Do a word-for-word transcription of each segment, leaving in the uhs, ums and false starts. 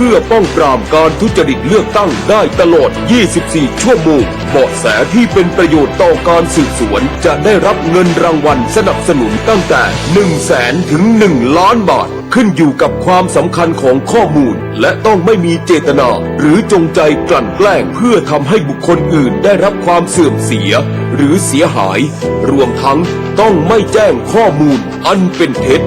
เพื่อป้องปรามการทุจริตเลือกตั้งได้ตลอด ยี่สิบสี่ ชั่วโมง เบาะแสที่เป็นประโยชน์ต่อการสืบสวนจะได้รับเงินรางวัลสนับสนุนตั้งแต่ หนึ่งแสน ถึง หนึ่งล้านบาท ขึ้นอยู่กับความสำคัญของข้อมูล และต้องไม่มีเจตนา หรือจงใจกลั่นแกล้งเพื่อทำให้บุคคลอื่นได้รับความเสื่อมเสีย หรือเสียหาย รวมทั้งต้องไม่แจ้งข้อมูลอันเป็นเท็จ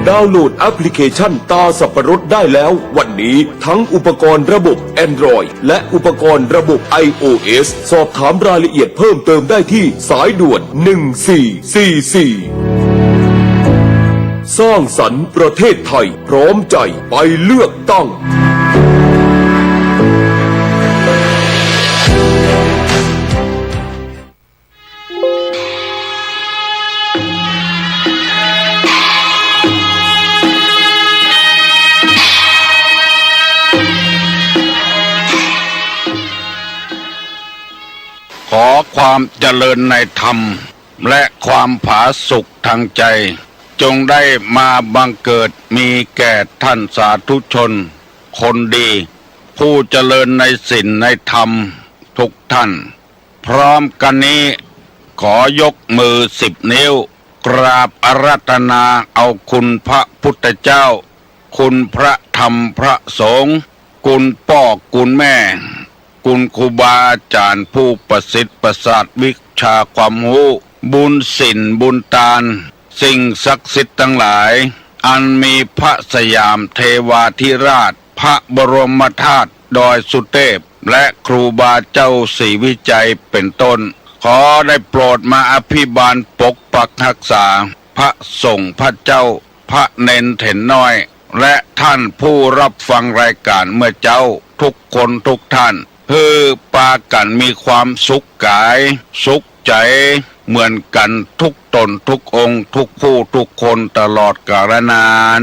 ดาวน์โหลดแอปพลิเคชันตาสับปะรดได้แล้ววันนี้ ทั้งอุปกรณ์ระบบ Android และอุปกรณ์ระบบ ไอโอเอส สอบถามรายละเอียดเพิ่มเติมได้ที่สายด่วน หนึ่งสี่สี่สี่ สร้างสรรค์ประเทศไทย พร้อมใจไปเลือกตั้ง ขอความเจริญในธรรม และความผาสุกทางใจ จงได้มาบังเกิดมีแก่ท่านสาธุชนคนดี ผู้เจริญในศีลในธรรมทุกท่าน พร้อมกันนี้ ขอยกมือสิบนิ้ว กราบอาราธนาเอาคุณพระพุทธเจ้า คุณพระธรรมพระสงฆ์ คุณป้อคุณแม่ คุณครูบาอาจารย์ผู้ประสิทธิ์ประสาทวิชาความฮู้ บุญศีลบุญตาน สิ่งศักดิ์สิทธิ์ตังหลาย อันมีพระสยามเทวาธิราช พระบรมธาตุดอยสุเทพ และครูบาเจ้าศรีวิชัยเป็นต้น ขอได้โปรดมาอภิบาลปกปักรักษา พระสงฆ์พระเจ้า พระเณรเถรน้อย และท่านผู้รับฟังรายการเมื่อเจ๊าทุกคนทุกท่าน หื้อปากั๋นมีความสุขก๋าย สุขใจ๋ เหมือนกั๋นทุกต๋นทุกองค์ ทุกผู้ทุกคนตลอดกาลนาน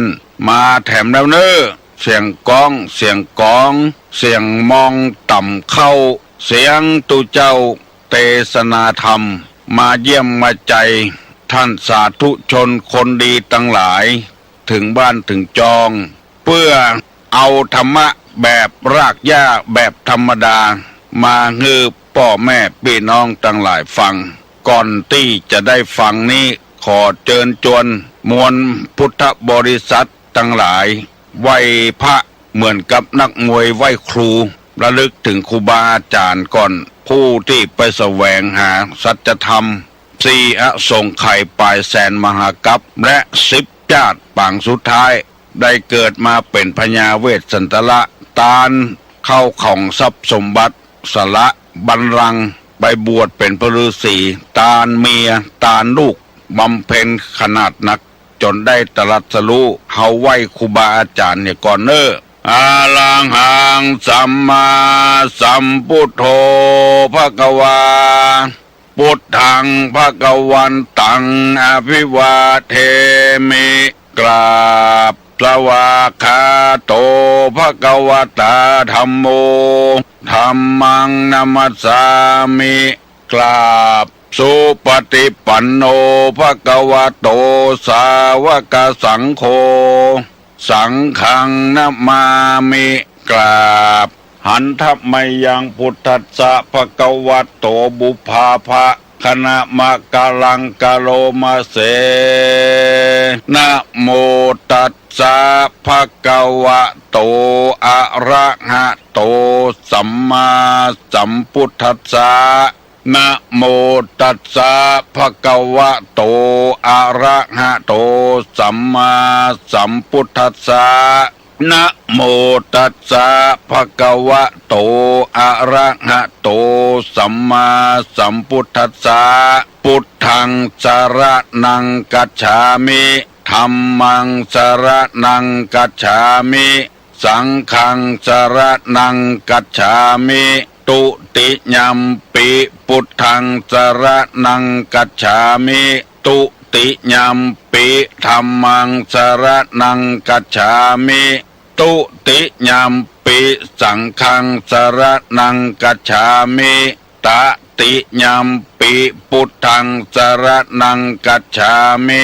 มาแถมแล้วเน่อ เสียงก้อง เสียงก๋อง เสียงมองต่ำเข้า เสียงตุ๊เจ้าเตสนาธรรม มาเยี่ยมมาใจ๋ ท่านสาธุชนคนดีตังหลาย เถิงบ้านเถิงจอง เปื้อเอาธรรมะแบบรากหญ้าแบบธรรมดา มาหื้อป้อแม่ปี้น้องตังหลายฟัง ก่อนตี้จะได้ฟังนี้ ขอเจิญจวนมวลพุทธบริษัทตังหลาย ไหว้พระเหมือนกับนักมวยไหว้ครู ระลึกเถิงครูบาอาจ๋ารย์ก่อน ผู้ตี้ไปแสวงหาสัจธรรม สี่อสงไขยป๋ายแสนมหากัป และสิบจาติปางสุดท้าย ได้เกิดมาเป๋นพญาเวสสันดร ตานเข้าของทรัพย์สมบัติ สละบัลลังก์ ไปบวชเป๋นพระฤๅษี ตานเมีย ตานลูก บำเพ็ญขนาดนัก จ๋นได้ตรัสรู้ เฮาไหว้ครูบาอาจ๋ารย์เหียก่อนเน่อ อะระหังสัมมาสัมพุทโธ ภะคะวา พุทธัง ภะคะวันตัง อะภิวาเทมิ กราบ สวากขาโต ภะคะวะตา ธัมโม ธัมมัง นะมัสสามิ กราบ สุปฏิปันโน ภะคะวะโต สาวกสังโฆ สังฆัง นะมามิ กราบ หันทะมะยัง พุทธัสสะ ภะคะวะโต ปุพพาภะ คะนะมะกะลัง กะโรมะเส นะโมตัสสะ ภะคะวะโต อะระหะโต สัมมาสัมพุทธัสสะ นะโมตัสสะ ภะคะวะโต อะระหะโต สัมมาสัมพุทธัสสะ นะโมตัสสะ ภะคะวะโต อะระหะโต สัมมาสัมพุทธัสสะ พุทธัง สะระณัง กัจฉามิ ธัมมัง สะระณัง กัจฉามิ สังฆัง สะระณัง กัจฉามิ ตุติยัมปิ พุทธัง สะระณัง กัจฉามิ ตุติยัมปิ ธัมมัง สะระณัง กัจฉามิ ตุติยัมปิ สังฆัง สะระณัง กัจฉามิ ตะติยัมปิ พุทธัง สะระณัง กัจฉามิ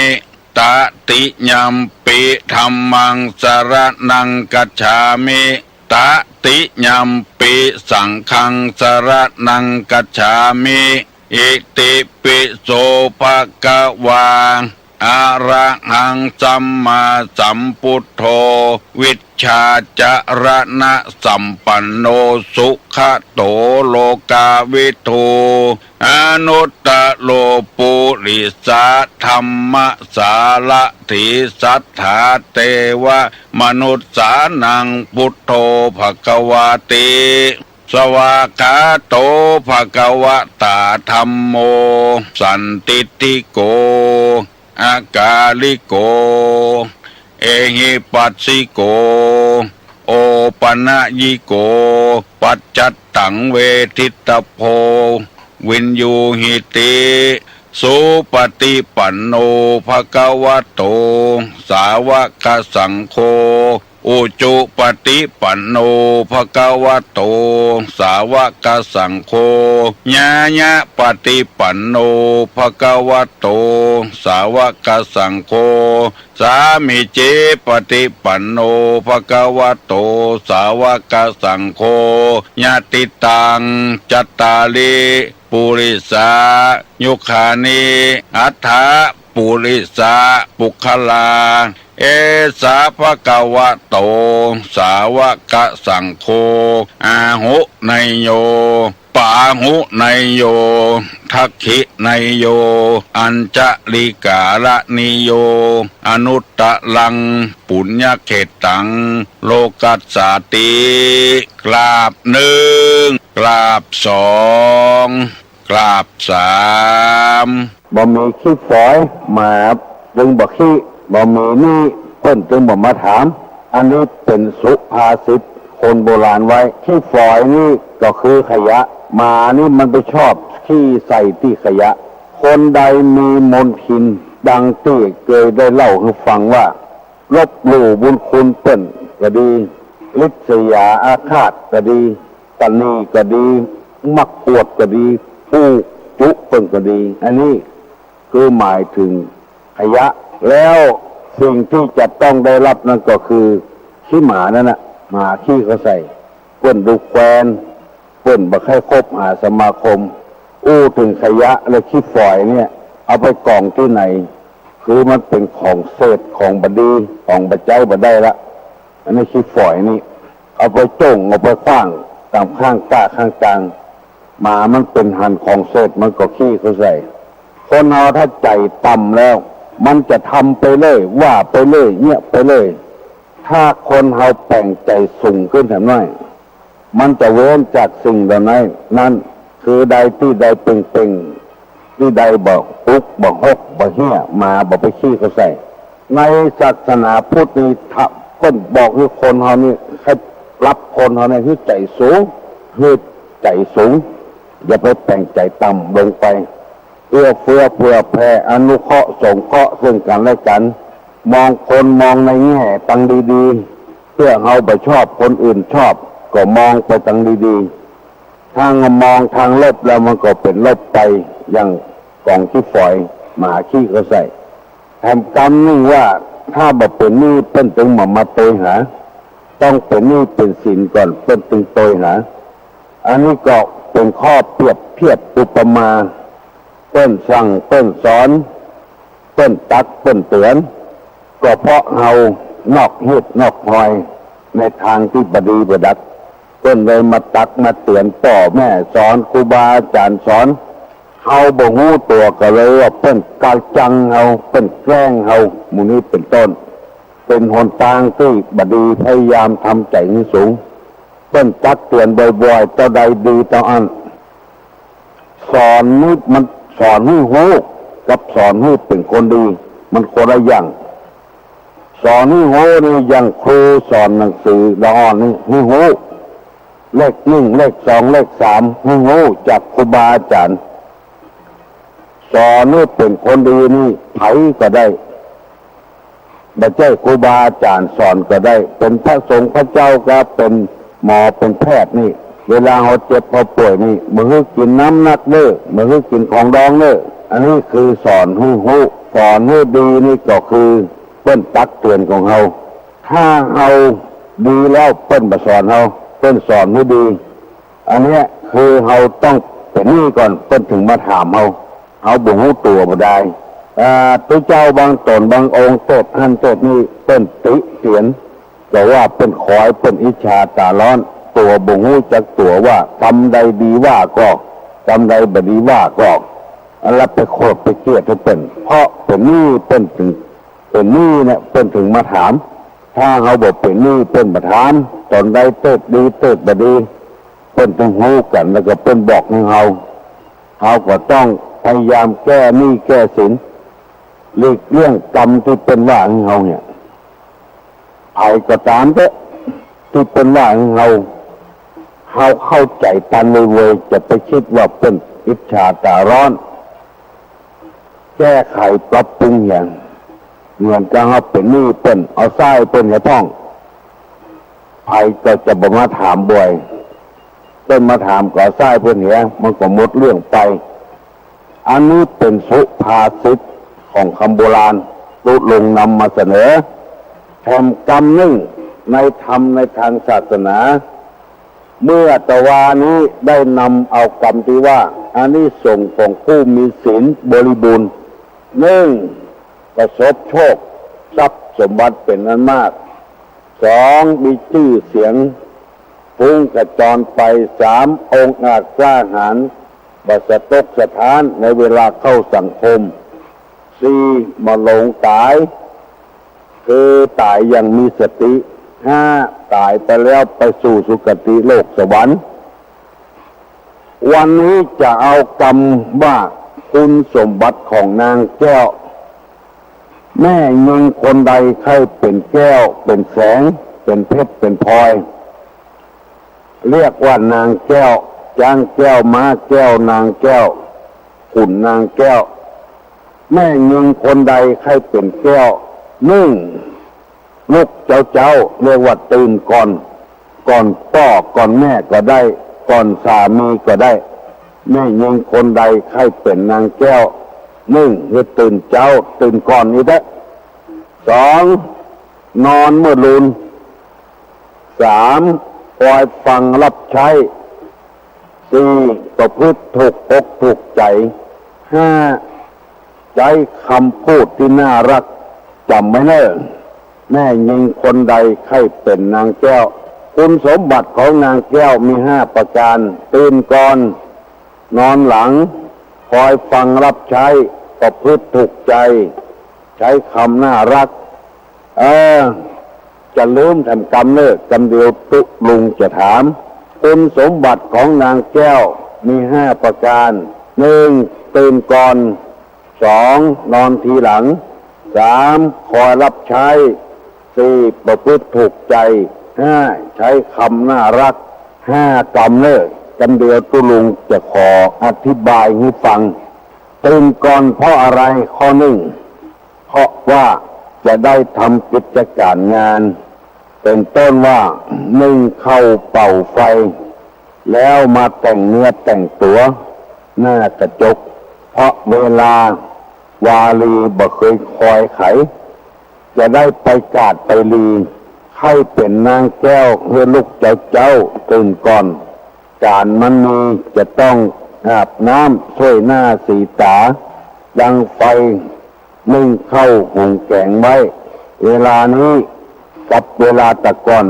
ตติยัมปิ ธัมมัง สรณัง คัจฉามิ ตติยัมปิ สังฆัง สรณัง คัจฉามิ อิติปิโส ภะคะวา อะระหัง สัมมาสัมพุทโธ วิชชาจรณะสัมปันโน สุขะโต โลกาวิทู อนุตตโร ปุริสะธัมมสารถี สัทธาเตวะมนุสสานัง พุทโธ ภะคะวาติ สวากขาโต ภะคะวะตา ธัมโม สันทิฏฐิโก อากาลิโก เอหิปัสสิโก โอปะนะยิโก ปัจจัตตัง เวทิตตะโพ วินยูหิติ สุปะฏิปันโน ภะคะวะโต สาวะกะสังโฆ อุจุปะฏิปันโน ภะคะวะโต สาวะกะสังโฆ ญาญะปะฏิปันโน ภะคะวะโต สาวะกะสังโฆ สามีจิปะฏิปันโน ภะคะวะโต สาวะกะสังโฆ ยะติตัง จัตตาริ ปุริสายุคานิ อัฏฐะ ปุริสะปุคคลา เอสะ ภะคะวะโต สาวะกะสังโฆ อาหุเนยโย ปาหุเนยโย ทักขิเนยโย อัญชะลีกาละนิโย อนุตตะรัง ปุญญะเขตตัง โลกัสสาติ กราบนึ่ง กราบสอง กราบสาม บ่มีขี้ฝอย หมาจึงบ่ขี้ บ่มีนี่เปิ้นจึงบ่มาถาม อันนี้เป๋นสุภาษิตคนโบราณไว้ ขี้ฝอยนี่ก็คือขยะ หมานี่มันไปชอบขี้ใส่ตี้ขยะ คนใดมีมนทิน ดังตี้เกยได้เล่าหื้อฟังว่า ลบหลู่บุญคุณเปิ้นก็ดี ริษยาอาฆาตก็ดี ตะหนี่ก็ดี มักอวดก็ดี อู้จุเปิ้นก็ดี อันนี้คือหมายถึงขยะ แล้วสิ่งที่จะต้องได้รับนั้นก็คือขี้หมานั่นน่ะ หมาขี้เขาใส่ เปิ้นดูแควน เปิ้นบ่ใค่คบหาสมาคม อู้เถิงขยะและขี้ฝอยเนี่ย เอาไปก๋องตี้ไหน คือมันเป๋นของเศษ ของบ่ดี ของบ่ใจ๊บ่ได้ละ อันนี้ขี้ฝอยนี่ เอาไปโจ้ง เอาไปขว้างต๋ามข้างก้าข้างตาง หมามันเป๋นหันของเศษ มันก็ขี้เข้าใส่ คนเฮาถ้าใจ๋ต่ำแล้ว มันจะทำไปเรื่อย ว่าไปเรื่อย เยียะไปเรื่อย ถ้าคนเฮาแป๋งใจ๋สูงขึ้นแถมหน้อย มันจะเว้นจากสิ่งเหล่านั้น นั้น คือใดตี้ใดเป่งๆ ตี้ใดบ่ฮุก บ่ฮก บ่เฮี้ย หมาบ่ไปขี้เข้าใส่ ในศาสนาพุทธนี่ ถ้าเปิ้นบอกหื้อคนเฮานี่ ให้ปรับคนเฮานี่หื้อใจ๋สูง หื้อใจ๋สูง อย่าไปแป๋งใจ๋ต่ำลงไป เอื้อเฟื้อเผื่อแผ่ อนุเคราะห์สงเคราะห์ซึ่งกั๋นและกั๋น มองคนมองในแง่ตังดีๆ เปื้อเฮาบ่ชอบคนอื่นชอบ ก็มองไปตังดีๆ ถ้าเฮามองตางลบแล้วมันก็เป๋นลบไป อย่างก๋องขี้ฝอย หมาขี้เข้าใส่ แถมกำนึ่งว่า ถ้าบ่เป๋นนี่เปิ้นตึงบ่มาโตยหา ต้องเป๋นนี่เป๋นสินก่อนเปิ้นตึงโตยหา อันนี้ก็เป๋นข้อเปรียบเทียบอุปมา เปิ้นสั่งเปิ้นสอน เปิ้นตักเปิ้นเตื๋อน ก็เพราะเฮานอกฮีตนอกฮอย ในตางตี้บ่ดีบ่ดัด เปิ้นเลยมาตักมาเตื๋อน ป้อแม่สอน ครูบาอาจ๋ารย์สอน เฮาบ่ฮู้ตั๋วก็เลยว่าเปิ้นกาจังเฮา เปิ้นแกล้งเฮา หมู่นี้เป๋นต้น เป๋นหนตางตี้บ่ดี พยายามทำใจ๋หื้อสูง เปิ้นตักเตื๋อนบ่อยๆ เต้าใดดีเต้าอั้น สอนนี่มันสอนหื้อฮู้ กับสอนหื้อเป๋นคนดี มันคนละอย่าง สอนหื้อฮู้นี่อย่างครูสอนหนังสือละอ่อนนี่หื้อฮู้ เลขนึ่ง เลขสอง เลขสาม หื้อฮู้จากครูบาอาจ๋ารย์ สอนหื้อเป๋นคนดีนี่ใผก็ได้ บ่ใจ้ครูบาอาจ๋ารย์สอนก็ได้ เป๋นพระสงฆ์พระเจ้าก็ เป๋นหมอเป๋นแพทย์นี่ เวลาเฮาเจ็บเฮาป่วยนี่ บ่หื้อกิ๋นน้ำนักเน่อ บ่หื้อกิ๋นของดองเน่อ อันนี้คือสอนหื้อฮู้ สอนหื้อดีนี่ก็คือเปิ้นตักเตือนของเฮา ถ้าเฮาดีแล้วเปิ้นบ่สอนเฮา เปิ้นสอนหื้อดี อันเนี้ยคือเฮาต้องเป๋นนี่ก่อน เปิ้นถึงมาถามเฮา เฮาบ่ฮู้ตั๋วบ่ดาย อ่า ตุ๊เจ้าบางต๋นบางองค์เทศน์หั้นเทศน์นี่ เปิ้นติเตียน แต่ว่าเปิ้นคอย เปิ้นอิจฉาต๋าร้อน ตั๋วบ่ฮู้จักตั๋วว่า กำใดดีว่าก็ กำใดบ่ดีว่าก็ อันละไปโขดไปเกลียดหื้อเปิ้น เพราะเป๋นนี่เปิ้นถึง เป๋นนี่เนี่ยเปิ้นถึงมาถาม ถ้าเฮาบ่เป๋นนี่เปิ้นบ่ถาม ต๋อนใดเทศน์ดีเทศน์บ่ดี เปิ้นถึงฮู้กั๋น แล้วก็เปิ้นบอกหื้อเฮา เฮาก็ต้องพยายามแก้หนี้แก้สิน หลีกเลี่ยงกรรมตี้เปิ้นว่าหื้อเฮาเนี่ย ใผก็ต๋ามเต๊อะ ตี้เปิ้นว่าหื้อเฮา เฮาเข้าใจ๋ตันเวยๆ จะไปกึ๊ดว่าเปิ้นอิจฉาต๋าร้อน แก้ไขปรับปรุงเหีย เหมือนกับเฮาเป๋นหนี้เปิ้น เอาใส้เปิ้นเหียพ่อง ใผก็จะบ่มาถามบ่อย เปิ้นมาถามก็เอาใส้เปิ้นเหีย มันก็หมดเรื่องไป อันนี้เป๋นสุภาษิตของกำโบราณ ตุ๊ลุงนำมาเสนอ แถมกำนึ่งในธรรมในตางศาสนา เมื่อตะวานี้ได้นำเอากำตี้ว่า อานิสงส์ของผู้มีศีลบริบูรณ์ หนึ่ง ประสบโชค ทรัพย์สมบัติเป๋นอันมาก สอง มีจื้อเสียง ฟุ้งขจรไป สาม องอาจกล้าหาญ บ่สะตกสะท้านในเวลาเข้าสังคม สี่ บ่หลงต๋าย คือต๋ายอย่างมีสติ ห้า ต๋ายไปแล้วไปสู่สุคติโลกสวรรค์ วันนี้จะเอากำว่าคุณสมบัติของนางแก้ว แม่ญิงคนใดใค่เป๋นแก้ว เป๋นแสง เป๋นเพชร เป๋นพลอย เรียกว่านางแก้ว จ๊างแก้ว ม้าแก้ว นางแก้ว ขุนนางแก้ว แม่ญิงคนใดใค่เป๋นแก้ว นึ่ง ลูกเจ้าเจ้า เรียกว่าตื่นก่อน ก่อนป้อก่อนแม่ก็ได้ ก่อนสามีก็ได้ แม่ญิงคนใดใค่เป๋นนางแก้ว นึ่ง หื้อตื่นเจ๊า ตื่นก่อนนี้เต๊อะ สอง นอนเมื่อลูน สาม คอยฟังฮับใจ๊ สี่ ประพฤติถูกอกถูกใจ๋ ห้า ใจ๊กำพูดตี้น่าฮัก จ๋ำไว้เน่อ แม่ญิงคนใดใค่เป๋นนางแก้ว คุณสมบัติของนางแก้วมีห้าประก๋าน ตื่นก่อน นอนหลัง คอยฟังฮับใจ๊ ประพฤติถูกใจ๋ ใจ๊กำน่าฮัก เออ จะลืมแถมกำเน่อ กำเดียวตุ๊ลุงจะถาม คุณสมบัติของนางแก้วมีห้าประก๋าน นึ่ง ตื่นก่อน สอง นอนทีหลัง สาม คอยฮับใจ๊ สี่ ประพฤติถูกใจ๋ ห้า ใจ๊กำน่าฮัก ห้ากำเน่อ กำเดียวตุ๊ลุงจะขออธิบายหื้อฟัง ตื่นก่อนเพราะอะไร ข้อหนึ่ง เพราะว่าจะได้ทำกิจก๋านงาน เป๋นต้นว่า นึ่งข้าวเป่าไฟ แล้วมาแต่งเนื้อแต่งตั๋วหน้ากระจก เพราะเวลาวาลีบ่เกยคอยใผ จะได้ไปกาดไปลี ใค่เป๋นนางแก้วหื้อลูกเจ้าเจ้าตื่นก่อน ก๋านมันมีจะต้องอาบน้ำช่วยหน้าสีต๋า ดังไฟ นึ่งข้าวหุงแก๋งไว้ เวลานี้กับเวลาแต่ก่อน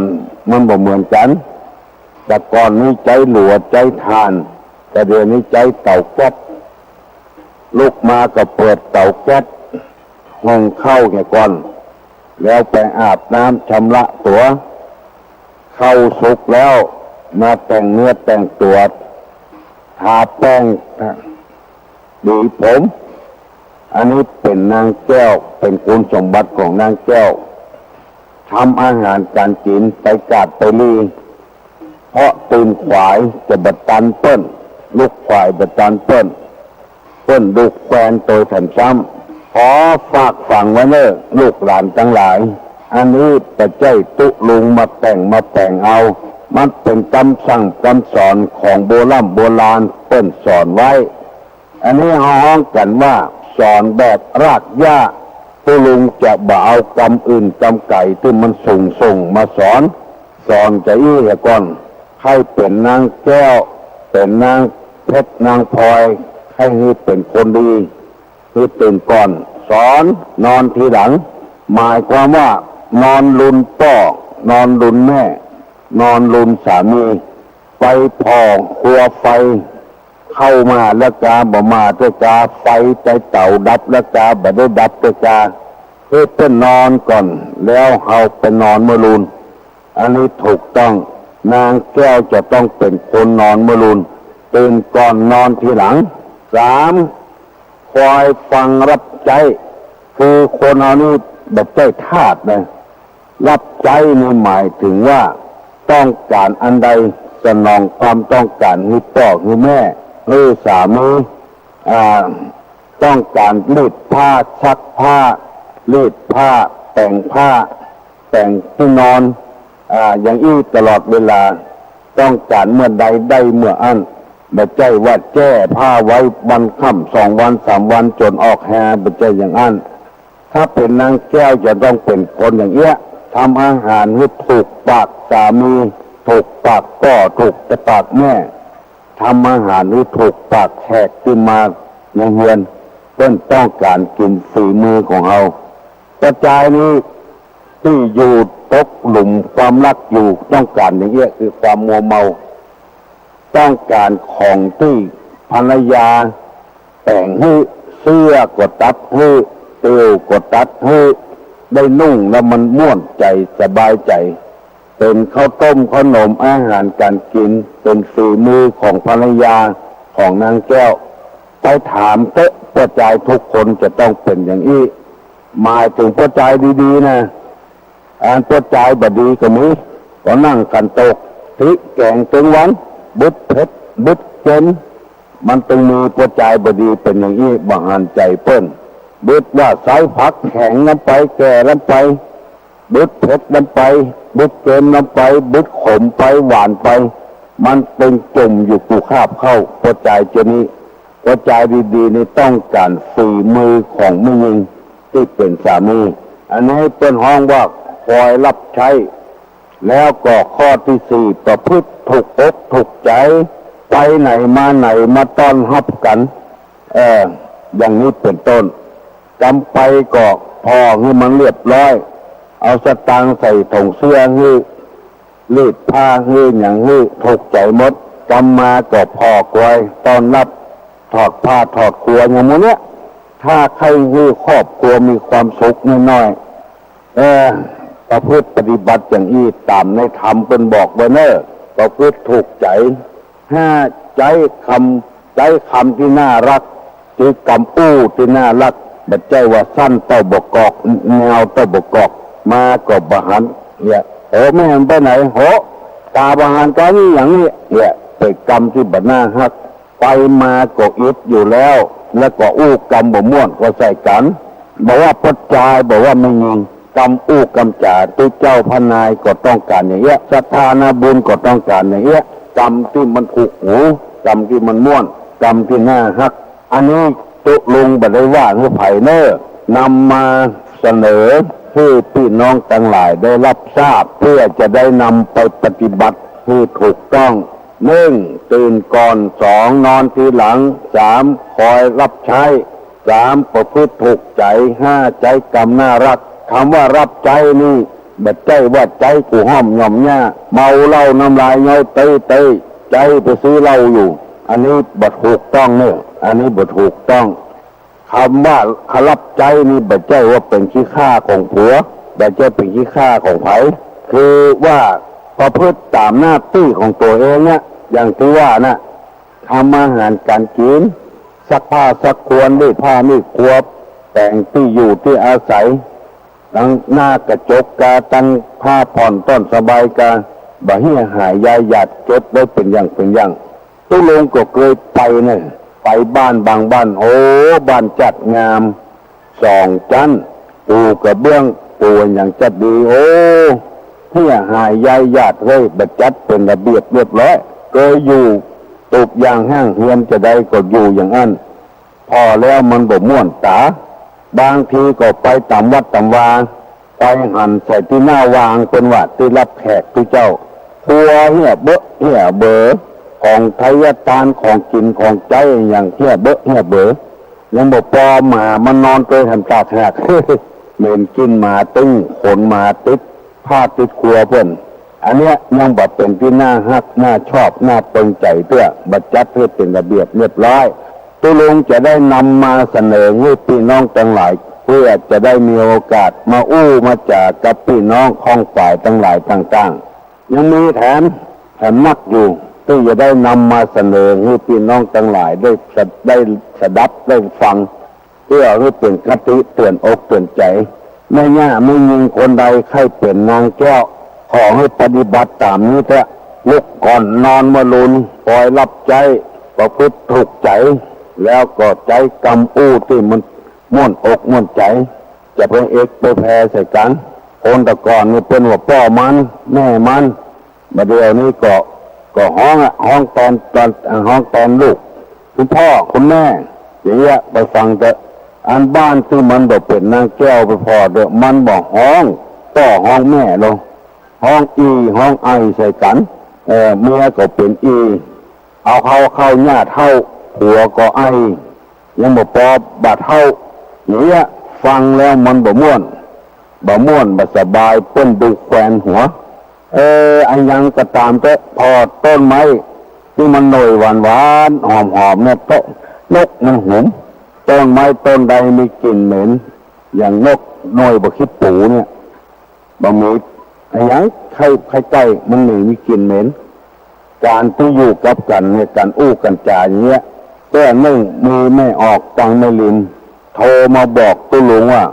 มันบ่เหมือนกั๋น แต่ก่อนนี้ใจ๊หลัวใจ๊ถ่าน แต่เดี๋ยวนี้ใจ๊เต๋าแก๊ส ลุกมาก็เปิดเต๋าแก๊ส หุงข้าวเหียก่อน แล้วไปอาบน้ำชำระตั๋ว ข้าวสุกแล้วมาแต่งเนื้อแต่งตั๋ว ทาแป้ง หวีผม อันนี้เป๋นนางแก้ว เป๋นคุณสมบัติของนางแก้ว ทำอาหารก๋านกิ๋น ไปกาดไปลี เพราะตื่นขวายจะบ่ตันเปิ้น ลุกขวายบ่ตันเปิ้น เปิ้นดุแควนตวยแถมซ้ำ ขอฝากฝังไว้เน่อลูกหลานตังหลาย อันนี้บ่ใจ้ตุ๊ลุงมาแต่งมาแป๋งเอา มันเป๋นกำสั่งกำสอนของโบร่ำโบราณเปิ้นสอนไว้ อันนี้เฮาฮ้องกั๋นว่า สอนแบบรากหญ้า ตุ๊ลุงจะบ่เอากำอื่นกำไก๋ตี้มันสูงส่งมาสอน สอนจาอี้เหียก่อน ใค่เป๋นนางแก้ว เป๋นนางเพชรนางพลอย ใค่หื้อเป๋นคนดี คือตื่นก่อน สอนนอนทีหลัง หมายความว่านอนลุนป้อ นอนลุนแม่ นอนลุนสามี ไปผ่อครัวไฟ เข้ามาแล้วกา บ่มาเตื้อกา ไฟใต้เต๋าดับแล้วกา บ่ได้ดับเตื้อกา หื้อเปิ้นนอนก่อน แล้วเฮาไปนอนเมื่อลุน อันนี้ถูกต้อง นางแก้วจะต้องเป๋นคนนอนเมื่อลุน ตื่นก่อนนอนทีหลัง สาม คอยฟังฮับใจ๊ คือคนเฮานี่บ่ใจ้ทาสนะ ฮับใจ๊นี่หมายเถิงว่าต้องก๋านอันใด สนองความต้องก๋านหื้อป้อหื้อแม่ หื้อสามี อ่า ต้องก๋านรีดผ้า ซักผ้า รีดผ้า แป๋งผ้า แป๋งตี้นอน อ่า อย่างอี้ตลอดเวลา ต้องก๋านเมื่อใดได้เมื่ออั้น บ่ใจ้ว่าแจ้ผ้าไว้วันค่ำสองวันสามวันจ๋นออกแฮ บ่ใจ้อย่างอั้น ถ้าเป๋นนางแก้วจะต้องเป๋นคนอย่างเอี้ย ทำอาหารหื้อถูกปากสามี ถูกปากป้อ ถูกปากแม่ ทำอาหารหื้อถูกปากแขกตี้มาในเฮือน เปิ้นต้องก๋านกิ๋นฝีมือของเฮา ป้อจายนี้ตี้อยู่ตกหลุมความฮักอยู่ ต้องก๋านอย่างเอี้ย คือความมัวเมา ต้องก๋านของตี้ภรรยาแป๋งหื้อ เสื้อก็ตัดหื้อ เตียวก็ตัดหื้อ ได้นุ่งแล้วมันม่วนใจ๋สบายใจ๋ เป๋นข้าวต้มข้าวหนมอาหารก๋านกิ๋น เป๋นฝีมือของภรรยาของนางแก้ว ไปถามเต๊อะ ป้อจายทุกคนจะต้องเป๋นอย่างอี้ หมายเถิงป้อจายดีๆ นะ อันป้อจายบ่ดีก็มี ก็นั่งขันโตก พริกแก๋งเถิงวัน บึดเผ็ด บึดเค็ม มันตึงมีป้อจายบ่ดีเป๋นอย่างอี้ บ่หันใจ๋เปิ้น บึดว่าใส้ผักแข็งนำไป แก่นำไป บึดเผ็ดนำไป บึดเค็มนำไป บึดขมไป หวานไป มันตึงจุ่มอยู่กู้คาบข้าว ป้อจายเจ้านี้ ป้อจายดีๆ นี่ต้องก๋านฝีมือของแม่ญิงตี้เป๋นสามี อันนี้เปิ้นฮ้องว่าคอยฮับใจ๊ แล้วก็ข้อตี้สี่ ประพฤติถูกอกถูกใจ๋ ไปไหนมาไหนมาต้อนฮับกั๋น เออ อย่างนี้เป๋นต้น กำไปก็ผ่อหื้อมันเรียบร้อย เอาสตางค์ใส่ถงเสื้อหื้อ รีดผ้าหื้อหยังหื้อถูกใจ๋หมด กำมาก็ผ่อกวยต้อนฮับ ถอดผ้าถอดครัวอย่างหมู่เนี้ย ถ้าใค่หื้อครอบครัวมีความสุขน้อยๆ เออ ประพฤติปฏิบัติอย่างอี้ต๋ามในธรรมเปิ้นบอกไว้เน่อ ประพฤติถูกใจ๋ ห้า ใจ๊กำ ใจ๊กำตี้น่าฮัก คือกำอู้ตี้น่าฮัก บ่ใจ้ว่าสั้นเต้าบ่ากอก ยาวเต้าบ่ากอก มาก็บ่หัน เนี่ย โห แม่มันไปไหน โห ต๋าบ่หัน กานี้อย่างนี้ เนี่ย เป๋นกำตี้บ่น่าฮัก ไปมาก็อิดอยู่แล้ว แล้วก็อู้กำบ่ม่วนก็ใส่กั๋น บ่ว่าป้อจาย บ่ว่าแม่ญิง กำอู้กำจ๋า ตุ๊เจ้าพระนายก็ต้องก๋านอย่างเอี้ย ศรัทธานาบุญก็ต้องก๋านอย่างเอี้ย กำตี้มันถูกหู กำตี้มันม่วน กำตี้น่าฮัก อันนี้ตุ๊ลุงบ่ได้ว่าหื้อใผเน่อ นำมาเสนอหื้อปี้น้องตังหลายได้ฮับทราบ เปื้อจะได้นำไปปฏิบัติหื้อถูกต้อง นึ่ง ตื่นก่อน สอง นอนทีหลัง สาม คอยฮับใจ๊ สาม ประพฤติถูกใจ๋ ห้า ใจ๊กำน่าฮัก กำว่าฮับใจ๊นี่ บ่ใจ้ว่าใจ๊กู้ห้อมหย่อมหญ้า เมาเหล้าน้ำลายย้อยเต๊ยๆ ใจ๊ไปซื้อเหล้าอยู่ อันนี้บ่ถูกต้องเน่อ อันนี้บ่ถูกต้อง กำว่าฮับใจ๊นี่บ่ใจ้ว่าเป๋นขี้ข้าของผัว บ่ใจ้เป๋นขี้ข้าของใผ คือว่าประพฤติต๋ามหน้าตี้ของตั๋วเองเนี่ย อย่างตี้ว่าน่ะ ทำอาหารก๋านกิ๋น ซักผ้าซักควร รีดผ้ารีดครัว แป๋งตี้อยู่ตี้อาศัย ตังหน้ากระจ๋กกา ตังผ้าผ่อนต้อนสบายกา บ่เฮี้ยหายยายหยาดเก็บไว้เป๋นอย่างเป๋นอย่าง ตุ๊ลุงก็เกยไปเน่อ ไปบ้านบางบ้าน โอ้ บ้านจัดงาม สองจั๊น ปูกระเบื้อง ปูหยังจัดดี โอ้ เฮี้ยหายยายหยาดเฮ้ย บ่จัดเป๋นระเบียบเรียบร้อย เกยอยู่ ตูบอย่างห้างเฮือนจะใดก็อยู่อย่างอั้น ผ่อแล้วมันบ่ม่วนต๋า บางทีก็ไปต๋ามวัดต๋ามวา ไปหันใส่ตี้หน้าวาง เปิ้นว่าตี้ฮับแขกตี้เจ้า ครัวเหี้ยเบอะเหี้ยเบอ ของไทยตาน ของกิ๋นของใจ๊อะหยังเหี้ยเบอะเหี้ยเบอ ยังบ่ปอหมามันนอนเกยหันต๋างหาก เหม็นกลิ่นหมาตึ้ง ขนหมาติด ผ้าติดครัวเปิ้น อันเนี้ยยังบ่เป๋นตี้น่าฮัก น่าชอบ น่าเปิงใจ๋เตื้อ บ่จัดหื้อเป๋นระเบียบเรียบร้อย ตุ๊ลุงจะได้นำมาเสนอหื้อปี้น้องตังหลาย เปื้อจะได้มีโอกาสมาอู้มาจ๋ากับปี้น้องข้องฝายตังหลายต่างๆ ยังมีแถม แถมนักอยู่ ตี้จะได้นำมาเสนอหื้อปี้น้องตังหลายได้สะ ได้สดับได้ฟัง เปื้อหื้อเป๋นคติเตื๋อนอกเตื๋อนใจ๋ แม่ย่าแม่ญิงคนใดใค่เป๋นนางแก้ว ขอหื้อปฏิบัติต๋ามนี้เต๊อะ ลุกก่อนนอนเมื่อลุน คอยฮับใจ๊ ประพฤติถูกใจ๋ แล้วก็ใจ๊กำอู้ตี้มันม่วนอกม่วนใจ๋ จะไปเอ็กไปแผ่ใส่กั๋น คนตะก่อนนี่เปิ้นว่าป้อมัน แม่มัน บ่าเดี่ยวนี้ก็ ก็ฮ้องอะ ฮ้องตอน ตอน ฮ้องตอนลุก คุณพ่อ คุณแม่ อย่างเงี้ย ไปฟังเต๊อะ อันบ้านตี้มันบ่เป๋นนางแก้วไปผ่อเต๊อะ มันบ่ฮ้องป้อฮ้องแม่ลอ ฮ้องอี่ฮ้องไอใส่กั๋น เออ เมียก็เป๋นอี่ เอาเข้าเข้าหญ้าเฒ่า ผัวก็ไอ ยังบ่ปอบ่าเฒ่า อย่างเงี้ย ฟังแล้วมันบ่ม่วน บ่ม่วน บ่สบาย เปิ้นดูแควนหัว เออ อะหยังก็ต๋ามเต๊อะ ผ่อต้นไม้ตี้มันหน่วยหวานๆ หอมๆ เนี่ยเต๊อะ นกมันหุม ต้นไม้ต้นใดมีกลิ่นเหม็น อย่างนกหน่วยบ่าขี้ปูเนี่ย บ่มีอะหยังใค่ ใค่ใก้ มันมี มีกลิ่นเหม็น ก๋านตี้อยู่กับกั๋นเนี่ย ก๋านอู้ก๋านจ๋าอย่างเงี้ย เตื้อนึ่งมีแม่ออกตังแม่ริม โทรมาบอกตุ๊ลุงว่า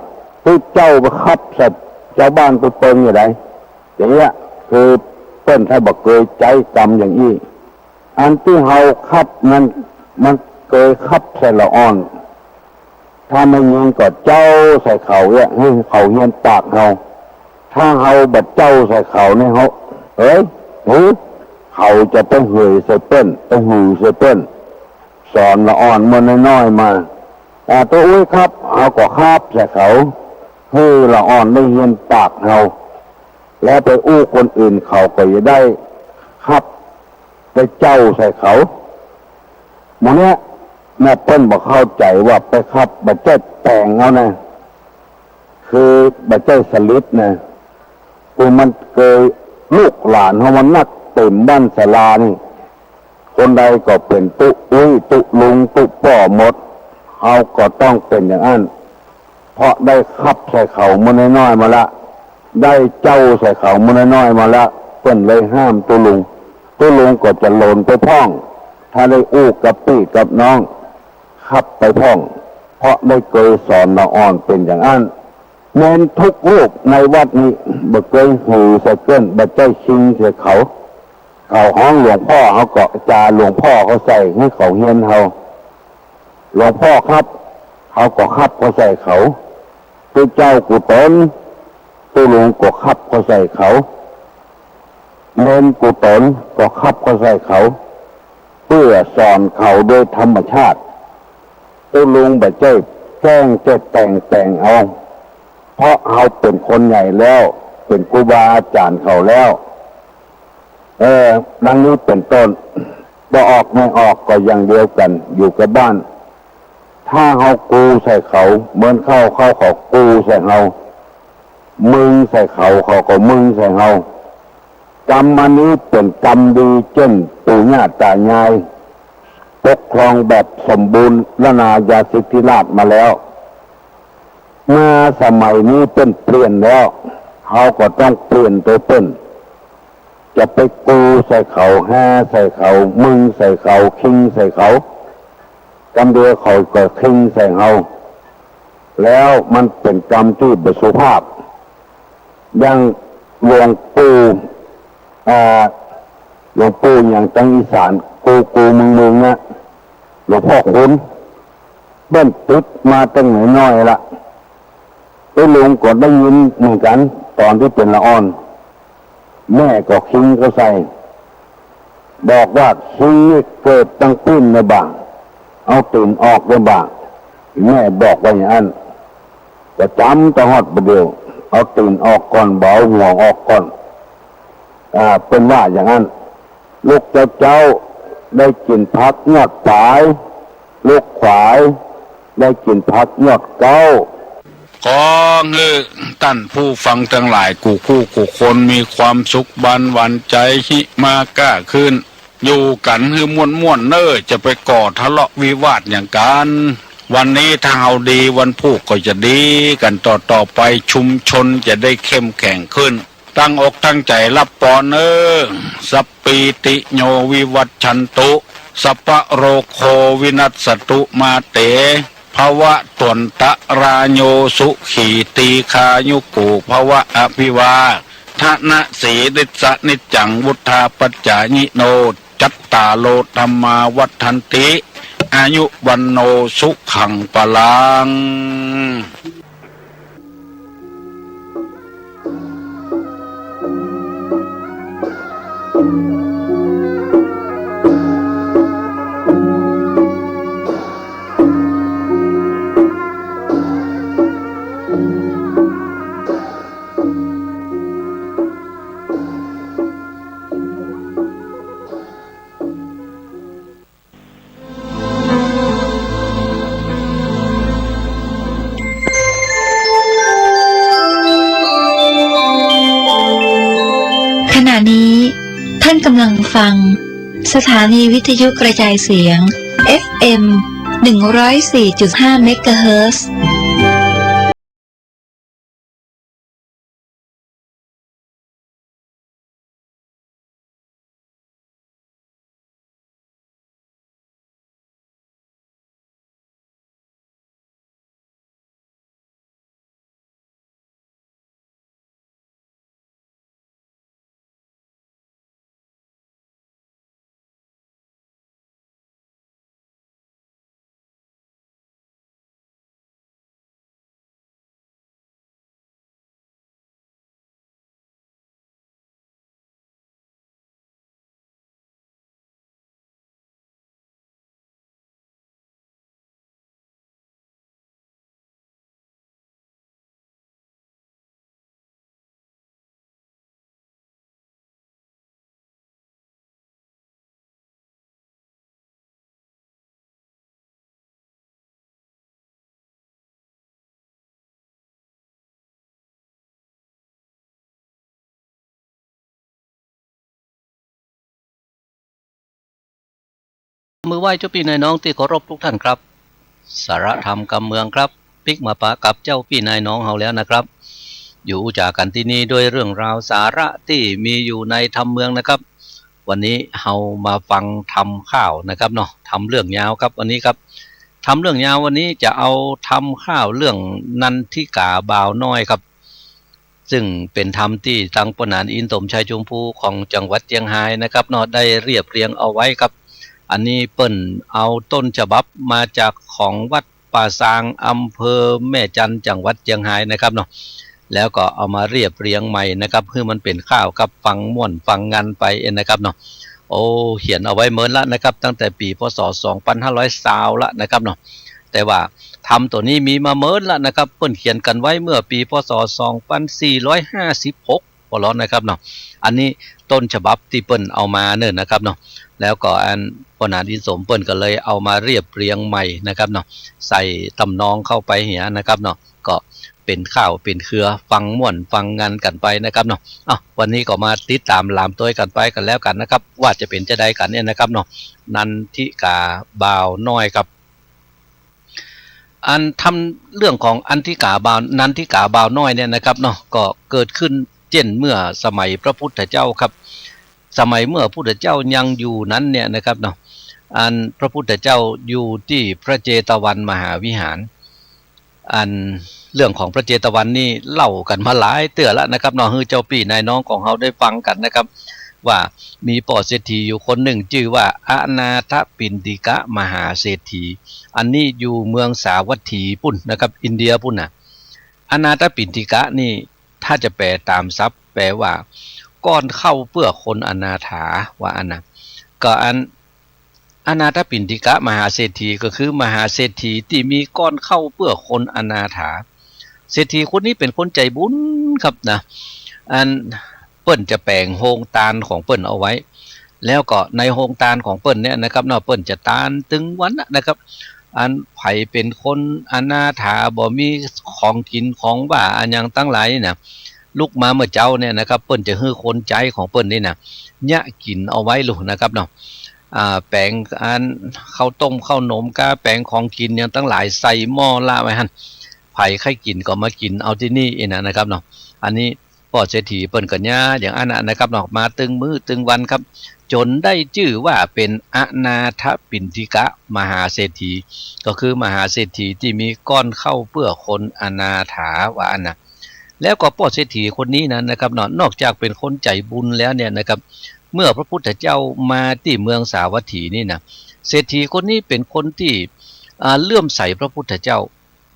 ตุ๊เจ้าไปฮับใส่จาวบ้านไปเปิงอย่างใด อย่างเงี้ย คือเปิ้นถ้าบ่เกยใจ๊กำอย่างอี้ อันตี้เฮาฮับนั้น มันเกยฮับใส่ละอ่อน ถ้าแม่ญิงก็เจ้าใส่เขาเนี่ย หื้อเขาเฮียนปากเฮา ถ้าเฮาบ่เจ้าใส่เขาเนี่ย เฮา เอ้ย หื้อ เขาจะไปเหยใส่เปิ้น ไปหือใส่เปิ้น สอนละอ่อนเมื่อน้อยๆ มา อ่า ตุ๊อุ๊ยฮับ เฮาก็ฮับใส่เขา หื้อละอ่อนได้เฮียนปากเฮา แล้วไปอู้คนอื่นเขาก็จะได้ฮับ ได้เจ้าใส่เขา หมู่เนี้ย แม่เปิ้นบ่เข้าใจ๋ว่าไปฮับ บ่ใจ้แป๋งเอานะ คือบ่ใจ้สลิดนะ คือมันเกย ลูกหลานเฮามันนักเต๋มบ้านศาลานี่ คนใดก็เป๋นตุ๊อุ๊ย ตุ๊ลุง ตุ๊ป้อหมด เฮาก็ต้องเป๋นอย่างอั้น เพราะได้ฮับใส่เขาเมื่อน้อยๆ มาละ ได้เจ้าใส่เขาเมื่อน้อยๆ มาละ เปิ้นเลยห้ามตุ๊ลุง ตุ๊ลุงก็จะหลนไปพ่อง ถ้าได้อู้กับปี้กับน้อง ฮับไปพ่อง เพราะได้เกยสอนละอ่อนเป๋นอย่างอั้น แม้นทุกรูปในวัดนี้ บ่เกยหือใส่เปิ้น บ่ใจ้คิงใส่เขา เขาฮ้องหลวงพ่อ เฮาก็จาหลวงพ่อเขาใส่หื้อเขาเฮียนเฮา หลวงพ่อฮับ เฮาก็ฮับเขาใส่เขา ตุ๊เจ้ากู้ต๋น ตุ๊ลุงก็ฮับเขาใส่เขา เณรกู้ต๋นก็ฮับเขาใส่เขา เปื้อสอนเขาโดยธรรมชาติ ตุ๊ลุงบ่ใจ้แกล้งจะแต่งแต่งเอา เพราะเฮาเป๋นคนใหญ่แล้ว เป๋นครูบาอาจ๋ารย์เขาแล้ว เออ ดังนี้เป๋นต้น บ่ออกไม่ออกก็อย่างเดียวกั๋น อยู่กับบ้าน ถ้าเฮากูใส่เขา เหมือนเข้า เข้าเขากูใส่เฮา มึงใส่เขา เขาก็มึงใส่เฮา กรรมอันนี้เป๋นกรรมดี เจ้นปู่ย่าต๋ายาย ปกครองแบบสมบูรณาญาสิทธิราชย์มาแล้ว มาสมัยนี้เปิ้นเปลี่ยนแล้ว เฮาก็ต้องเปลี่ยนตวยเปิ้น จะไปกูใส่เขา แฮใส่เขา มึงใส่เขา คิงใส่เขา กำเดียวเขาก็คิงใส่เฮา แล้วมันเป๋นกำตี้บ่สุภาพ อย่างหลวงปู่ อ่า หลวงปู่อย่างตังอีสาน กูกูมึงมึงนะ หลวงพ่อคุณ เปิ้นติดมาตั้งน้อยๆ ละ ตุ๊ลุงก็ได้ยินเหมือนกั๋น ต๋อนตี้เป๋นละอ่อน แม่ก็คิงเขาใส่ บอกว่าคิงนี่เกิดตังปิ้นเลยบ่า เอาตี๋นออกเลยบ่า แม่บอกว่าอย่างนั้น ประจ๋ำตลอดบ่าเดี่ยว เอาตี๋นออกก่อน บ่เอาห่วงออกก่อน อ่า เปิ้นว่าอย่างนั้น ลุกเจ๊าๆ ได้กิ๋นผักยอดป๋าย ลุกขวาย ได้กิ๋นผักยอดเก๊า ขอหื้อต้านผู้ฟังตังหลายกู้คู่กู้คนมีความสุขบานหวานใจ๋ หิมาก้าคืน อยู่กั๋นหื้อม่วนๆ เน่อ จะไปก่อทะเลาะวิวาทหยังกั๋น วันนี้ถ้าเฮาดี วันพูกก็จะดีกั๋นต่อๆ ไป ชุมชนจะได้เข้มแข็งขึ้น ตั้งอกตั้งใจ๋ฮับปอนเน่อ สัปปีติโยวิวัชชันตุ สัพพะโรโควินัสสตุมาเต ภวะตวันตะราโย สุขีตีฆายุโกภวะ อภิวาทะนะสีลิสสะนิจจัง วุฑฒาปัจจายิโน จัตตาโรธัมมาวัฑฒันติ อายุวัณโณสุขังพลัง ขณะนี้ท่านกำลังฟังสถานีวิทยุกระจายเสียง เอฟเอ็ม หนึ่งร้อยสี่จุดห้า เมกะเฮิรตซ์ มือไหว้เจ้าปี้นายน้องตี้เคารพทุกท่านครับ สาระธรรมกำเมืองครับ ปิ๊กมาปะกับเจ้าปี้นายน้องเฮาแล้วนะครับ อยู่อู้จ๋ากั๋นตี้นี่ด้วยเรื่องราวสาระตี้มีอยู่ในธรรมเมืองนะครับ วันนี้เฮามาฟังธรรมค่าวนะครับเนาะ ธรรมเรื่องยาวครับวันนี้ครับ ธรรมเรื่องยาววันนี้จะเอาธรรมค่าวเรื่องนันทิกาบ่าวน้อยครับ ซึ่งเป๋นธรรมตี้ตังป้อหนานอินสมชัยชมพูของจังหวัดเจียงฮายนะครับเนาะ ได้เรียบเรียงเอาไว้ครับ อันนี้เปิ้นเอาต้นฉบับมาจากของวัดป่าซาง อำเภอแม่จันทน์ จังหวัดเจียงฮายนะครับเนาะ แล้วก็เอามาเรียบเรียงใหม่นะครับ หื้อมันเป๋นค่าวกับฟังม่วนฟังงันไปเองนะครับเนาะ โอ้ เขียนเอาไว้เมินละนะครับ ตั้งแต่ปี๋ พ.ศ. สองปันห้าร้อยซาวละนะครับเนาะ แต่ว่าธรรมตั๋วนี้มีมาเมินละนะครับ เปิ้นเขียนกั๋นไว้เมื่อปี๋ พ.ศ. สองปันสี่ร้อยห้าสิบหก ปอลอนะครับเนาะ อันนี้ต้นฉบับตี้เปิ้นเอามาเนิ่นนะครับเนาะ แล้วก็อันป้อหนานอินสมเปิ้นก็เลยเอามาเรียบเรียงใหม่นะครับเนาะ ใส่ตำนองเข้าไปเหียนะครับเนาะ ก็เป๋นค่าวเป๋นเครือ ฟังม่วนฟังงันกั๋นไปนะครับเนาะ อ้าว วันนี้ก็มาติดต๋ามหลามตวยกั๋นไปกั๋นแล้วกั๋นนะครับ ว่าจะเป๋นจาใดกั๋นเนี่ยนะครับเนาะ นันทิกาบ่าวน้อยครับ อันธรรมเรื่องของอันทิกาบ่าว นันทิกาบ่าวน้อยเนี่ยนะครับเนาะ ก็เกิดขึ้นเจ้นเมื่อสมัยพระพุทธเจ้าครับ สมัยเมื่อพุทธเจ้ายังอยู่นั้นเนี่ยนะครับเนาะ อันพระพุทธเจ้าอยู่ตี้พระเจตวันมหาวิหาร อันเรื่องของพระเจตวันนี่เล่ากั๋นมาหลายเตื้อละนะครับเนาะ หื้อเจ้าปี้นายน้องของเฮาได้ฟังกั๋นนะครับ ว่ามีป้อเศรษฐีอยู่คนนึ่งจื้อว่าอนาถปิณฑิกะมหาเศรษฐี อันนี้อยู่เมืองสาวัตถีปุ้นนะครับ อินเดียปุ้นน่ะ อนาถปิณฑิกะนี่ ถ้าจะแปลต๋ามศัพท์ แปลว่า ก้อนข้าวเปื้อคนอนาถา ว่าอั้นนะ ก็อัน อนาถปิณฑิกะมหาเศรษฐีก็คือมหาเศรษฐีตี้มีก้อนข้าวเปื้อคนอนาถา เศรษฐีคนนี้เป๋นคนใจ๋บุญครับนะ อันเปิ้นจะแป๋งโฮงตานของเปิ้นเอาไว้ แล้วก็ในโฮงตานของเปิ้นเนี่ยนะครับเนาะ เปิ้นจะตานตึงวันน่ะนะครับ อันใผเป๋นคนอนาถาบ่มีของกิ๋นของว่าอะหยังตังหลายนี่นะ ลุกมาเมื่อเจ๊าเนี่ยนะครับ เปิ้นจะหื้อคนใจ๊ของเปิ้นนี่นะ เยียะกิ๋นเอาไว้ลูกนะครับเนาะ อ่า แป๋งอันข้าวต้มข้าวหนมก้า แป๋งของกิ๋นหยังตังหลายใส่หม้อละไว้หั้น ใผใค่กิ๋นก็มากิ๋นเอาตี้นี่อี้นะนะครับเนาะ อันนี้ป้อเศรษฐีเปิ้นก็เยียะอย่างอั้นน่ะนะครับเนาะ มาตึงมื้อตึงวันครับ จ๋นได้จื้อว่าเป๋นอนาถปิณฑิกะมหาเศรษฐี ก็คือมหาเศรษฐีตี้มีก้อนข้าวเปื้อคนอนาถาว่าอั้นนะ แล้วก็ป้อเศรษฐีคนนี้นั้นนะครับเนาะ นอกจากเป๋นคนใจ๋บุญแล้วเนี่ยนะครับ เมื่อพระพุทธเจ้ามาตี้เมืองสาวัตถีนี่นะ เศรษฐีคนนี้เป๋นคนตี้ อ่า เลื่อมใสพระพุทธเจ้า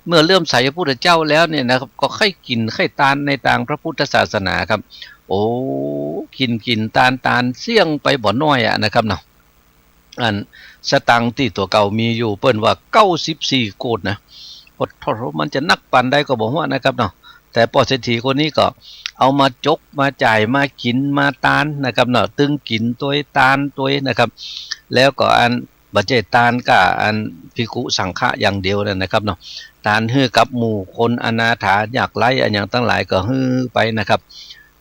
เมื่อเลื่อมใสพระพุทธเจ้าแล้วเนี่ยนะครับ ก็ใค่กิ๋นใค่ตานในตางพระพุทธศาสนาครับ โอ้ กิ๋นกิ๋นตานตานเสี้ยงไปบ่น้อยอะนะครับเนาะ อันสตางค์ตี้ตั๋วเก่ามีอยู่เปิ้นว่าเก้าสิบสี่โกดนะ โอ้โธ่ มันจะนักปานใดก็บ่ฮู้นะครับเนาะ แต่ป้อเศรษฐีคนนี้ก็เอามาจกมาจ่ายมากิ๋นมาตานนะครับเนาะ ตึงกิ๋นตวยตานตวยนะครับ แล้วก็อันบ่ใจ้ตานก้าอันภิกขุสังฆะอย่างเดียวนั่นนะครับเนาะ ตานหื้อกับหมู่คนอนาถายากไร้อะหยังตังหลายก็หื้อไปนะครับ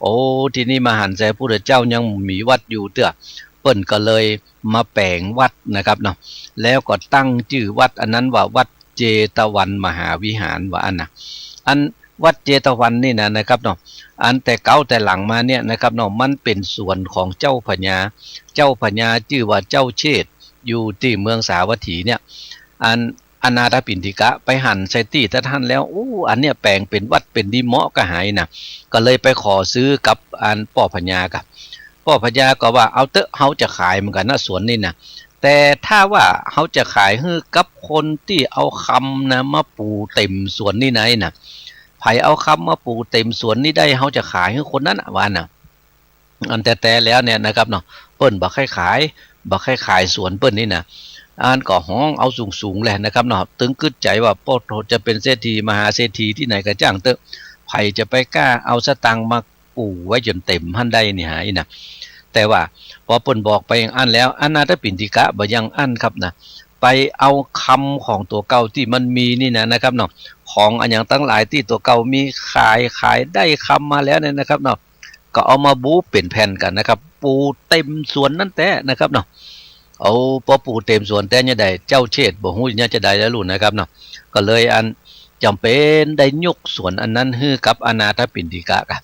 โอ้ ทีนี้มาหันแสพุทธเจ้ายังมีวัดอยู่เตื้อ เปิ้นก็เลยมาแป๋งวัดนะครับเนาะ แล้วก็ตั้งจื้อวัดอันนั้นว่าวัดเจตวันมหาวิหารว่าอั้นนะ อันวัดเจตวันนี่นะนะครับเนาะ อันแต่เก๊าแต่หลังมาเนี่ยนะครับเนาะ มันเป๋นสวนของเจ้าพญา เจ้าพญาจื้อว่าเจ้าเชษฐอยู่ตี้เมืองสาวัตถีเนี่ย อันอนาถปิณฑิกะไปหันใส่ตี้ตะหั้นแล้ว โอ้ อันเนี้ยแป๋งเป๋นวัดเป๋นดีเหมาะกะหายนะ ก็เลยไปขอซื้อกับอันป้อพญากะ ป้อพญาก็ว่าเอาเต๊อะ เฮาจะขายเหมือนกั๋นนะสวนนี่นะ แต่ถ้าว่าเฮาจะขายหื้อกับคนตี้เอาคำนะมาปู๋เต็มสวนนี่นะ นะ ใผเอาคำมาปู๋เต็มสวนนี่ได้ เฮาจะขายหื้อคนนั้นน่ะว่านะ อันแต๊ๆ แล้วเนี่ยนะครับเนาะ เปิ้นบ่ใค่ขาย บ่ใค่ขายสวนเปิ้นนี่นะ อันก็ฮ้องเอาสูงๆ แหละนะครับเนาะ ตึงกึ๊ดใจ๋ว่า โอ้โธ่ จะเป๋นเศรษฐีมหาเศรษฐีตี้ไหนก็จ้างเต๊อะ ใผจะไปกล้าเอาสตางค์มาปู๋ไว้จ๋นเต็มหั้นได้นี่หาอี้นะ แต่ว่าปอเปิ้นบอกไปอย่างอั้นแล้ว อนาถปิณฑิกะบ่ยังอั้นครับนะ ไปเอาคำของตั๋วเก่าตี้มันมีนี่นะ นะครับเนาะ ของอะหยังตังหลายตี้ตั๋วเก่ามีขาย ขายได้คำมาแล้วเนี่ยนะครับเนาะ ก็เอามาบู๋เป๋นแผ่นกั๋นนะครับ ปู๋เต็มสวนนั้นแต๊นะครับเนาะ เอา ปอปู๋เต็มสวนแต๊จะใด เจ้าเชษฐบ่ฮู้จะใดแล้วลูกนะครับเนาะ ก็เลยอันจ๋ำเป๋นได้ยกสวนอันนั้นหื้อกับอนาถปิณฑิกะกะ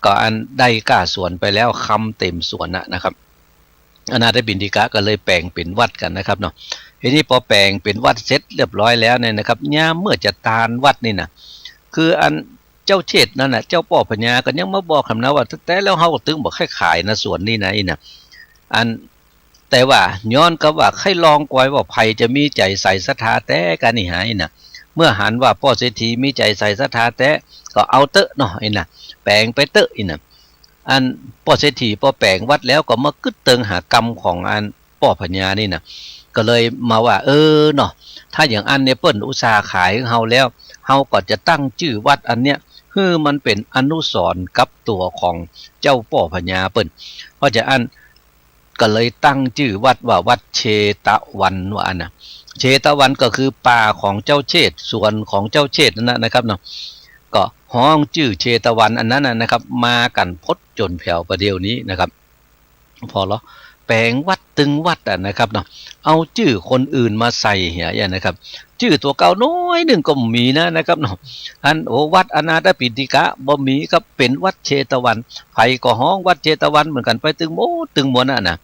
ก็อันได้ก้าสวนไปแล้ว คำเต็มสวนน่ะนะครับ อนาถปิณฑิกะก็เลยแป๋งเป๋นวัดกั๋นนะครับเนาะ ทีนี้ปอแป๋งเป๋นวัดเสร็จเรียบร้อยแล้วเนี่ยนะครับ ยามเมื่อจะตานวัดนี่นะ คืออันเจ้าเชษฐนั่นน่ะ เจ้าป้อพญาก็ยังมาบอกหำนะว่า แต๊ๆ แล้วเฮาก็ตึงบ่ใค่ขายนะสวนนี่นะอี้นะ อัน แต่ว่าย้อนกับว่าใค่ลองกอยว่าใผจะมีใจ๋ใส่ศรัทธาแต๊กะนี่หาอี้นะ เมื่อหันว่าป้อเศรษฐีมีใจ๋ใส่ศรัทธาแต๊ ก็เอาเต๊อะเนาะอี้นะ แป๋งไปเต๊อะอี้นะ อันป้อเศรษฐีปอแป๋งวัดแล้วก็มากึ๊ดเติงหากำของอันป้อพญานี่นะ ก็เลยมาว่า เออเนาะ ถ้าอย่างอั้นเนี่ยเปิ้นอุตส่าห์ขายหื้อเฮาแล้ว เฮาก็จะตั้งจื้อวัดอันเนี้ย หื้อมันเป๋นอนุสรณ์กับตั๋วของเจ้าป้อพญาเปิ้น เพราะจะอั้น ก็เลยตั้งจื้อวัดว่าวัดเชตวันว่าอั้นนะ เชตวันก็คือป่าของเจ้าเชษฐ สวนของเจ้าเชษฐนั่นนะ นะครับเนาะ ก็ฮ้องจื้อเชตวันอันนั้นน่ะนะครับ มากั๋นพดจ๋นแผวประเดี๋ยวนี้นะครับ ปอลอแป๋งวัดตึงวัดอะนะครับเนาะ เอาจื้อคนอื่นมาใส่เหียอะนะครับ จื้อตั๋วเก่าน้อยนึ่งก็มีนะ นะครับเนาะ อัน โอ้ วัดอนาถปิณฑิกะบ่มีครับ เป๋นวัดเชตวัน ใผก็ฮ้องวัดเชตวันเหมือนกั๋นไปตึงหมดตึงมวลน่ะนะ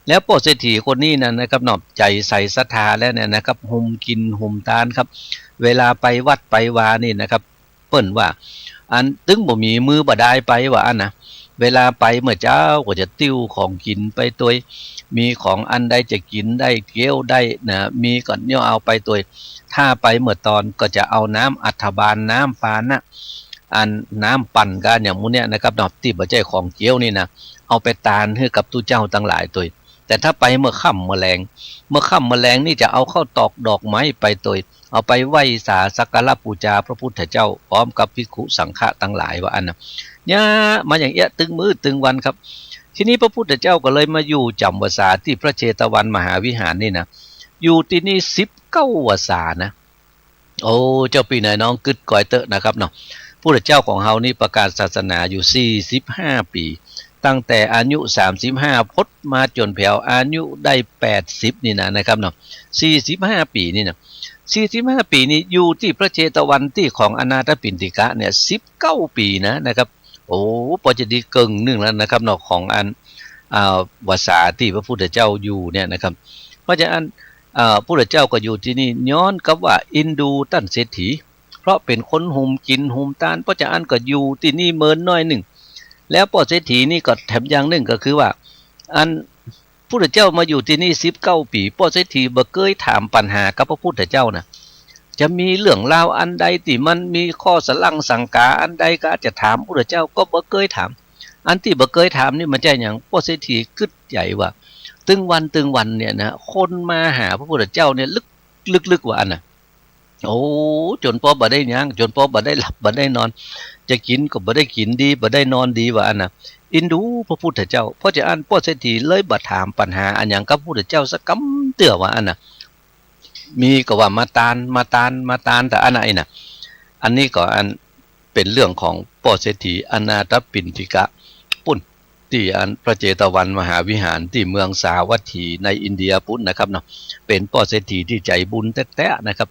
แล้วป้อเศรษฐีคนนี้นะ นะครับเนาะ ใจ๋ใส่ศรัทธาแล้วเนี่ยนะครับ หุมกิ๋นหุมตานครับ เวลาไปวัดไปวานี่นะครับ เปิ้นว่า อันตึงบ่มีมื้อบ่ดายไปว่าอั้นนะ เวลาไปเมื่อเจ๊าก็จะติ้วของกิ๋นไปตวย มีของอันใดจะกิ๋นได้เกี้ยวได้นะ มีก็ย่อเอาไปตวย ถ้าไปเมื่อตอนก็จะเอาน้ำอัฐบาล น้ำปานะ อันน้ำปั่นก้าอย่างหมู่เนี้ยนะครับเนาะ ตี้บ่ใจ้ของเกี้ยวนี่นะ เอาไปตานหื้อกับตุ๊เจ้าตังหลายตวย แต่ถ้าไปเมื่อค่ำเมื่อแลง เมื่อค่ำเมื่อแลงนี่จะเอาข้าวตอกดอกไม้ไปตวย เอาไปไหว้สาสักการะปู๋จาพระพุทธเจ้า พร้อมกับภิกขุสังฆะตังหลายว่าอั้นนะ เนี่ย มาอย่างเอี้ยตึงมื้อตึงวันครับ ทีนี้พระพุทธเจ้าก็เลยมาอยู่จ๋ำวสาตี้พระเชตวันมหาวิหารนี่นะ อยู่ตี้นี่สิบเก้าวสานะ โอ้ เจ้าปี้นายน้องกึ๊ดกอยเต๊อะนะครับเนาะ พุทธเจ้าของเฮานี่ประกาศศาสนาอยู่สี่สิบห้าปี๋ ตั้งแต่อายุสามสิบห้าพดมาจ๋นแผวอายุได้แปดสิบนี่นะ นะครับเนาะ สี่สิบห้าปี๋นี่นะ สี่สิบห้าปี๋นี่อยู่ตี้พระเชตวันตี้ของอนาถปิณฑิกะเนี่ยสิบเก้าปี๋นะ นะครับ โอ้ ปอจะดีเกิ่งนึ่งแล้วนะครับเนาะ ของอัน อ่า วสาตี้พระพุทธเจ้าอยู่เนี่ยนะครับ เพราะฉะนั้น อ่า พุทธเจ้าก็อยู่ตี้นี่ ย้อนกับว่าเอ็นดูต้านเศรษฐี เพราะเป๋นคนหุมกิ๋นหุมตาน เพราะฉะนั้นก็อยู่ตี้นี่เมินน้อยนึ่ง แล้วป้อเศรษฐีนี่ก็แถมอย่างนึ่งก็คือว่า อัน พุทธเจ้ามาอยู่ตี้นี่สิบเก้าปี๋ ป้อเศรษฐีบ่เกยถามปัญหากับพระพุทธเจ้านะ จะมีเรื่องราวอันใดตี้มันมีข้อสะหลังสังกาอันใดก็อาจจะถามพุทธเจ้า ก็บ่เกยถาม อันตี้บ่เกยถามนี่มันใจ้หยัง ป้อเศรษฐีกึ๊ดใจ๋ว่า ตึงวันตึงวันเนี่ยนะ คนมาหาพระพุทธเจ้าเนี่ยลึก ลึกๆ ว่าอั้นนะ โอ้ จ๋นปอบ่ได้หยัง จ๋นปอบ่ได้หลับบ่ได้นอน จะกิ๋นก็บ่ได้กิ๋นดี บ่ได้นอนดีว่าอั้นนะ เอ็นดูพระพุทธเจ้า เพราะฉะนั้นป้อเศรษฐีเลยบ่ถามปัญหาอันหยังกับพระพุทธเจ้าสักกำเตื้อว่าอั้นนะ มีก็ว่ามาตาน มาตาน มาตาน แต่อันไหนนะ อันนี้ก็อันเป๋นเรื่องของป้อเศรษฐีอนาถปิณฑิกะปุ้น ตี้อันพระเจตวันมหาวิหารตี้เมืองสาวัตถีในอินเดียปุ้นนะครับเนาะ เป๋นป้อเศรษฐีตี้ใจ๋บุญแต๊ๆ นะครับ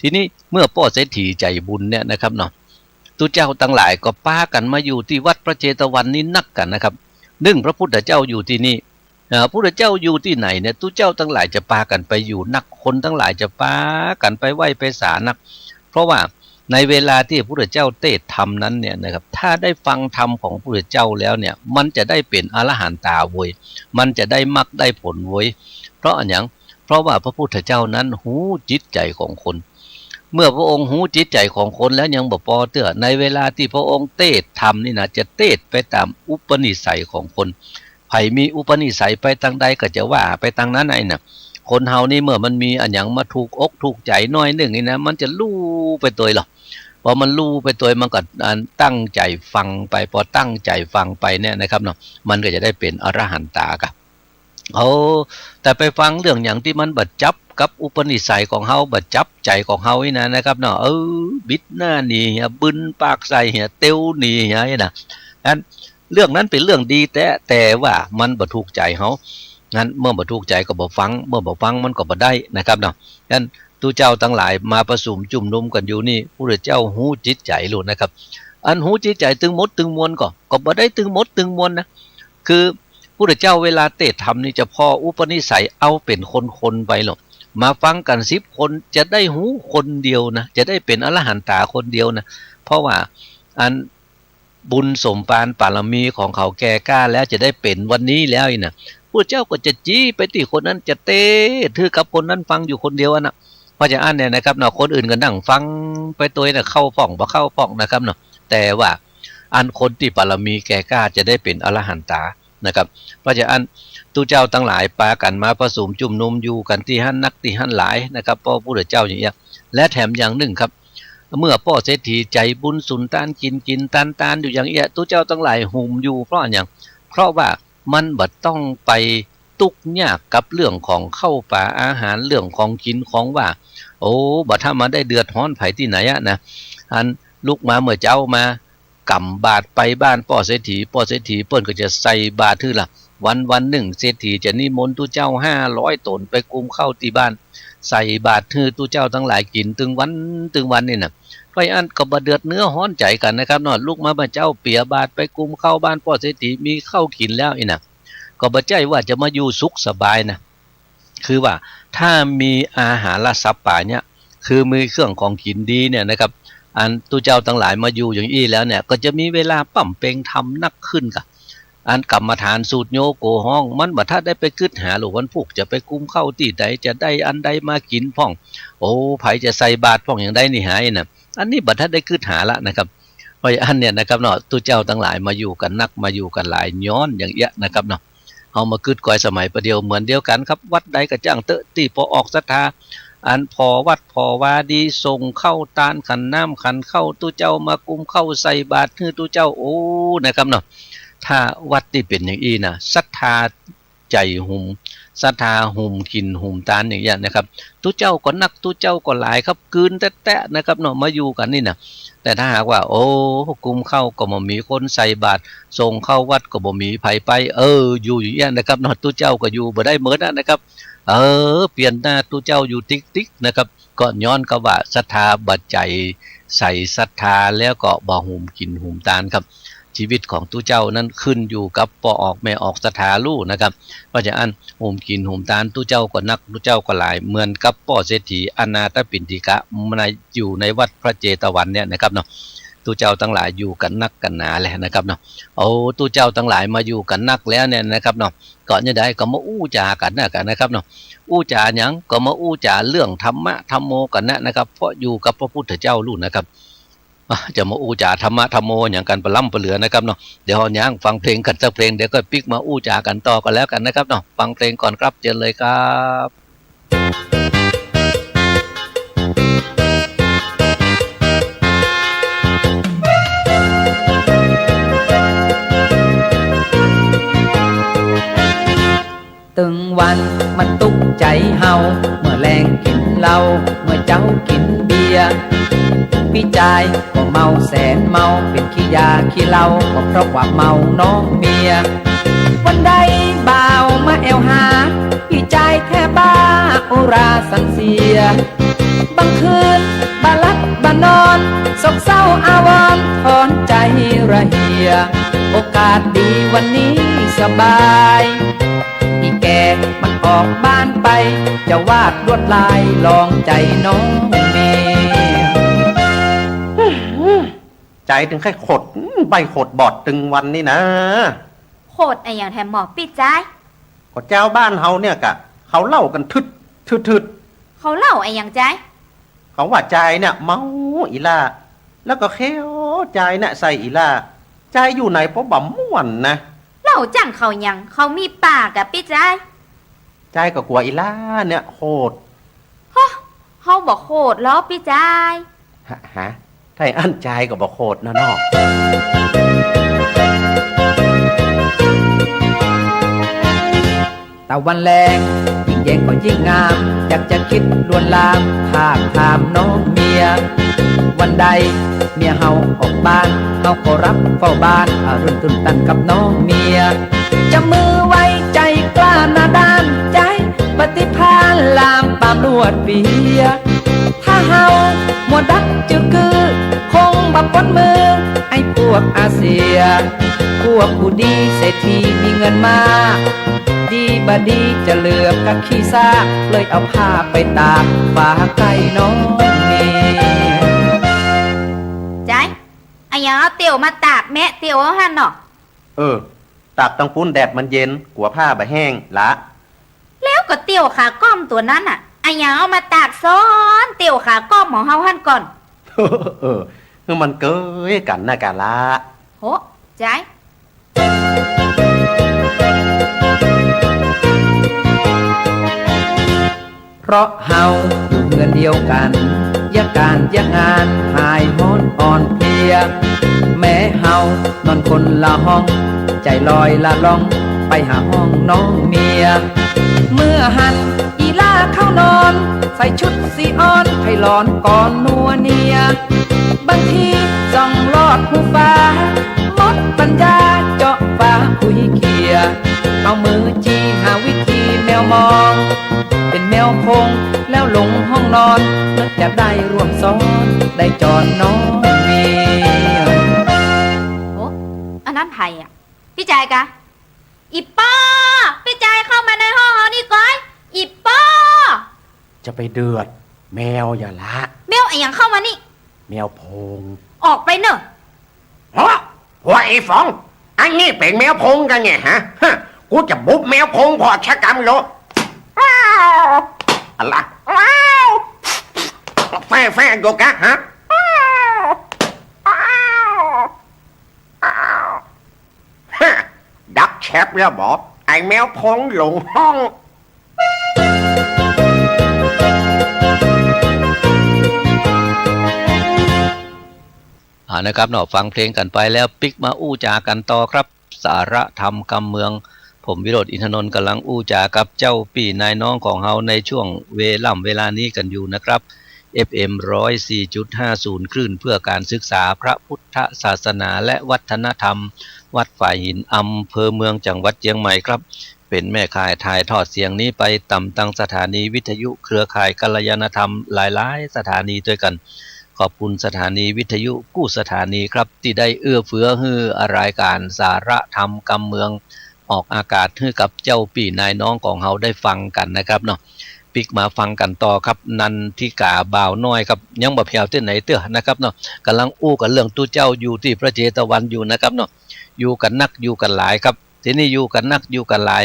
ทีนี้เมื่อป้อเศรษฐีใจ๋บุญเนี่ยนะครับเนาะ ตุ๊เจ้าตังหลายก็ปากั๋นมาอยู่ตี้วัดพระเจตวันนี้นักกั๋นนะครับ นึ่งพระพุทธเจ้าอยู่ตี้นี่ เอ่อ พุทธเจ้าอยู่ตี้ไหนเนี่ย ตุ๊เจ้าตังหลายจะปากั๋นไปอยู่นัก คนตังหลายจะปากั๋นไปไหว้ไปสานัก เพราะว่าในเวลาตี้พุทธเจ้าเตสน์ธรรมนั้นเนี่ยนะครับ ถ้าได้ฟังธรรมของพุทธเจ้าแล้วเนี่ย มันจะได้เป๋นอรหันตาโว้ย มันจะได้มรรคได้ผลโว้ย เพราะอันหยัง เพราะว่าพระพุทธเจ้านั้นฮู้จิตใจ๋ของคน เมื่อพระองค์ฮู้จิตใจ๋ของคนแล้วยังบ่ปอเตื้อ ในเวลาตี้พระองค์เตสน์ธรรมนี่นะ จะเตสน์ไปต๋ามอุปนิสัยของคน ใผมีอุปนิสัยไปตางใดก็จะว่าไปตางนั้นไอ้น่ะ คนเฮานี่เมื่อมันมีอันหยังมาถูกอกถูกใจ๋น้อยนึ่งนี่นะ มันจะลู่ไปตวยหรอก พอมันลู่ไปตวยมันก็ อัน ตั้งใจ๋ฟังไป พอตั้งใจ๋ฟังไปเนี่ยนะครับเนาะ มันก็จะได้เป๋นอรหันตาครับ เอา แต่ไปฟังเรื่องหยังตี้มันบ่จับกับอุปนิสัยของเฮา บ่จับใจ๋ของเฮานี่นะ นะครับเนาะ เออ บิดหน้าหนีเหีย บึนปากใส่เหีย เตียวหนีเหียนี่นะ อัน เรื่องนั้นเป๋นเรื่องดีแต๊ แต่ว่ามันบ่ถูกใจ๋เฮา นั้นเมื่อบ่ถูกใจ๋ก็บ่ฟัง เมื่อบ่ฟังมันก็บ่ได้นะครับเนาะ นั้นตุ๊เจ้าตังหลายมาประสุมจุมนุมกั๋นอยู่นี่ พุทธเจ้าฮู้จิตใจ๋โลดนะครับ อันฮู้จิตใจ๋ตึงหมดตึงมวลก็ ก็บ่ได้ตึงหมดตึงมวลนะ คือพุทธเจ้าเวลาเตสน์ธรรมนี่จะผ่ออุปนิสัยเอาเป๋นคนๆ ไปหรอก มาฟังกั๋นสิบคนจะได้ฮู้คนเดียวนะ จะได้เป๋นอรหันตาคนเดียวนะ เพราะว่าอัน บุญสมปานปารมีของเขาแก่กล้าแล้ว จะได้เป๋นวันนี้แล้วนี่นะ พุทธเจ้าก็จะจี๊ไปตี้คนนั้น จะเตสน์หื้อกับคนนั้นฟังอยู่คนเดียวอันน่ะ เพราะฉะนั้นเนี่ยนะครับเนาะ คนอื่นก็นั่งฟังไปตวยนะ เข้าพ่องบ่เข้าพ่องนะครับเนาะ แต่ว่าอันคนตี้ปารมีแก่กล้าจะได้เป๋นอรหันตานะครับ เพราะฉะนั้นตุ๊เจ้าตังหลายปากั๋นมาประสุมจุมนุมอยู่กั๋นตี้หั้นนักตี้หั้นหลายนะครับ เพราะพุทธเจ้าอย่างเงี้ย และแถมอย่างนึ่งครับ เมื่อป้อเศรษฐีใจ๋บุญสุนตานกิ๋นกิ๋นตานตานอยู่อย่างเอี้ย ตุ๊เจ้าตังหลายหุมอยู่ เพราะหยัง เพราะว่ามันบ่ต้องไปตุ๊กข์ยากกับเรื่องของข้าวป๋าอาหาร เรื่องของกิ๋นของว่า โอ้ บ่ถ้ามาได้เดือดฮ้อนใผตี้ไหนอะนะ อันลุกมาเมื่อเจ๊ามา ก๋ำบาตรไปบ้านป้อเศรษฐี ป้อเศรษฐีเปิ้นก็จะใส่บาตรหื้อละ วันวันนึ่งเศรษฐีจะนิมนต์ตุ๊เจ้าห้าร้อยต๋นไปกุมข้าวตี้บ้าน ใส่บาตรหื้อตุ๊เจ้าตังหลายกิ๋นตึงวันตึงวันนี่นะ เพราะอันก็บ่เดือดเนื้อฮ้อนใจ๋กั๋นนะครับเนาะ ลุกมาเมื่อเจ๊าเปียบาตรไปกุมข้าวบ้านป้อเศรษฐี มีข้าวกิ๋นแล้วนี่นะ ก็บ่ใจ้ว่าจะมาอยู่สุขสบายนะ คือว่าถ้ามีอาหารทรัพย์ป๋าเนี่ย คือมีเครื่องของกิ๋นดีเนี่ยนะครับ อันตุ๊เจ้าตังหลายมาอยู่อย่างอี้แล้วเนี่ย ก็จะมีเวลาป๋ำเป็งธรรมนักขึ้นก่ะ อันกรรมฐานสูตรโยโกฮ้อง มันบ่ทันได้ไปกึ๊ดหาหรอก วันพูกจะไปกุมข้าวตี้ใด จะได้อันใดมากิ๋นพ่อง โอ้ ใผจะใส่บาตรพ่องอย่างใดนี่หานี่นะ อันนี้บ่ทันได้กึ๊ดหาละนะครับ เพราะอันเนี่ยนะครับเนาะ ตุ๊เจ้าตังหลายมาอยู่กั๋นนัก มาอยู่กั๋นหลาย ย้อนอย่างเอี้ยนะครับเนาะ เอามากึ๊ดก้อยสมัยประเดี๋ยวเหมือนเดียวกั๋นครับ วัดใดก็จ้างเต๊อะ ตี้ผ่อออกศรัทธา อันผ่อวัดผ่อวาดี ส่งข้าวตานขันน้ำขันข้าว ตุ๊เจ้ามากุมข้าวใส่บาตรหื้อตุ๊เจ้า โอ้ นะครับเนาะ ถ้าวัดตี้เป๋นอย่างอี้นะ ศรัทธาใจ๋หุม ศรัทธาหุมกิ๋นหุมตานอย่างเงี้ยนะครับ ตุ๊เจ้าก็นัก ตุ๊เจ้าก็หลายครับ กืนแต๊ๆ นะครับเนาะ มาอยู่กั๋นนี่นะ แต่ถ้าหากว่า โอ้ กุมข้าวก็บ่มีคนใส่บาตร ส่งข้าววัดก็บ่มีใผไป เออ อยู่อย่างเงี้ยนะครับเนาะ ตุ๊เจ้าก็อยู่บ่ได้เหมือนกันนะครับ เออ เปลี่ยนหน้าตุ๊เจ้าอยู่ติ๊กๆ นะครับ ก็ย้อนกับว่าศรัทธาบ่ใจ๋ ใส่ศรัทธาแล้วก็บ่หุมกิ๋นหุมตานครับ ชีวิตของตุ๊เจ้านั้นขึ้นอยู่กับป้อออกแม่ออกศรัทธาลู่นะครับ เพราะฉะนั้นหุมกิ๋นหุมตานตุ๊เจ้าก็นัก ตุ๊เจ้าก็หลาย เหมือนกับป้อเศรษฐีอนาถปิณฑิกะ ใน อยู่ในวัดพระเจตวันเนี่ยนะครับเนาะ ตุ๊เจ้าตังหลายอยู่กั๋นนักกั๋นหนาแหละนะครับเนาะ โอ้ ตุ๊เจ้าตังหลายมาอยู่กั๋นนักแล้วเนี่ยนะครับเนาะ ก็เนี่ยได้ก็มาอู้จ๋ากั๋นนะกั๋นนะครับเนาะ อู้จ๋าหยัง ก็มาอู้จ๋าเรื่องธรรมะธัมโมกั๋นนะนะครับ เพราะอยู่กับพระพุทธเจ้าลู่นะครับ อ่ะ จะมาอู้จ๋าธรรมะธัมโมหยังกั๋นปะล้ำปะเหลือนะครับเนาะ เดี๋ยวเฮาย้างฟังเพลงกั๋นสักเพลง เดี๋ยวก็ปิ๊กมาอู้จ๋ากั๋นต่อก็แล้วกั๋นนะครับเนาะ ฟังเพลงก่อนครับ เจิญเลยครับ ตึงวันมันตุ๊กใจ๋เฮา เมื่อแลงกิ๋นเหล้า เมื่อเจ๊ากิ๋นเบียร์ ปี้จายก็เมาแสนเมา เป๋นขี้ยาขี้เหล้า ก็เพราะว่าเมาน้องเมีย วันใดบ่าวมาแอ่วหา ปี้จายแท้บ้า อุราสันเสีย บางคืนบ่หลับบ่นอน โศกเศร้าอาวรณ์ ถอนใจ๋ระเหีย โอกาสดีวันนี้สบาย อีแก่มันออกบ้านไป จะวาดลวดลายลองใจ๋น้องเมีย ใจ๋ตึงใค่ขด อื้อ ใบ้ขดบอดตึงวันนี้นะ ขดอะหยังแหมหมอปี้จาย ก็จาวบ้านเฮาเนี่ยก่ะ เขาเล่ากั๋นทึด ทึด ทึด เขาเล่าอะหยังจาย เขาว่าจายเนี่ยเมาอี้ล่า แล้วก็เคี้ยวจายเนี่ยใส่อี้ล่า จายอยู่ไหนปอบ่ม่วนนะ เล่าจั้งเขาหยัง เขามีปากอะปี้จาย จายก็กั๋วอี้ล่าเนี่ยโขด ฮะ เฮาบ่โขดลอปี้จาย ฮะ ฮะ ถ้าอั้นจายก็บ่โขดเนาะเนาะ ตะวันแลง ยิ่งแยงก็ยิ่งงาม อยากจะคิดลวนลาม ทาบถามน้องเมีย วันใดเมียเฮาออกบ้าน เฮาก็รับเฝ้าบ้าน อะ รุ่นตุ่นตันกับน้องเมีย จับมือไว้ใจ๋กล้าหน้าด้าน ใจ๋ปฏิภาณลามปามลวดเปีย ถ้าเฮามัวดักจื้อกื้อ คงบ่ป๊นมือไอ้พวกอาเซีย พวกผู้ดีเศรษฐีมีเงินมาก ดีบ่ดีจะเหลือกับขี้ซาก เลยเอาผ้าไปตากฝาใก้น้องเมีย จาย อะหยังเอาเตียวมาตากแมะเตียวหั้นเนาะ เออ ตากตังปุ้นแดดมันเย็น กั๋วผ้าบ่แห้งละ แล้วก็เตียวขาก้อมตั๋วนั้นน่ะ อะหยังเอามาตากซ้อนเตียวขาก้อมของเฮาหั้นก่อน เออ คือมันเกยกั๋นนะกะละ โห จาย เพราะเฮาอยู่เฮือนเดียวกั๋น เยียะก๋านเยียะงาน หายฮ้อนอ่อนเพลีย แม้เฮานอนคนละห้อง ใจ๋ลอยละล่อง ไปหาห้องน้องเมีย เมื่อหันอี้ล่าเข้านอน ใส่ชุดสีอ่อน ใค่หลอนก่อนนัวเนีย บางทีส่องลอดหูฝา หมดปัญญาเจาะฝาคุยเคีย เอามือจี้หาวิธีแมวมอง เป๋นแมวโพงแล้วลงห้องนอน นึกจะได้ร่วมซ้อน ได้จอนน้องเมีย โอ้ อันนั้นใผอะ ปี้จายกะ อี่ป้อ ปี้จายเข้ามาในห้องเฮานี่ก่อย อี่ป้อ จะไปเดือดแมวอย่าละ แมวอะหยังเข้ามานี่ แมวโพง ออกไปเน่อ ฮะ หัวไอ้ฝอง อันนี้เป๋นแมวโพงกะเนี่ยฮะ ฮะ กูจะบุบแมวโพงผ่อชะกรรมโล อ้าว อะละ อ้าว แฟะแฟะอยู่กะฮะ อ้าว อ้าว อ้าว ฮะ ดักแชปแล้วบ่ ไอ้ อ้แมวผงหลงห้อง เอานะครับเนาะ ฟังเพลงกั๋นไปแล้ว ปิ๊กมาอู้จ๋ากั๋นต่อครับ สาระธรรมกำเมือง ผมวิโรจน์ อินทนนท์ ก่ำลังอู้จ๋ากับเจ้าปี้นายน้องของเฮาในช่วงเวล่ำเวลานี้กั๋นอยู่นะครับ เอฟเอ็ม ร้อยสี่จุดห้าศูนย์ คลื่นเพื่อการศึกษาพระพุทธศาสนาและวัฒนธรรม วัดฝายหิน อำเภอเมือง จังหวัดเจียงใหม่ครับ เป๋นแม่ข่ายถ่ายทอดเสียงนี้ไปต๋ามตังสถานีวิทยุเครือข่ายกัลยาณธรรมหลายๆ สถานีตวยกั๋น ขอบคุณสถานีวิทยุกู้สถานีครับ ตี้ได้เอื้อเฟื้อหื้อรายก๋านสาระธรรมกำเมือง ออกอากาศหื้อกับเจ้าปี้นายน้องของเฮาได้ฟังกั๋นนะครับเนาะ ปิ๊กมาฟังกั๋นต่อครับ นันทิกาบ่าวน้อยครับ ยังบ่แผวตี้ไหนเตื้อนะครับเนาะ ก่ำลังอู้กั๋นเรื่องตุ๊เจ้าอยู่ตี้พระเจตวันอยู่นะครับเนาะ อยู่กั๋นนักอยู่กั๋นหลายครับ ทีนี้อยู่กั๋นนักอยู่กั๋นหลาย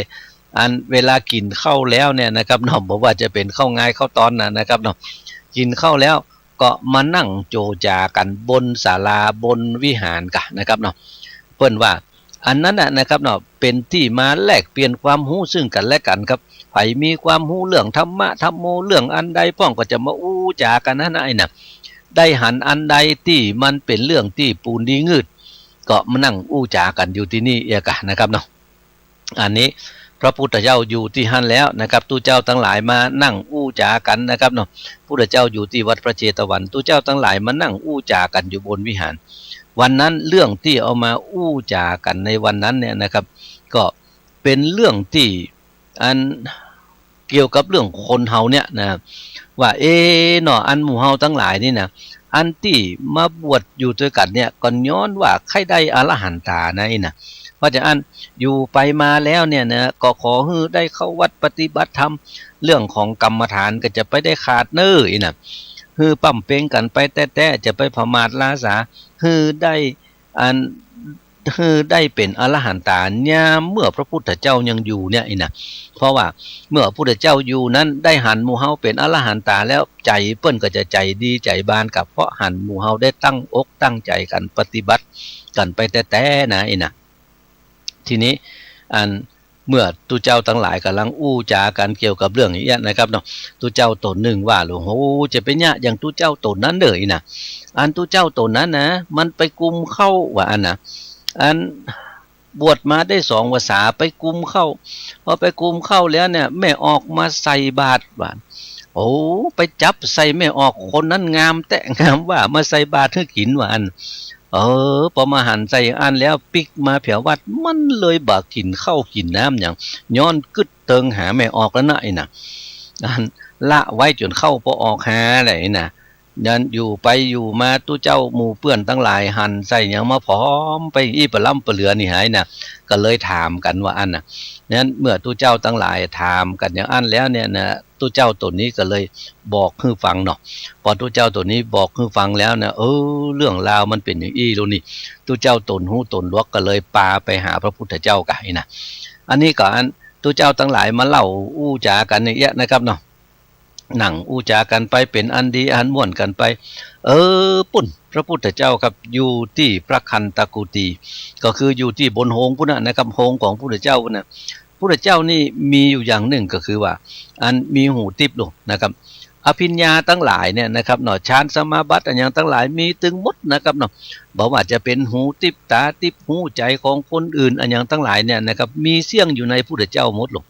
อันเวลากิ๋นข้าวแล้วเนี่ยนะครับเนาะ บ่ว่าจะเป๋นข้าวงายข้าวตอนน่ะนะครับเนาะ กิ๋นข้าวแล้วก็มานั่งโจจ๋ากั๋นบนศาลาบนวิหารก่ะนะครับเนาะ เปิ้นว่าอันนั้นน่ะนะครับเนาะ เป๋นตี้มาแลกเปลี่ยนความฮู้ซึ่งกั๋นและกั๋นครับ ใผมีความฮู้เรื่องธรรมะธัมโมเรื่องอันใดพ่องก็จะมาอู้จ๋ากั๋นหั้นนะ ไอ้น่ะ ได้หันอันใดตี้มันเป๋นเรื่องตี้ปูนดีงืด ก็มานั่งอู้จ๋ากั๋นอยู่ตี้นี่เอียก่ะนะครับเนาะ อันนี้พระพุทธเจ้าอยู่ตี้หั้นแล้วนะครับ ตุ๊เจ้าตังหลายมานั่งอู้จ๋ากั๋นนะครับเนาะ พุทธเจ้าอยู่ตี้วัดพระเจตวัน ตุ๊เจ้าตังหลายมานั่งอู้จ๋ากั๋นอยู่บนวิหาร วันนั้นเรื่องตี้เอามาอู้จ๋ากั๋นในวันนั้นเนี่ยนะครับ ก็เป๋นเรื่องตี้ อันเกี่ยวกับเรื่องคนเฮาเนี่ยนะ ว่า เอ๊ะเนาะ อันหมู่เฮาตังหลายนี่นะ อันตี้มาบวชอยู่ตวยกั๋นเนี่ย ก็ย้อนว่าใค่ได้อรหันต๋านะ อี้นะ เพราะจะอั้นอยู่ไปมาแล้วเนี่ยนะ ก็ขอหื้อได้เข้าวัดปฏิบัติธรรม เรื่องของกรรมฐานก็จะไปได้ขาดเน้อ อี้นะ หื้อป้ำเป็งกั๋นไปแต๊ๆ จะไปผมาทล้าสา หื้อได้ อัน หื้อได้เป๋นอรหันต๋ายามเมื่อพระพุทธเจ้ายังอยู่เนี่ย อี้นะ เพราะว่าเมื่อพระพุทธเจ้าอยู่นั้น ได้หันหมู่เฮาเป๋นอรหันต๋าแล้ว ใจ๋เปิ้นก็จะใจ๋ดีใจ๋บานกับ เพราะหันหมู่เฮาได้ตั้งอกตั้งใจ๋กั๋นปฏิบัติกั๋นไปแต๊ๆ นะ อี้นะ ทีนี้ อัน เมื่อตุ๊เจ้าตังหลายก่ำลังอู้จ๋ากั๋นเกี่ยวกับเรื่องอี้นะครับเนาะ ตุ๊เจ้าต๋นนึ่งว่า โอ้โห จะเป๋นเยียะอย่างตุ๊เจ้าต๋นนั้นเน้อ อี้นะ อันตุ๊เจ้าต๋นนั้นนะ มันไปกุมข้าวว่าอั้นนะ อันบวชมาได้สองพรรษาไปกุมข้าว พอไปกุมข้าวแล้วเนี่ย แม่ออกมาใส่บาตรว่า โอ้ ไปจับใส่แม่ออกคนนั้นงามแต๊งามว่า มาใส่บาตรหื้อกิ๋นว่าอั้น เออ ปอมาหันใส่อั้นแล้วปิ๊กมาแผววัด มันเลยบ่กิ๋นข้าวกิ๋นน้ำหยัง ย้อนกึ๊ดเติงหาแม่ออกแล้วนะ อี้นะ อันละไว้จ๋นข้าวปอออกหาได้นะ ยันอยู่ไปอยู่มาตุ๊เจ้าหมู่เปื้อนตังหลายหันใส่หยังมาผอมไปอี้ปะล้ำปะเหลือนี่หายนะ ก็เลยถามกั๋นว่าอั้นนะ นั้นเมื่อตุ๊เจ้าตังหลายถามกั๋นอย่างอั้นแล้วเนี่ยนะ ตุ๊เจ้าต๋นนี้ก็เลยบอกหื้อฟังเนาะ ปอตุ๊เจ้าต๋นนี้บอกหื้อฟังแล้วนะ เออ เรื่องราวมันเป๋นอย่างอี้ลูกนี่ ตุ๊เจ้าต๋นฮู้ต๋นหลวกก็เลยปาไปหาพระพุทธเจ้าก่ะ อี้นะ อันนี้ก็อันตุ๊เจ้าตังหลายมาเล่าอู้จ๋ากั๋นอย่างเอี้ยนะครับเนาะ นั่งอู้จ๋ากั๋นไปเป๋นอันดีอันม่วนกั๋นไป เออ ปุ้น พระพุทธเจ้าครับ อยู่ตี้พระคันตกุฏี ก็คืออยู่ตี้บนโฮงปุ้นนะนะครับ โฮงของพุทธเจ้าปุ้นนะ พุทธเจ้านี่มีอยู่อย่างนึ่งก็คือว่า อันมีหูติ๊บลูกนะครับ อภิญญาตังหลายเนี่ยนะครับเนาะ ฌานสมาบัติอะหยังตังหลายมีตึงหมดนะครับเนาะ บ่ว่าจะเป๋นหูติ๊บต๋าติ๊บฮู้ใจ๋ของคนอื่นอะหยังตังหลายเนี่ยนะครับ มีเสี้ยงอยู่ในพุทธเจ้าหมดลูก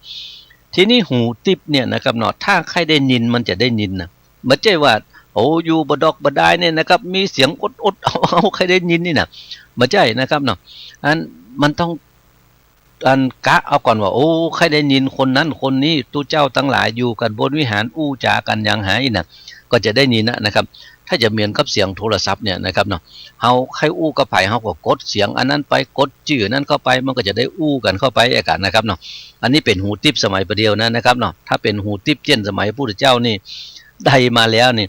ทีนี้หูติ๊บเนี่ยนะครับเนาะ ถ้าใค่ได้ยินมันจะได้ยินนะ บ่ใจ้ว่า โอ้ อยู่บ่ดอกบ่ดายเนี่ยนะครับ มีเสียงอดๆ เอาๆ ใค่ได้ยินนี่นะ บ่ใจ้นะครับเนาะ อันมันต้อง อันกะเอาก่อนว่า โอ้ ใค่ได้ยินคนนั้นคนนี้ ตุ๊เจ้าตังหลายอยู่กั๋นบนวิหารอู้จ๋ากั๋นอย่างหายนะ ก็จะได้ยินนะนะครับ ถ้าจะเหมือนกับเสียงโทรศัพท์เนี่ยนะครับเนาะ เฮาใค่อู้กับใผ เฮาก็กดเสียงอันนั้นไป กดจื้อนั้นเข้าไป มันก็จะได้อู้กั๋นเข้าไปเองอะนะครับเนาะ อันนี้เป๋นหูติ๊บสมัยประเดี๋ยวนะนะครับเนาะ ถ้าเป๋นหูติ๊บเจ้นสมัยพุทธเจ้านี่ ได้มาแล้วนี่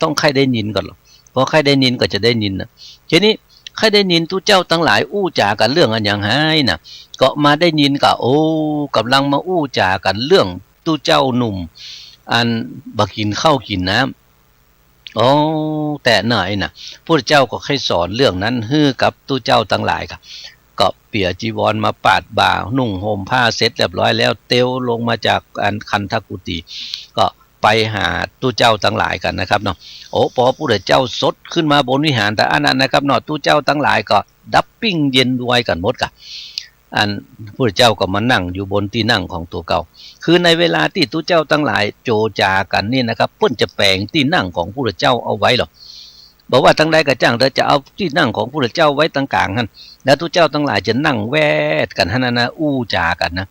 ต้องใค่ได้ยินก่อนลูก พอใค่ได้ยินก็จะได้ยินนะ ทีนี้ใค่ได้ยินตุ๊เจ้าตังหลายอู้จ๋ากั๋นเรื่องอะหยังหายนะ ก็มาได้ยินก่ะ โอ้ ก่ำลังมาอู้จ๋ากั๋นเรื่องตุ๊เจ้าหนุ่ม อันบ่กิ๋นข้าวกิ๋นน้ำ อ๋อ แต๊หน้อ อี้นะ พุทธเจ้าก็ใค่สอนเรื่องนั้นหื้อกับตุ๊เจ้าตังหลายก่ะ ก็เปียจีวรมาปาดบ่า นุ่งห่มผ้าเสร็จเรียบร้อยแล้ว เตียวลงมาจากอันคันธกุฏิ ก็ไปหาตุ๊เจ้าตังหลายกั๋นนะครับเนาะ โอ้ ปอพุทธเจ้าสดขึ้นมาบนวิหารตาอั้นนะครับเนาะ ตุ๊เจ้าตังหลายก็ดับปิ้งเย็นวอยกั๋นหมดก่ะ อันพุทธเจ้าก็มานั่งอยู่บนตี้นั่งของตั๋วเก่า คือในเวลาตี้ตุ๊เจ้าตังหลายโจจากั๋นนี่นะครับ เปิ้นจะแป๋งตี้นั่งของพุทธเจ้าเอาไว้หรอก บ่ว่าตังใดก็จ้างเถอะ จะเอาตี้นั่งของพุทธเจ้าไว้ตังก๋างหั้น แล้วตุ๊เจ้าตังหลายจะนั่งแวดกั๋นหั้นนะ อู้จากั๋นนะ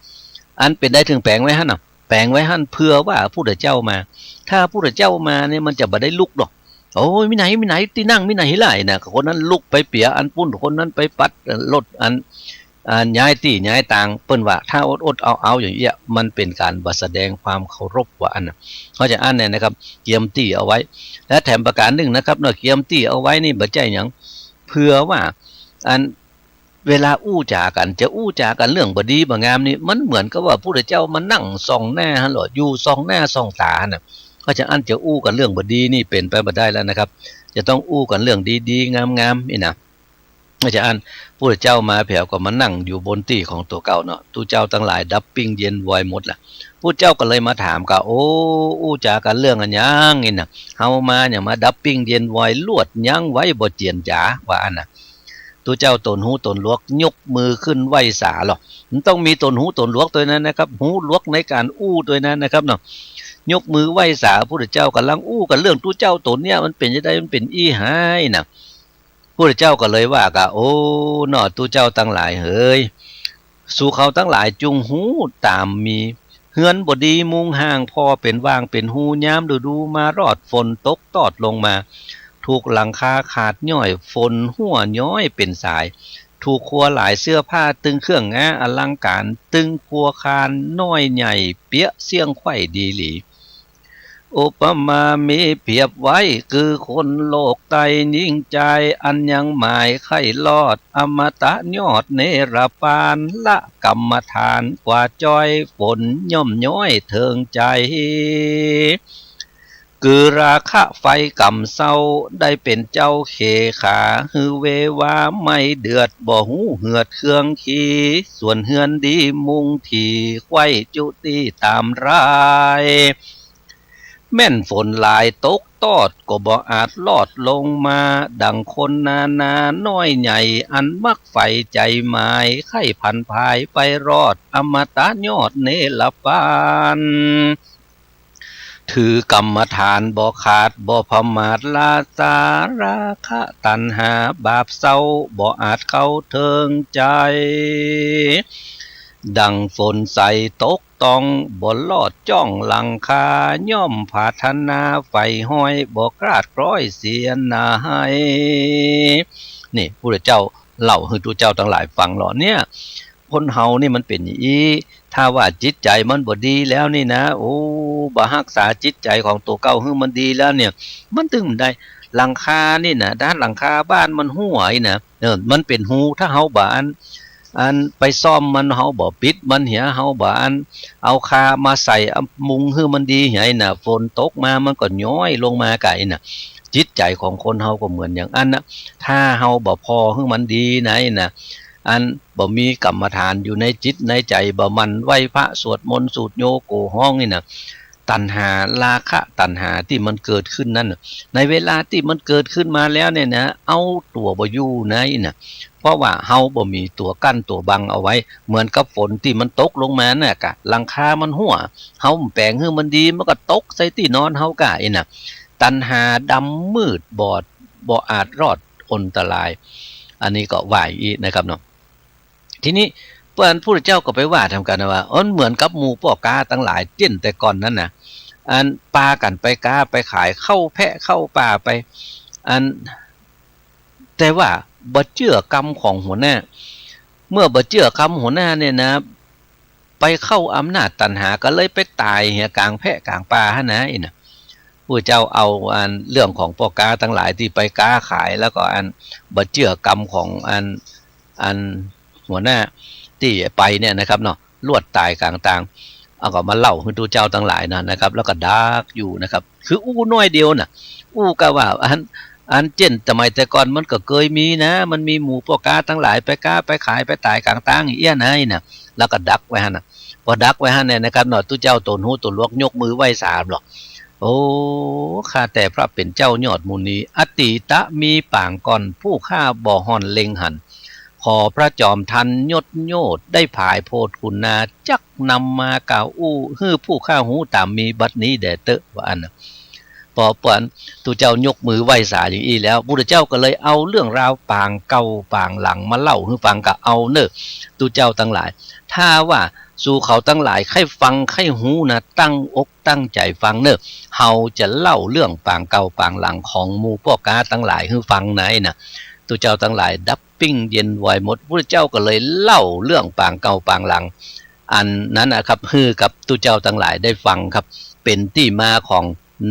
อันเป๋นใดเถิงแป๋งไว้หั้นน่ะ แป๋งไว้หั้นเผื่อว่าพุทธเจ้ามา ถ้าพุทธเจ้ามาเนี่ยมันจะบ่ได้ลุกหรอก โอ้ย มีไหน มีไหน ตี้นั่งมีไหนล่ะ ไอ้น่ะ คนนั้นลุกไปเปียอันปุ้น คนนั้นไปปัด เอ่อ รถอัน อันย้ายตี้ย้ายตาง เปิ้นว่าถ้าอดๆเอาๆอย่างเอี้ย มันเป๋นก๋านบ่แสดงความเคารพว่าอั้นน่ะ เข้าใจ๋อั้นเนี่ยนะครับ เกียมตี้เอาไว้ และแถมประก๋านนึ่งนะครับเนาะ เกียมตี้เอาไว้นี่บ่ใจ้หยัง เผื่อว่า อัน เวลาอู้จ๋ากั๋น จะอู้จ๋ากั๋นเรื่องบ่ดีบ่งามนี่ มันเหมือนกับว่าพุทธเจ้ามานั่งส่องหน้าหั้นหรอ อยู่ส่องหน้าส่องต๋าน่ะ เพราะฉะนั้นจะอู้กั๋นเรื่องบ่ดีนี่เป๋นไปบ่ได้แล้วนะครับ จะต้องอู้กั๋นเรื่องดีๆ งามๆ นี่นะ เพราะฉะนั้นพุทธเจ้ามาแผวก็มานั่งอยู่บนตี้ของตั๋วเก่าเนาะ ตุ๊เจ้าตังหลายดับปิ้งเย็นวอยหมดละ พุทธเจ้าก็เลยมาถามก่า โอ้ อู้จ๋ากั๋นเรื่องอะหยังนี่นะ เฮามาหยังมาดับปิ้งเย็นวอย ลวดยั้งไว้บ่เจียรจ๋า ว่าอั้นน่ะ ตุ๊เจ้าต๋นฮูต๋นหลวกยกมือขึ้นไหว้สาหรอ มันต้องมีต๋นฮูต๋นหลวกตวยนั้นนะครับ ฮูหลวกในก๋านอู้ตวยนั้นนะครับเนาะ ยกมือไหว้สาพุทธเจ้า ก่ำลังอู้กั๋นเรื่องตุ๊เจ้าต๋นเนี่ย มันเป๋นจะใด มันเป๋นอี้หายน่ะ พุทธเจ้าก็เลยว่าก่า โอ้ เนาะ ตุ๊เจ้าตังหลายเหย สูเขาตังหลายจุ่งฮู้ต๋ามมี เฮือนบ่ดีมุงห้างผ่อเป๋นว่างเป๋นฮู ยามฤดูมารอดฝนตกตอดลงมา ถูกหลังคาขาดย่อย ฝนหั้วย้อยเป๋นสาย ถูกครัวหลายเสื้อผ้า ตึงเครื่องงาอลังก๋าน ตึงครัวคานน้อยใหญ่ เปียะเสี้ยงไขว่ดีหลี อุปมามีเปรียบไว้ คือคนโลกใต้หญิงจาย อันยังหมายใค่รอด อมตะยอดเนรปาน ละกรรมฐานกว่าจ้อย ฝนย่อมย้อยเถิงใจ๋ คือราคะไฟกำเซ้า ได้เป๋นเจ้าเขขา หื้อเววาไม่เดือด บ่ฮู้เหือดเครื่องขี ส่วนเฮือนดีมุงถี่ ไขว่จุติต๋ามราย แม่นฝนหลายตกตอด ก็บ่อาจลอดลงมา ดังคนนานาน้อยใหญ่ อันมักใฝ่ใจ๋หมาย ใค่ผันผายไปรอด อมตะยอดเนรปาน ถือกรรมฐานบ่ขาด บ่ผมาทลาซา ราคะตัณหาบาปเศร้า บ่อาจเข้าเถิงใจ๋ ดังฝนใสตกต้อง บ่ลอดจ้องหลังคา ย่อมผาถนาใฝ่ฮ้อย บ่คลาดคล้อยเสียหน้าไห นี่พุทธเจ้าเล่าหื้อตุ๊เจ้าตังหลายฟังหรอเนี่ย คนเฮานี่มันเป๋นอย่างอี้ ถ้าว่าจิตใจ๋มันบ่ดีแล้วนี่นะ โอ้ บ่ฮักษาจิตใจ๋ของตั๋วเก่าหื้อมันดีแล้วเนี่ย มันตึงได้ หลังคานี่นะ ด้านหลังคาบ้านมันหั้วอี้นะ เออ มันเป๋นฮู ถ้าเฮาบ่อัน อันไปซ่อมมัน เฮาบ่ปิดมันเหีย เฮาบ่อันเอาคามาใส่ เอามุงหื้อมันดีเหียอี้นะ ฝนตกมามันก็ย้อยลงมาก่าอี้นะ จิตใจ๋ของคนเฮาก็เหมือนอย่างอั้นนะ ถ้าเฮาบ่ผ่อหื้อมันดีนะอี้นะ อันบ่มีกรรมฐานอยู่ในจิตในใจ๋ บ่หมั่นไหว้พระสวดมนต์สูตรโยโกฮ้องอี้นะ ตัณหา ราคะตัณหาตี้มันเกิดขึ้นนั้นน่ะ ในเวลาตี้มันเกิดขึ้นมาแล้วเนี่ยนะ เอาตั๋วบ่อยู่นะอี้นะ เพราะว่าเฮาบ่มีตั๋วกั้นตั๋วบังเอาไว้ เหมือนกับฝนตี้มันตกลงมาน่ะก่า หลังคามันหั้ว เฮาแป๋งหื้อมันดี มันก็ตกใส่ตี้นอนเฮาก่าอี้นะ ตัณหาดำมืดบอด บ่อาจรอดอันตราย อันนี้ก็ว่าอี้นะครับเนาะ ทีนี้เปิ้นพุทธเจ้าก็ไปว่าทำกั๋นนะว่า เออ เหมือนกับหมู่ป้อก๊าตังหลายเจ้นแต่ก่อนนั้นนะ อันปากั๋นไปก๊าไปขาย เข้าแพะเข้าป่าไป อัน แต่ว่าบ่เจื้อกำของหัวหน้า เมื่อบ่เจื้อกำหัวหน้าเนี่ยนะ ไปเข้าอำนาจตัณหา ก็เลยไปต๋ายเหียก๋างแพะก๋างป่าหั้นนะอี้นะ พุทธเจ้าเอาอันเรื่องของป้อก๊าตังหลายตี้ไปก๊าขาย แล้วก็อันบ่เจื้อกำของอัน อันหัวหน้าตี้ไปเนี่ยนะครับเนาะ ลวดต๋ายก๋างตาง เอาก็มาเล่าหื้อตุ๊เจ้าตังหลายนะนะครับ แล้วก็ดักอยู่นะครับ คืออู้น้อยเดียวน่ะ อู้กะว่าอัน อันเจ้นสมัยแต่ก่อนมันก็เกยมีนะ มันมีหมู่ป้อก๊าตังหลายไปก๊าไปขายไปต๋ายก๋างตางอี้เอี้ยไนน่ะ แล้วก็ดักไว้หั้นน่ะ ปอดักไว้หั้นเนี่ยนะครับเนาะ ตุ๊เจ้าโตนฮู้โตนหลวกยกมือไหว้สาลอ โอ้ ข้าแต่พระเป๋นเจ้ายอดมุนี อตีตะมีปางก่อน ผู้ข้าบ่ห่อนเล็งหัน ขอพระจอมทัณฑ์ยศโยชน์ได้ผายโพธิ์คุณนา จักนำมากล่าวอู้ หื้อผู้ข้าฮู้ต๋ามมีบัดนี้แด่เต๊อะ ว่าอั้นน่ะ ปอ ปอตุ๊เจ้ายกมือไหว้สาอย่างอี้แล้ว พุทธเจ้าก็เลยเอาเรื่องราวปางเก่าปางหลังมาเล่าหื้อฟัง ก็เอาเน่อตุ๊เจ้าตังหลาย ถ้าว่า สูเขาตังหลายใค่ฟังใค่ฮู้นะ ตั้งอกตั้งใจ๋ฟังเน่อ เฮาจะเล่าเรื่องปางเก่าปางหลังของหมู่ป้อก๊าตังหลายหื้อฟังในน่ะ ตุ๊เจ้าตังหลายดับปิ้งเย็นวายหมด พุทธเจ้าก็เลยเล่าเรื่องปางเก่าปางหลัง อันนั้นนะครับ หื้อกับตุ๊เจ้าตังหลายได้ฟังครับ เป๋นตี้มาของ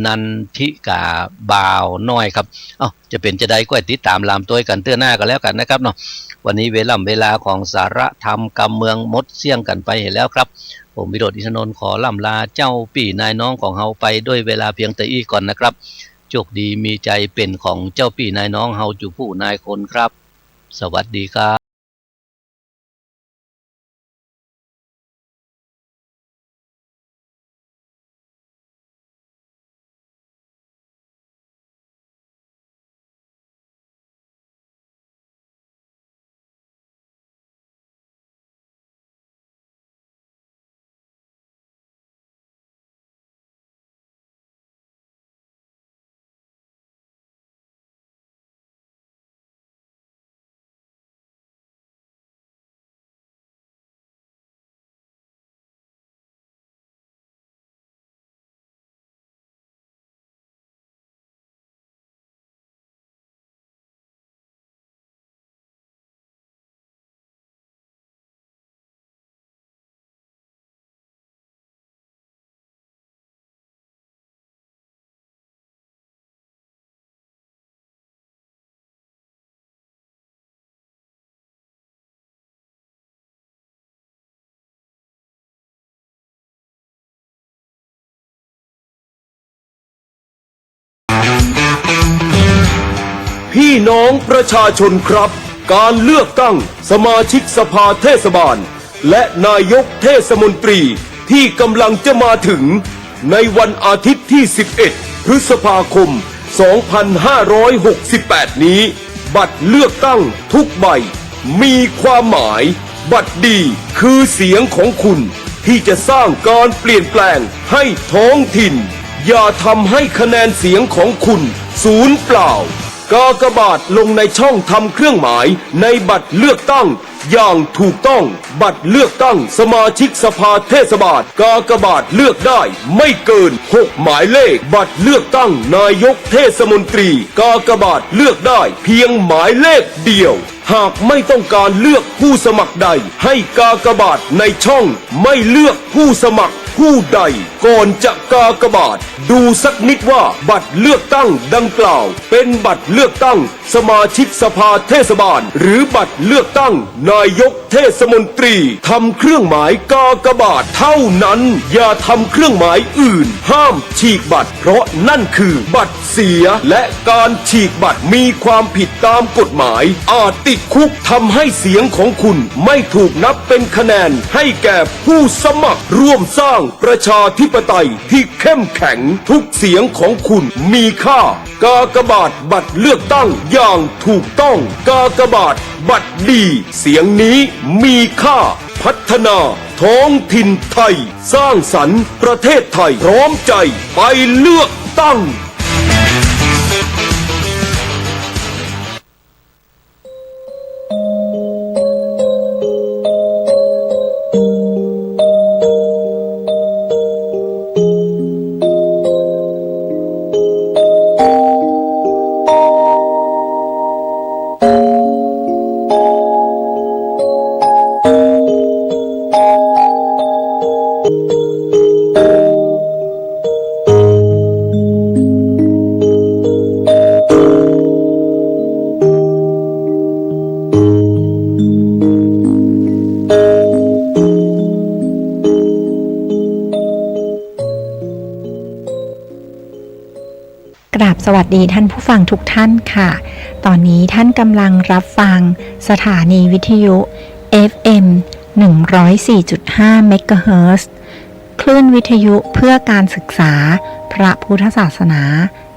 นันทิกาบ่าวน้อยครับ เอ้า จะเป๋นจาใดก็ติดต๋ามลามตวยกั๋นเตื้อหน้าก็แล้วกั๋นนะครับเนาะ วันนี้เวล่ำเวลาของสาระธรรมกำเมืองหมดเสี้ยงกั๋นไปเหียแล้วครับ ผมวิโรจน์ อินทนนท์ ขอล่ำลาเจ้าปี้นายน้องของเฮาไปด้วยเวลาเพียงเต้าอี้ก่อนนะครับ โชคดีมีชัยเป๋นของเจ้าปี้นายน้องเฮาจู๋ผู้นายคนครับ สวัสดีครับ พี่น้องประชาชนครับ การเลือกตั้งสมาชิกสภาเทศบาล และนายกเทศมนตรีที่กำลังจะมาถึงในวันอาทิตย์ที่ สิบเอ็ด พฤษภาคม สองพันห้าร้อยหกสิบแปด นี้ บัตรเลือกตั้งทุกใบมีความหมาย บัตรดีคือเสียงของคุณที่จะสร้างการเปลี่ยนแปลงให้ท้องถิ่น อย่าทำให้คะแนนเสียงของคุณสูญเปล่า กากบาทลงในช่องทำเครื่องหมายในบัตรเลือกตั้ง อย่างถูกต้อง บัตรเลือกตั้งสมาชิกสภาเทศบาล กากบาทเลือกได้ไม่เกิน หก หมายเลข บัตรเลือกตั้งนายกเทศมนตรี กากบาทเลือกได้เพียงหมายเลขเดียว หากไม่ต้องการเลือกผู้สมัครใด ให้กากบาทในช่องไม่เลือกผู้สมัครผู้ใด ก่อนจะกากบาท ดูสักนิดว่าบัตรเลือกตั้งดังกล่าวเป็นบัตรเลือกตั้ง สมาชิกสภาเทศบาล หรือบัตรเลือกตั้งนายกเทศมนตรี ทำเครื่องหมายกากบาทเท่านั้น อย่าทำเครื่องหมายอื่น ห้ามฉีกบัตร เพราะนั่นคือบัตรเสีย และการฉีกบัตรมีความผิดตามกฎหมาย อาจติดคุก ทำให้เสียงของคุณไม่ถูกนับเป็นคะแนนให้แก่ผู้สมัคร ร่วมสร้างประชาธิปไตยที่เข้มแข็ง ทุกเสียงของคุณมีค่า กากบาทบัตรเลือกตั้งอย่างถูกต้อง กากบาทบัตรดี เสียงนี้มีค่า พัฒนาท้องถิ่นไทย สร้างสรรค์ประเทศไทย พร้อมใจไปเลือกตั้ง กราบสวัสดีท่านผู้ฟังทุกท่านค่ะ ตอนนี้ท่านกำลังรับฟังสถานีวิทยุ เอฟเอ็ม หนึ่งร้อยสี่จุดห้า เมกะเฮิรตซ์ คลื่นวิทยุเพื่อการศึกษาพระพุทธศาสนา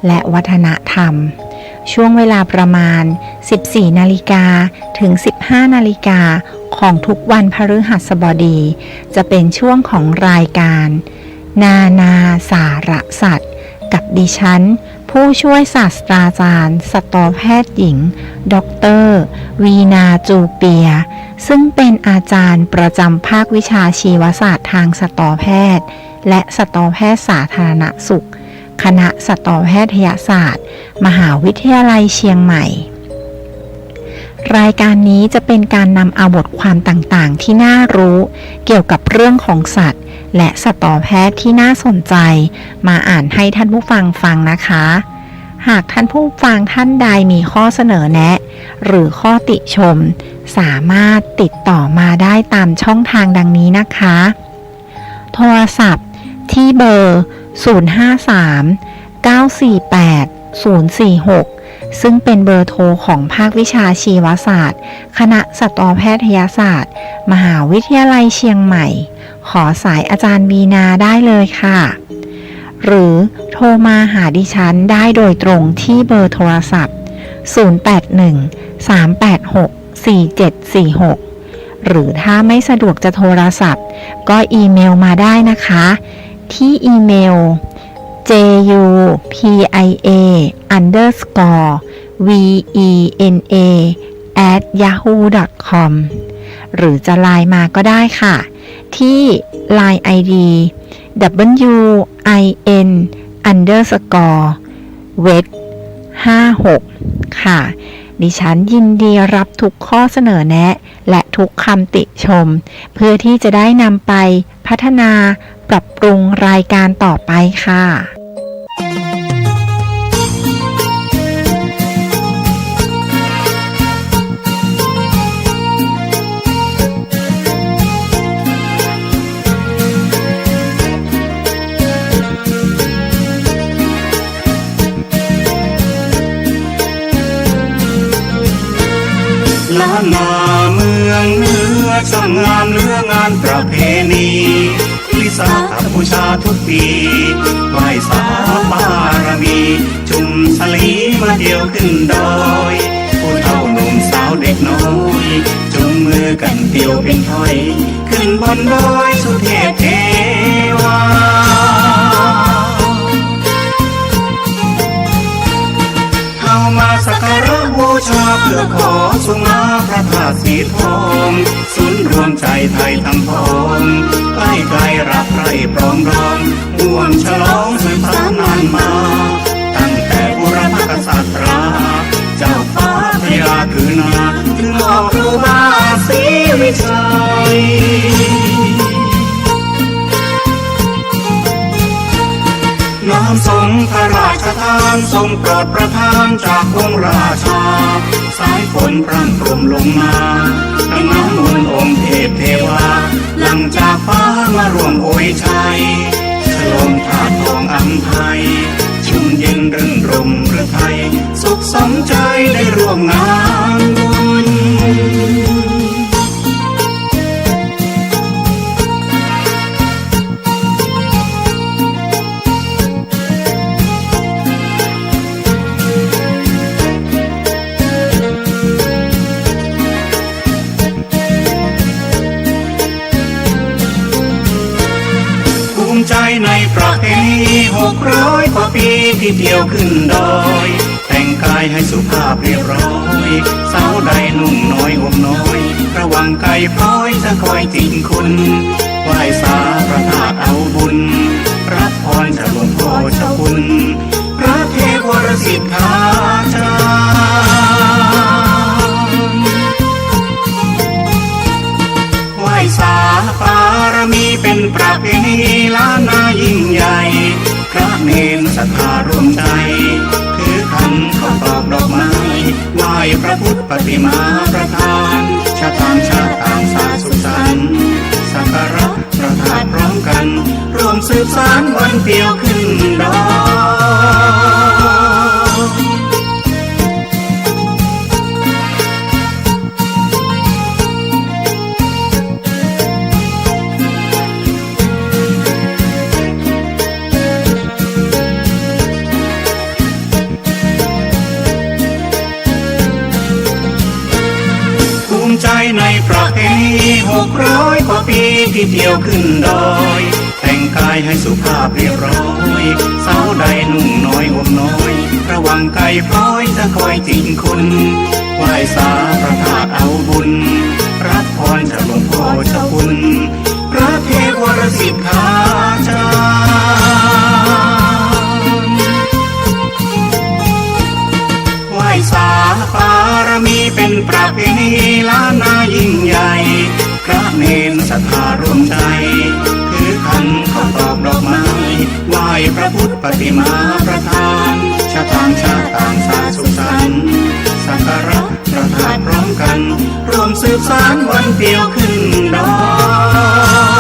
และวัฒนธรรม ช่วงเวลาประมาณ สิบสี่นาฬิกา ถึง สิบห้านาฬิกา ของทุกวันพฤหัสบดี จะเป็นช่วงของรายการ นานาสารสัตว์ กับดิฉัน ผู้ช่วยศาสตราจารย์ สัตวแพทย์หญิง ด็อกเตอร์ วีณา จูเปีย ซึ่งเป็นอาจารย์ประจำภาควิชาชีวศาสตร์ทางสัตวแพทย์ และสัตวแพทย์สาธารณสุข คณะสัตวแพทยศาสตร์ มหาวิทยาลัยเชียงใหม่ รายการนี้จะเป็นการนำเอาบทความต่างๆ ที่น่ารู้เกี่ยวกับเรื่องของสัตว์ และสัตวแพทย์ที่น่าสนใจ มาอ่านให้ท่านผู้ฟังฟังนะคะ หากท่านผู้ฟังท่านใดมีข้อเสนอแนะ หรือข้อติชม สามารถติดต่อมาได้ตามช่องทางดังนี้นะคะ โทรศัพท์ที่เบอร์ ศูนย์ห้าสาม เก้าสี่แปด ศูนย์สี่หก ซึ่งเป็นเบอร์โทรของภาควิชาชีวศาสตร์ คณะสัตวแพทยศาสตร์ มหาวิทยาลัยเชียงใหม่ ขอสายอาจารย์วีณาได้เลยค่ะ หรือโทรมาหาดิฉันได้โดยตรงที่เบอร์โทรศัพท์ ศูนย์แปดหนึ่ง สามแปดหก สี่เจ็ดสี่หก หรือถ้าไม่สะดวกจะโทรศัพท์ ก็อีเมลมาได้นะคะ ที่อีเมล เจ ยู พี ไอ เอ อันเดอร์สกอร์ วี อี เอ็น เอ แอท ยาฮู ดอท คอม หรือจะไลน์มาก็ได้ค่ะ ที่ ไลน์ ไอ ดี ดับเบิลยู ไอ เอ็น อันเดอร์สกอร์ เวท ห้าหก ค่ะ ดิฉันยินดีรับทุกข้อเสนอแนะ และทุกคำติชม เพื่อที่จะได้นำไปพัฒนาปรับปรุงรายการต่อไปค่ะ ล้านนาเมืองเหนือช่างงามเหลืองานประเพณี วิสาขบูชาทุกปี ไหว้สาบารมี ชุมสลีมาเที่ยวขึ้นดอย ผู้เฒ่าหนุ่มสาวเด็กน้อย จูงมือกันเที่ยวเป็นถ้อย ขึ้นบนดอยสุเทพเทวา เข้ามาสักการะบูชาเพื่อขอสุมาพระธาตุสีทอง ศูนย์รวมใจไทยทั้งปวง ใกล้ไกลรักใคร่ปรองดอง ร่วมฉลองสืบสานนานมา ตั้งแต่บูรพกษัตรา เจ้าฟ้าพญาคืนนา ถึงองค์ครูบาศรีวิชัย น้ำสงฆ์พระราชทานทรงโปรดประทานจากองค์ราชา สายฝนพร่ำพรมลงมา เป็นน้ำมนต์องค์เทพเทวา หลั่งจากฟ้ามาร่วมอวยชัย ฉลองธาตุทองอำไพ ชุ่มเย็นรื่นรมฤทัย สุขสมใจได้ร่วมงานบุญ ภูมิใจในประเพณีหกร้อยกว่าปีที่เที่ยวขึ้นดอย แต่งกายให้สุภาพเรียบร้อย สาวใดนุ่งน้อยห่มน้อย ระวังไก่พลอยจะคอยจิกคุณ ไหว้สาพระธาตุเอาบุญ รับพรจากหลวงพ่อเจ้าคุณ พระเทพวรสิทธาจารย์ ไหว้สาบารมีเป็นประเพณีล้านนายิ่งใหญ่ พระเณรศรัทธาร่วมใจ ถือขันข้าวตอกดอกไม้ ไหว้พระพุทธปฏิมาประธาน ชะตางชาติต่างศาสตร์สุขสันต์ สักการะพระธาตุพร้อมกัน ร่วมสืบสานวันเที่ยวขึ้นดอย ร้อยกว่าปีที่เที่ยวขึ้นดอย แต่งกายให้สุภาพเรียบร้อย สาวใดนุ่งน้อยห่มน้อย ระวังไก่พลอยจะคอยจิกคุณ ไหว้สาพระธาตุเอาบุญ รับพรจากหลวงพ่อเจ้าคุณ พระเทพวรสิทธาจารย์ ไหว้สาบารมีเป็นประเพณีล้านนายิ่งใหญ่ พระเณรศรัทธาร่วมใจ ถือขันข้าวตอกดอกไม้ ไหว้พระพุทธปฏิมาประธาน ชะตาชาติต่างสาสุขสันต์ สักการะพระธาตุพร้อมกัน ร่วมสืบสานวันเที่ยวขึ้นดอย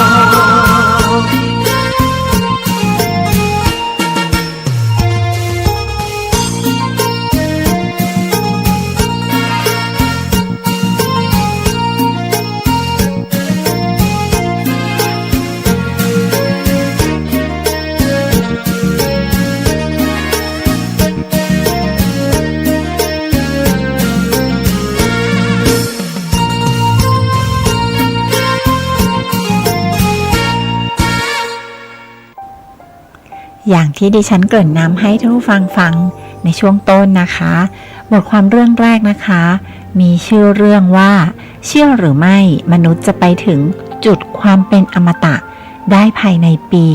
อย่างที่ดิฉันเกริ่นนำให้ท่านผู้ฟังฟังในช่วงต้นนะคะ บทความเรื่องแรกนะคะ มีชื่อเรื่องว่า เชื่อหรือไม่ มนุษย์จะไปถึงจุดความเป็นอมตะได้ภายในปี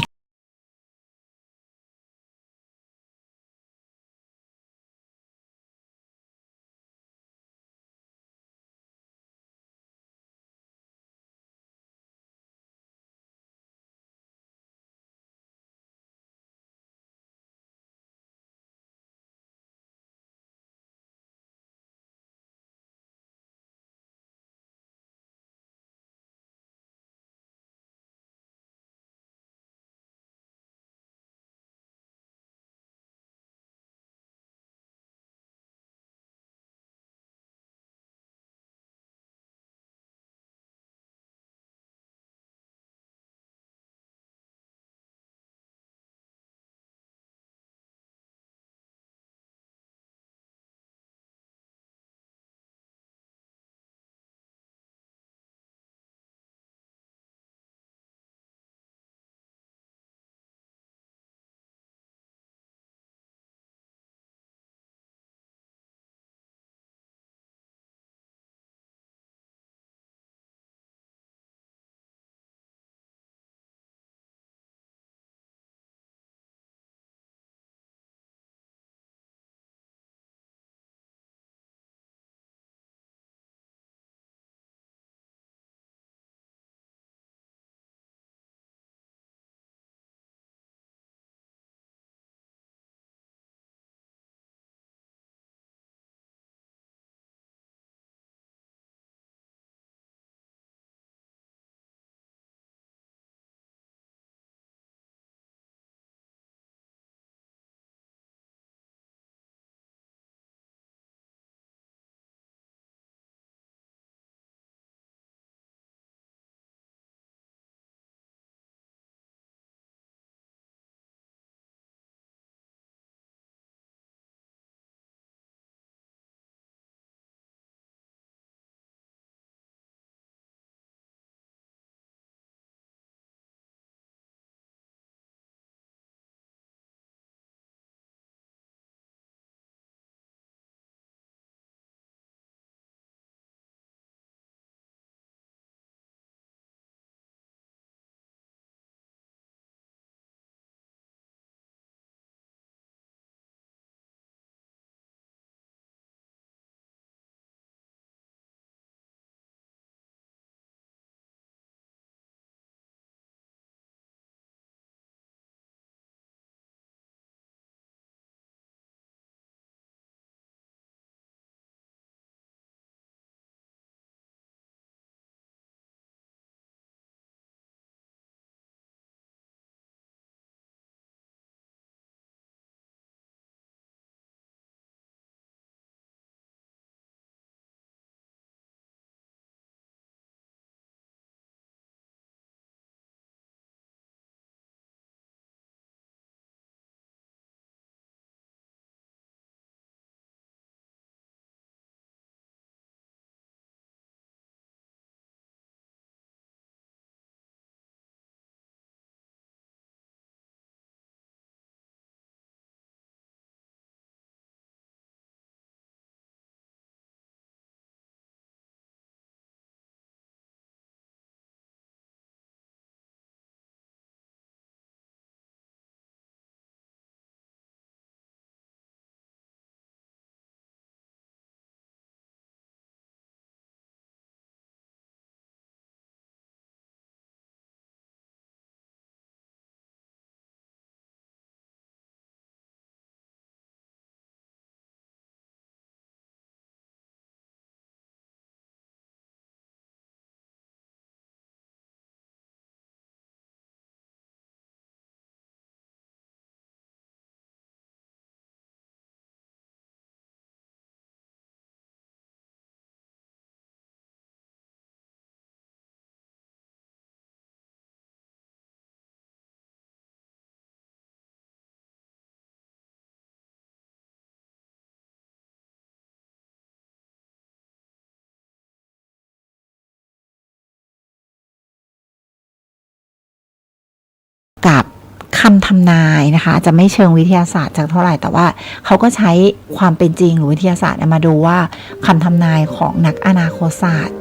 ำทำนายนะคะ อาจจะไม่เชิงวิทยาศาสตร์สักเท่าไหร่ แต่ว่าเขาก็ใช้ความเป็นจริงหรือวิทยาศาสตร์เนี่ยมาดูว่าคำทำนายของนักอนาคตศาสตร์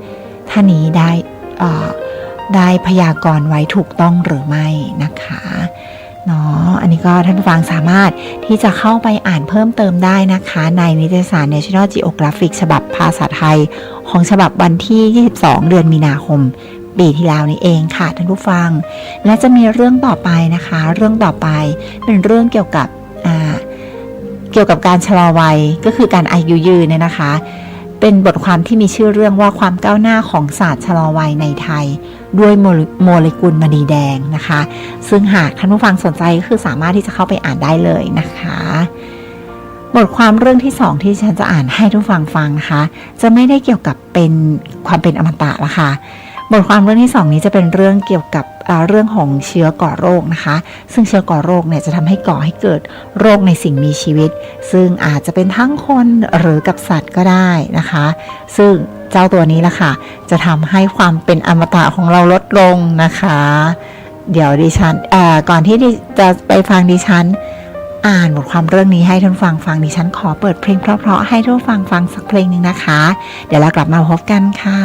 ท่านนี้ได้ เอ่อ ได้พยากรณ์ไว้ถูกต้องหรือไม่นะคะ เนาะ อันนี้ก็ท่านผู้ฟังสามารถที่จะเข้าไปอ่านเพิ่มเติมได้นะคะ ในนิตยสาร National Geographic ฉบับภาษาไทย ของฉบับวันที่ยี่สิบสอง เดือนมีนาคม ปีที่แล้วนี้เองค่ะท่านผู้ฟัง และจะมีเรื่องต่อไปนะคะ เรื่องต่อไปเป็นเรื่องเกี่ยวกับ อ่า เกี่ยวกับการชะลอวัย ก็คือการอายุยืนเนี่ยนะคะ เป็นบทความที่มีชื่อเรื่องว่าความก้าวหน้าของศาสตร์ชะลอวัยในไทย ด้วยโมเล- โมเลกุลมณีแดงนะคะ ซึ่งหากท่านผู้ฟังสนใจก็คือสามารถที่จะเข้าไปอ่านได้เลยนะคะ บทความเรื่องที่สองที่ฉันจะอ่านให้ท่านผู้ฟังฟังนะคะ จะไม่ได้เกี่ยวกับเป็นความเป็นอมตะละค่ะ บทความเรื่องที่สองนี้จะเป็นเรื่องเกี่ยวกับ เอ่อ เรื่องของเชื้อก่อโรคนะคะ ซึ่งเชื้อก่อโรคเนี่ยจะทำให้ก่อให้เกิดโรคในสิ่งมีชีวิต ซึ่งอาจจะเป็นทั้งคนหรือกับสัตว์ก็ได้นะคะ ซึ่งเจ้าตัวนี้ละค่ะ จะทำให้ความเป็นอมตะของเราลดลงนะคะ เดี๋ยวดิฉัน เอ่อ ก่อนที่ดิ- จะไปฟังดิฉันอ่านบทความเรื่องนี้ให้ท่านฟังฟัง ดิฉันขอเปิดเพลงเพราะๆให้ท่านฟังฟังสักเพลงหนึ่งนะคะ เดี๋ยวเรากลับมาพบกันค่ะ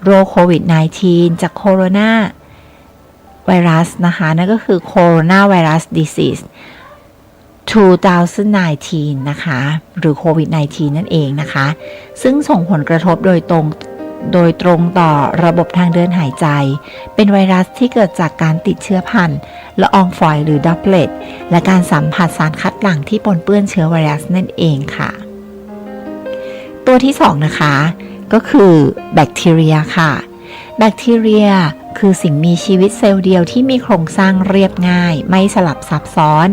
โรคโควิดสิบเก้า จากโคโรนาไวรัสนะคะ นั่นก็คือ Coronavirus Disease สองพันสิบเก้า นะคะ หรือโควิดสิบเก้า นั่นเองนะคะ ซึ่งส่งผลกระทบโดยตรง โดยตรงต่อระบบทางเดินหายใจ เป็นไวรัสที่เกิดจากการติดเชื้อผ่านละอองฝอยหรือ droplet และการสัมผัสสารคัดหลั่งที่ปนเปื้อนเชื้อไวรัสนั่นเองค่ะ ตัวที่สองนะคะ ก็คือแบคทีเรียค่ะ แบคทีเรียคือสิ่งมีชีวิตเซลล์เดียวที่มีโครงสร้างเรียบง่าย ไม่สลับซับซ้อน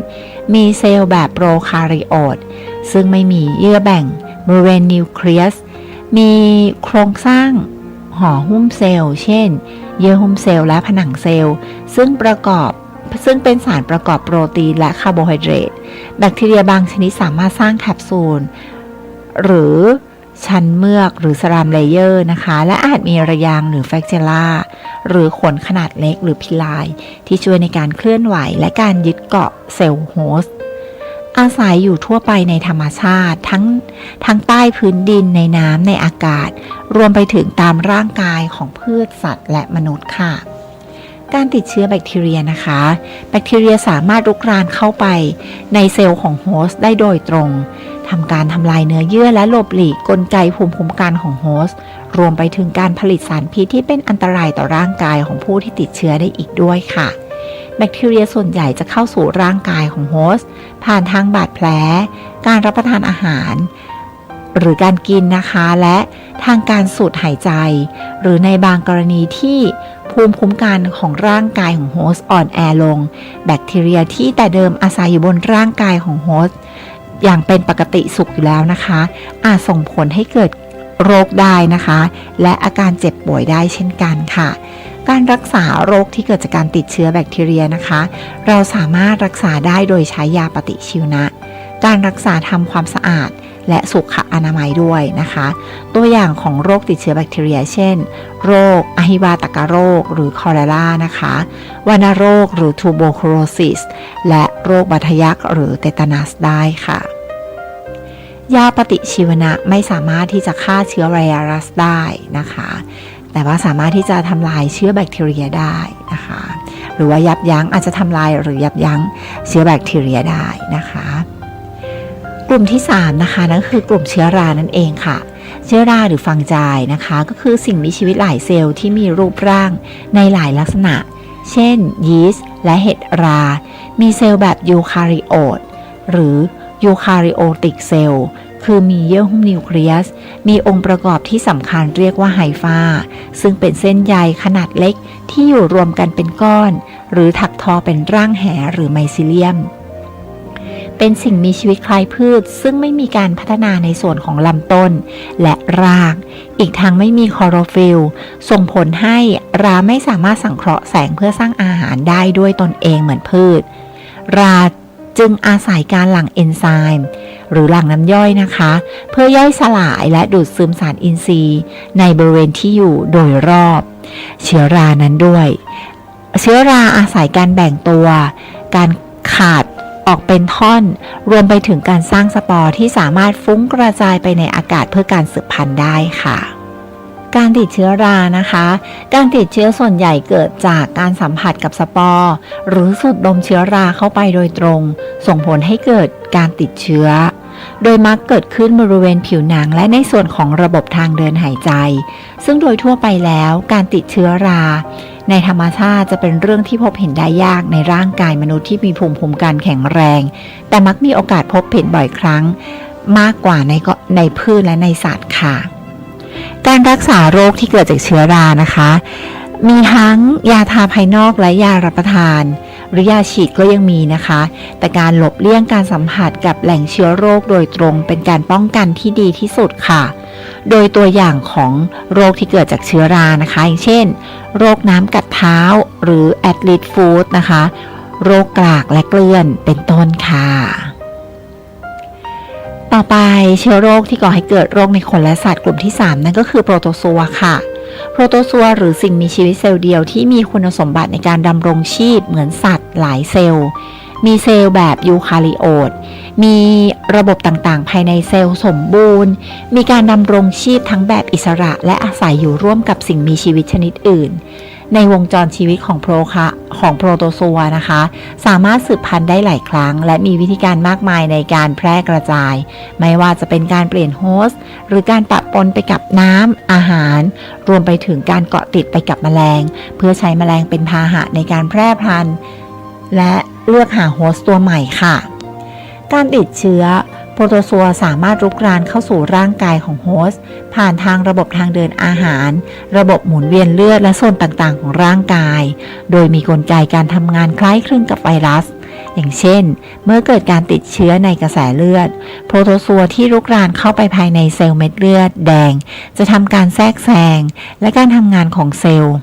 มีเซลล์แบบโปรคาริโอต ซึ่งไม่มีเยื่อแบ่งบริเวณนิวเคลียส มีโครงสร้างห่อหุ้มเซลล์ เช่น เยื่อหุ้มเซลล์และผนังเซลล์ ซึ่งประกอบ ซึ่งเป็นสารประกอบโปรตีนและคาร์โบไฮเดรต แบคทีเรียบางชนิดสามารถสร้างแคปซูล หรือชั้นเมือกหรือ slime layer นะคะ และอาจมีระยางหรือ flagella หรือขนขนาดเล็กหรือ villi ที่ช่วยในการเคลื่อนไหวและการยึดเกาะเซลล์โฮสต์ อาศัยอยู่ทั่วไปในธรรมชาติ ทั้ง ทั้งใต้พื้นดิน ในน้ำ ในอากาศ รวมไปถึงตามร่างกายของพืช สัตว์ และมนุษย์ค่ะ การติดเชื้อแบคทีเรียนะคะ แบคทีเรียสามารถรุกรานเข้าไปในเซลล์ของโฮสต์ได้โดยตรง ทำการทำลายเนื้อเยื่อและหลบหลีกกลไกภูมิคุ้มกันของโฮสต์ รวมไปถึงการผลิตสารพิษที่เป็นอันตรายต่อร่างกายของผู้ที่ติดเชื้อได้อีกด้วยค่ะ แบคทีเรียส่วนใหญ่จะเข้าสู่ร่างกายของโฮสต์ ผ่านทางบาดแผล การรับประทานอาหาร หรือการกินนะคะ และทางการสูดหายใจ หรือในบางกรณีที่ภูมิคุ้มกันของร่างกายของโฮสต์อ่อนแอลง แบคทีเรียที่แต่เดิมอาศัยอยู่บนร่างกายของโฮสต์อย่างเป็นปกติสุขอยู่แล้วนะคะ อาจส่งผลให้เกิดโรคได้นะคะ และอาการเจ็บป่วยได้เช่นกันค่ะ การรักษาโรคที่เกิดจากการติดเชื้อแบคทีเรียนะคะ เราสามารถรักษาได้โดยใช้ยาปฏิชีวนะ การรักษาทำความสะอาด และสุขอนามัยด้วยนะคะ ตัวอย่างของโรคติดเชื้อแบคทีเรีย เช่น โรคอหิวาตกโรค หรือคอเลรานะคะ วัณโรค หรือ tuberculosis และโรคบาดทะยัก หรือ tetanus ได้ค่ะ ยาปฏิชีวนะไม่สามารถที่จะฆ่าเชื้อไวรัสได้นะคะ แต่ว่าสามารถที่จะทำลายเชื้อแบคทีเรียได้นะคะ หรือว่ายับยั้ง อาจจะทำลายหรือยับยั้งเชื้อแบคทีเรียได้นะคะ กลุ่มที่สามนะคะ นั่นก็คือกลุ่มเชื้อรานั่นเองค่ะ เชื้อราหรือ fungi นะคะ ก็คือสิ่งมีชีวิตหลายเซลล์ที่มีรูปร่างในหลายลักษณะ เช่น ยีสต์ และเห็ดรา มีเซลล์แบบยูคาริโอต หรือ eukaryotic cell คือมีเยื่อหุ้มนิวเคลียส มีองค์ประกอบที่สำคัญเรียกว่าไฮฟา ซึ่งเป็นเส้นใยขนาดเล็กที่อยู่รวมกันเป็นก้อน หรือถักทอเป็นร่างแหหรือไมซีเลียม เป็นสิ่งมีชีวิตคล้ายพืช ซึ่งไม่มีการพัฒนาในส่วนของลำต้น และราก อีกทั้งไม่มีคลอโรฟิลล์ ส่งผลให้ราไม่สามารถสังเคราะห์แสงเพื่อสร้างอาหารได้ด้วยตนเองเหมือนพืช ราจึงอาศัยการหลั่งเอนไซม์ หรือหลั่งน้ำย่อยนะคะ เพื่อย่อยสลายและดูดซึมสารอินทรีย์ในบริเวณที่อยู่โดยรอบเชื้อรานั้นด้วย เชื้อราอาศัยการแบ่งตัว การขาดออกเป็นท่อน รวมไปถึงการสร้างสปอร์ที่สามารถฟุ้งกระจายไปในอากาศเพื่อการสืบพันธุ์ได้ค่ะ การติดเชื้อรานะคะ การติดเชื้อส่วนใหญ่เกิดจากการสัมผัสกับสปอร์ หรือสูดดมเชื้อราเข้าไปโดยตรง ส่งผลให้เกิดการติดเชื้อ โดยมักเกิดขึ้นบริเวณผิวหนัง และในส่วนของระบบทางเดินหายใจ ซึ่งโดยทั่วไปแล้วการติดเชื้อราในธรรมชาติจะเป็นเรื่องที่พบเห็นได้ยากในร่างกายมนุษย์ที่มีภูมิคุ้มกันแข็งแรง แต่มักมีโอกาสพบเห็นบ่อยครั้งมากกว่าในก- ในพืชและในสัตว์ค่ะ การรักษาโรคที่เกิดจากเชื้อรานะคะ มีทั้งยาทาภายนอกและยารับประทาน หรือยาฉีดก็ยังมีนะคะ แต่การหลบเลี่ยงการสัมผัสกับแหล่งเชื้อโรคโดยตรงเป็นการป้องกันที่ดีที่สุดค่ะ โดยตัวอย่างของโรคที่เกิดจากเชื้อรานะคะ อย่างเช่น โรคน้ำกัดเท้า หรือ athlete's foot นะคะ โรคกรากและเกลื่อน เป็นต้นค่ะ ต่อไปเชื้อโรคที่ก่อให้เกิดโรคในคนและสัตว์กลุ่มที่สาม นั่นก็คือโปรโตซัวค่ะ โปรโตซัวหรือสิ่งมีชีวิตเซลล์เดียวที่มีคุณสมบัติในการดำรงชีพเหมือนสัตว์หลายเซลล์ มีเซลล์แบบยูคาริโอต มีระบบต่างๆ ภายในเซลล์สมบูรณ์ มีการดำรงชีพทั้งแบบอิสระ และอาศัยอยู่ร่วมกับสิ่งมีชีวิตชนิดอื่น ในวงจรชีวิตของโปรคะ- ของโปรโตซัวนะคะ สามารถสืบพันธุ์ได้หลายครั้ง และมีวิธีการมากมายในการแพร่กระจาย ไม่ว่าจะเป็นการเปลี่ยนโฮสต์ หรือการปะปนไปกับน้ำ อาหาร รวมไปถึงการเกาะติดไปกับแมลง เพื่อใช้แมลงเป็นพาหะในการแพร่พันธุ์ และเลือกหาโฮสต์ตัวใหม่ค่ะ การติดเชื้อ โปรโตซัวสามารถรุกรานเข้าสู่ร่างกายของโฮสต์ ผ่านทางระบบทางเดินอาหาร ระบบหมุนเวียนเลือด และส่วนต่างๆ ของร่างกาย โดยมีกลไกการทำงานคล้ายคลึงกับไวรัส อย่างเช่น เมื่อเกิดการติดเชื้อในกระแสเลือด โปรโตซัวที่รุกรานเข้าไปภายในเซลล์เม็ดเลือดแดง จะทำการแทรกแซง และการทำงานของเซลล์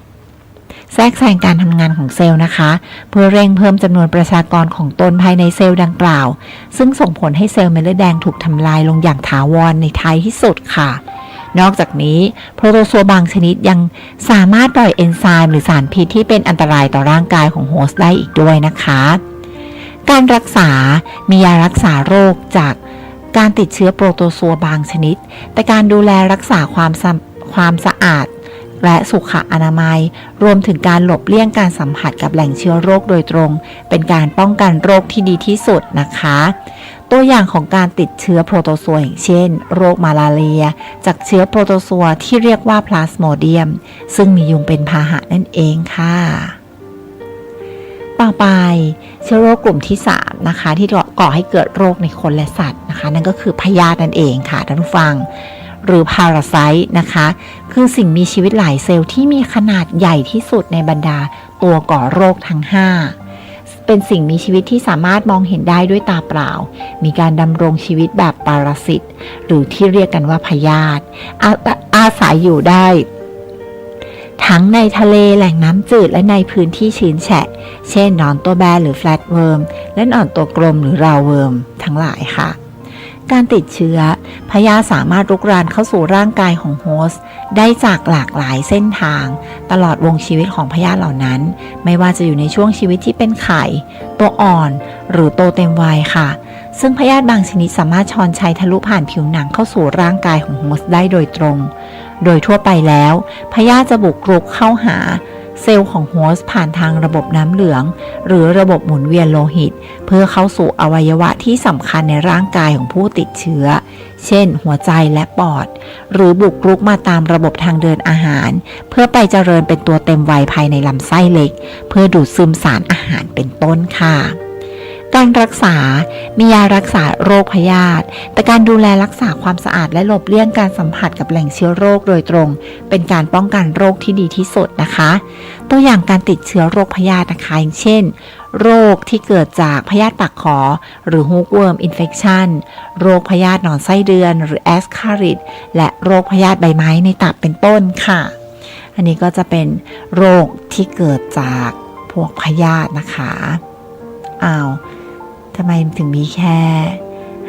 แทรกแซงการทำงานของเซลล์นะคะ เพื่อเร่งเพิ่มจำนวนประชากรของตนภายในเซลล์ดังกล่าว ซึ่งส่งผลให้เซลล์เม็ดเลือดแดงถูกทำลายลงอย่างถาวรในท้ายที่สุดค่ะ นอกจากนี้ โปรโตซัวบางชนิดยังสามารถปล่อยเอนไซม์หรือสารพิษที่เป็นอันตรายต่อร่างกายของโฮสต์ได้อีกด้วยนะคะ การรักษา มียารักษาโรคจากการติดเชื้อโปรโตซัวบางชนิด แต่การดูแลรักษาความสะ- ความสะอาด และสุขอนามัย รวมถึงการหลบเลี่ยงการสัมผัสกับแหล่งเชื้อโรคโดยตรง เป็นการป้องกันโรคที่ดีที่สุดนะคะ ตัวอย่างของการติดเชื้อโปรโตซัวอย่างเช่น โรคมาลาเรีย จากเชื้อโปรโตซัวที่เรียกว่าพลาสโมเดียม ซึ่งมียุงเป็นพาหะนั่นเองค่ะ ต่อไป เชื้อโรคกลุ่มที่สามนะคะ ที่ก่อ- ก่อให้เกิดโรคในคนและสัตว์นะคะ นั่นก็คือพยาธินั่นเองค่ะท่านผู้ฟัง หรือพาราไซต์นะคะ คือสิ่งมีชีวิตหลายเซลล์ที่มีขนาดใหญ่ที่สุดในบรรดาตัวก่อโรคทั้งห้า เป็นสิ่งมีชีวิตที่สามารถมองเห็นได้ด้วยตาเปล่า มีการดำรงชีวิตแบบปรสิต หรือที่เรียกกันว่าพยาธิ อา- อาศัยอยู่ได้ ทั้งในทะเล แหล่งน้ำจืด และในพื้นที่ชื้นแฉะ เช่น หนอนตัวแบนหรือแฟลตเวิร์ม และหนอนตัวกลมหรือราวเวิร์มทั้งหลายค่ะ การติดเชื้อ พยาธิสามารถรุกรานเข้าสู่ร่างกายของโฮสต์ได้จากหลากหลายเส้นทาง ตลอดวงชีวิตของพยาธิเหล่านั้น ไม่ว่าจะอยู่ในช่วงชีวิตที่เป็นไข่ ตัวอ่อน หรือโตเต็มวัยค่ะ ซึ่งพยาธิบางชนิดสามารถชอนชัยทะลุผ่านผิวหนังเข้าสู่ร่างกายของโฮสต์ได้โดยตรง โดยทั่วไปแล้ว พยาธิจะบุกรุกเข้าหาเซลล์ของโฮสต์ผ่านทางระบบน้ำเหลือง หรือระบบหมุนเวียนโลหิต เพื่อเข้าสู่อวัยวะที่สำคัญในร่างกายของผู้ติดเชื้อ เช่น หัวใจและปอด หรือบุกรุกมาตามระบบทางเดินอาหาร เพื่อไปเจริญเป็นตัวเต็มวัยภายในลำไส้เล็ก เพื่อดูดซึมสารอาหารเป็นต้นค่ะ การรักษา มียารักษาโรคพยาธิ แต่การดูแลรักษาความสะอาดและหลบเลี่ยงการสัมผัสกับแหล่งเชื้อโรคโดยตรง เป็นการป้องกันโรคที่ดีที่สุดนะคะ ตัวอย่างการติดเชื้อโรคพยาธินะคะ อย่างเช่น โรคที่เกิดจากพยาธิปากขอ หรือ hookworm infection โรคพยาธิหนอนไส้เดือน หรือ ascaris และโรคพยาธิใบไม้ในตับเป็นต้นค่ะ อันนี้ก็จะเป็นโรคที่เกิดจากพวกพยาธินะคะ อ้าว ทำไมถึงมีแค่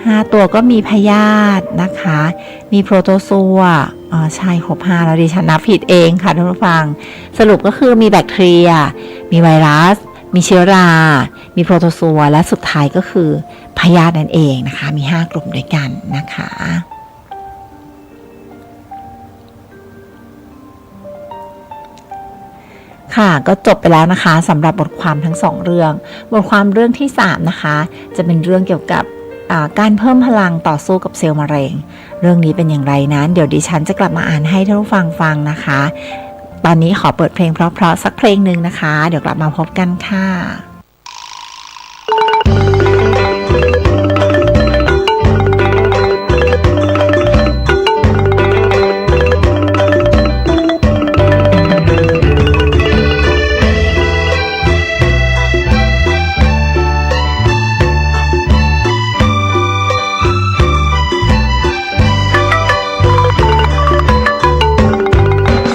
ห้าตัว ก็มีพยาธินะคะ มีโปรโตซัว อ๋อ ใช่ ครบห้าแล้ว ดิฉันนับผิดเองค่ะท่านผู้ฟัง สรุปก็คือมีแบคทีเรีย มีไวรัส มีเชื้อรา มีโปรโตซัว และสุดท้ายก็คือพยาธินั่นเองนะคะ มีห้ากลุ่มด้วยกันนะคะ ค่ะ ก็จบไปแล้วนะคะ สำหรับบทความทั้งสองเรื่อง บทความเรื่องที่สามนะคะ จะเป็นเรื่องเกี่ยวกับ อ่า การเพิ่มพลังต่อสู้กับเซลล์มะเร็ง เรื่องนี้เป็นอย่างไรนั้น เดี๋ยวดิฉันจะกลับมาอ่านให้ท่านผู้ฟังฟังนะคะ ตอนนี้ขอเปิดเพลงเพราะๆสักเพลงหนึ่งนะคะ เดี๋ยวกลับมาพบกันค่ะ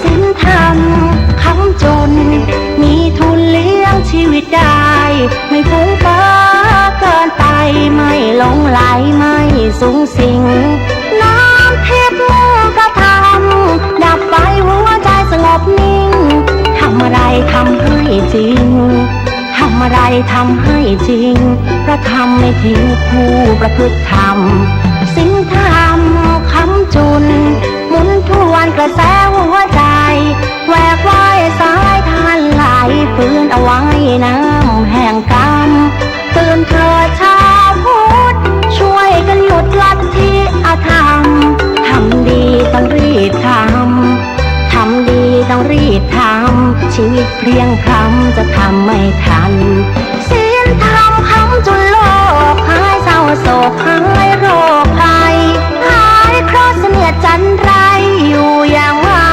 ศีลธรรมค้ำจุน มีทุนเลี้ยงชีวิตได้ ไม่ฟุ้งเฟ้อเกินไป ไม่หลงไหล ไม่สุงสิง น้ำทิพย์โลกธรรม ดับไฟหัวใจสงบนิ่ง ทำอะไรทำให้จริง ท อะไรทำให้จริง พระธรรมไม่ทิ้งผู้ประพฤติธรรม ศีลธรรมค้ำจุน หมุนทวนกระแสหัวใจ แหวกว่ายสายทานไหล ฟื้นเอาไว้น้ำแห่งกรรม ตื่นเถิดชาวพุทธ ช่วยกันหยุดลัทธิอธรรม ทำดีต้องรีบทำ ทำดีต้องรีบทำ ชีวิตเพลียงพล้ำจะทำไม่ทัน ศีลธรรมค้ำจุนโลก หายเศร้าโศก หายโรคภัย หายเคราะห์เสนียดจัญไร อยู่อย่างไม่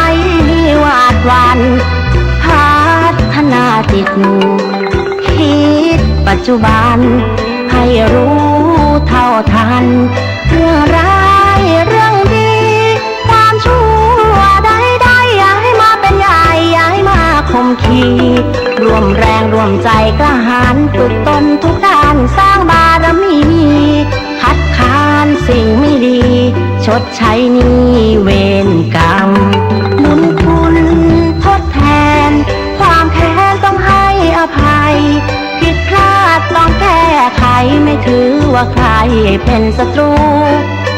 มีหวาดหวั่น พัฒนาจิต คิดปัจจุบัน ให้รู้เท่าทัน เรื่องร้ายเรื่องดี ความชั่วใดๆ อย่าให้มาเป็นใหญ่ อย่าให้มาข่มขีด ร่วมแรงร่วมใจกล้าหาญ ฝึกตนทุกด้าน สร้างบารมี คัดค้านสิ่งไม่ดี ชดใช้หนี้เวรกรรม บุญคุณทดแทน ความแค้นต้องให้อภัย ผิดพลาดต้องแก้ไข ไม่ถือว่าใครเป็นศัตรู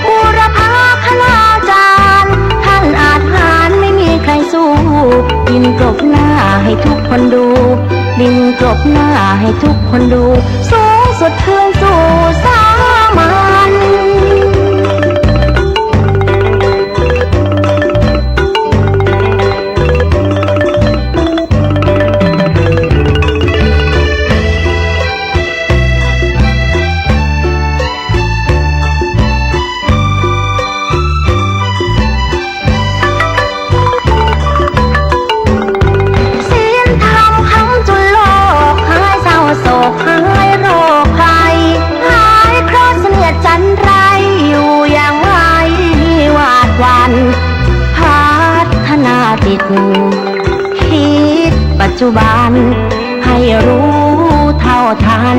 บูรพาคณาจารย์ ท่านอาจหาญไม่มีใครสู้ ดินกลบหน้าให้ทุกคนดู ดินกลบหน้าให้ทุกคนดู สูงสุดคืนสู่สามัญ ศีลธรรมค้ำจุนโลก หายเศร้าโศก หายโรคภัย หายเคราะห์เสนียดจัญไร อยู่อย่างไม่มีหวาดหวั่น พัฒนาจิต คิดปัจจุบัน ให้รู้เท่าทัน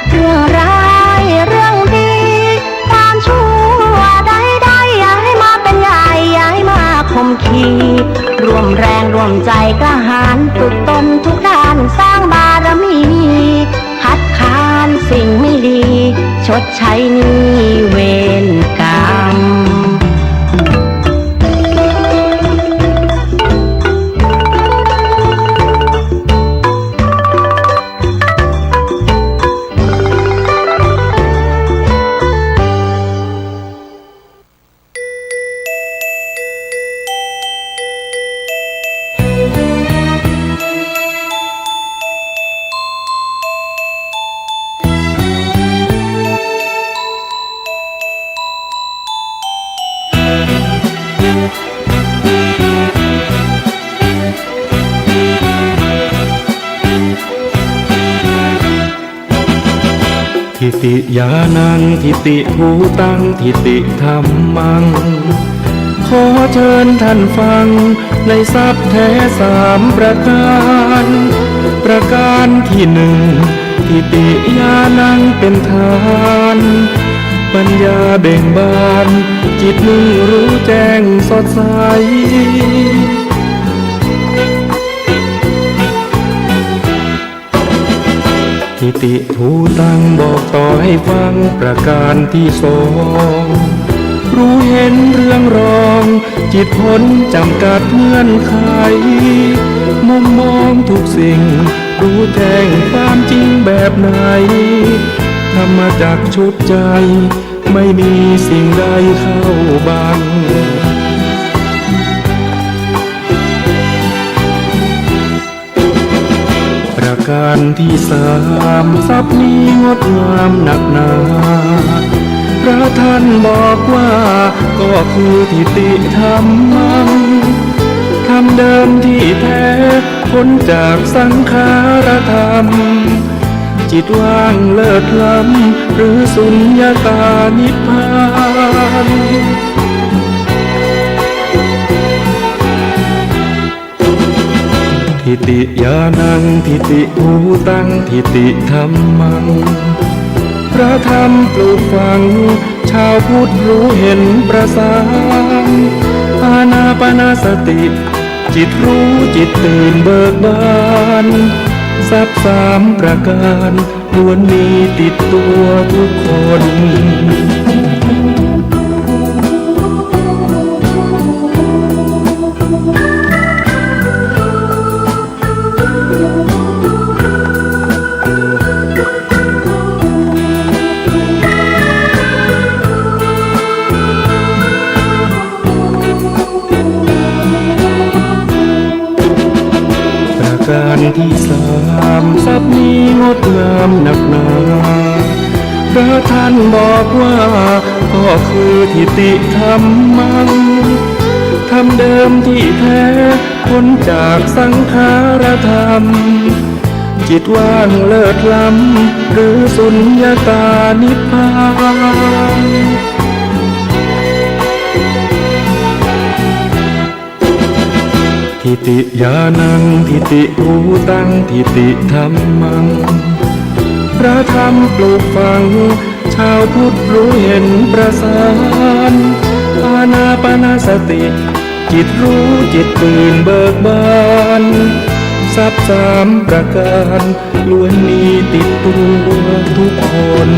เรื่องร้ายเรื่องดี ความชั่วใดๆ อย่าให้มาเป็นใหญ่ อย่าให้มาข่มขีด ร่วมแรงร่วมใจกล้าหาญ ฝึกตนทุกด้าน สร้างบารมี คัดค้านสิ่งไม่ดี ชดใช้หนี้เวรกรรม ทิฏฐิญาณัง ทิฏฐิภูตัง ทิฏฐิธัมมัง ขอเชิญท่านฟังในทรัพย์แท้สามประการ ประการที่หนึ่ง ทิฏฐิญาณังเป็นทาน ปัญญาเบ่งบาน จิตนิ่งรู้แจ้งสดใส ทิฏฐิภูตังบอกต่อให้ฟังประการที่สอง รู้เห็นเรื่องรอง จิตพ้นจำกัดเงื่อนไข มุมมองทุกสิ่ง รู้แจ้งความจริงแบบไหน ธรรมจักรชุดใจ ไม่มีสิ่งใดเข้าบัง ประการที่สาม ทรัพย์นี้งดงามนักหนา พระท่านบอกว่า ก็คือทิฏฐิธัมมัง ธรรมเดิมที่แท้ พ้นจากสังขารธรรม จิตว่างเลิศล้ำ หรือสุญญตานิพพาน ทิฏฐิญาณัง ทิฏฐิภูตัง ทิฏฐิธัมมัง พระธรรมปลูกฝัง ชาวพุทธรู้เห็นประสาน อานาปานสติ จิตรู้จิตตื่นเบิกบาน ทรัพย์สามประก๋านล้วนมีติดตั๋วทุกคน ประก๋านตี้สาม ทรัพย์นี้งดงามนักหนา พระท่านบอกว่า ก็คือทิฏฐิธรรมัง ธรรมเดิมที่แท้ พ้นจากสังขารธรรม จิตว่างเลิศล้ำ หรือสุญญตานิพพาน ทิฏฐิญาณัง ทิฏฐิภูตัง ทิฏฐิธัมมัง พระธรรมปลูกฝัง ชาวพุทธรู้เห็นประสาน อานาปานสติ จิตรู้จิตตื่นเบิกบาน ทรัพย์สามประก๋าน ล้วนมีติดตั๋วทุกคน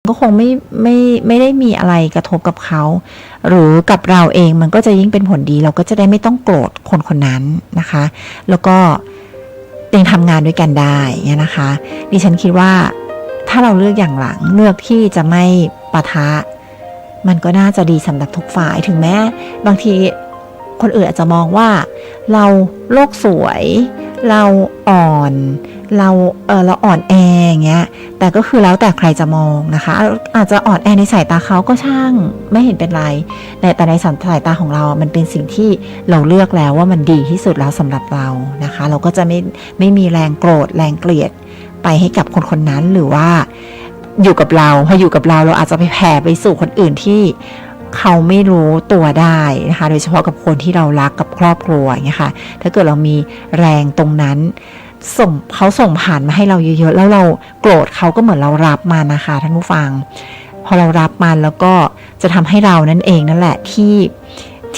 ก็คงไม่ ไม่ ไม่ได้มีอะไรกระทบกับเขา หรือกับเราเอง มันก็จะยิ่งเป็นผลดี เราก็จะได้ไม่ต้องโกรธคนคนนั้นนะคะ แล้วก็ยังทำงานด้วยกันได้เนี่ยนะคะ ดิฉันคิดว่าถ้าเราเลือกอย่างหลัง เลือกที่จะไม่ปะทะ มันก็น่าจะดีสำหรับทุกฝ่าย ถึงแม้บางทีคนอื่นอาจจะมองว่าเราโลกสวย เราอ่อน เรา เอ่อ เราอ่อนแออย่างเงี้ย แต่ก็คือแล้วแต่ใครจะมองนะคะ อาจจะอ่อนแอในสายตาเขาก็ช่าง ไม่เห็นเป็นไร แต่ แต่ในสายตาของเรา มันเป็นสิ่งที่เราเลือกแล้วว่ามันดีที่สุดแล้วสำหรับเรานะคะ เราก็จะไม่ ไม่มีแรงโกรธ แรงเกลียดไปให้กับคนคนนั้น หรือว่าอยู่กับเรา พออยู่กับเรา เราอาจจะไปแผ่ไปสู่คนอื่นที่เขาไม่รู้ตัวได้นะคะ โดยเฉพาะกับคนที่เรารัก กับครอบครัวอย่างเงี้ยค่ะ ถ้าเกิดเรามีแรงตรงนั้น ส่ง เขาส่งผ่านมาให้เราเยอะๆ แล้วเราโกรธเขา ก็เหมือนเรารับมันนะคะท่านผู้ฟัง พอเรารับมันแล้วก็จะทำให้เรานั่นเองนั่นแหละที่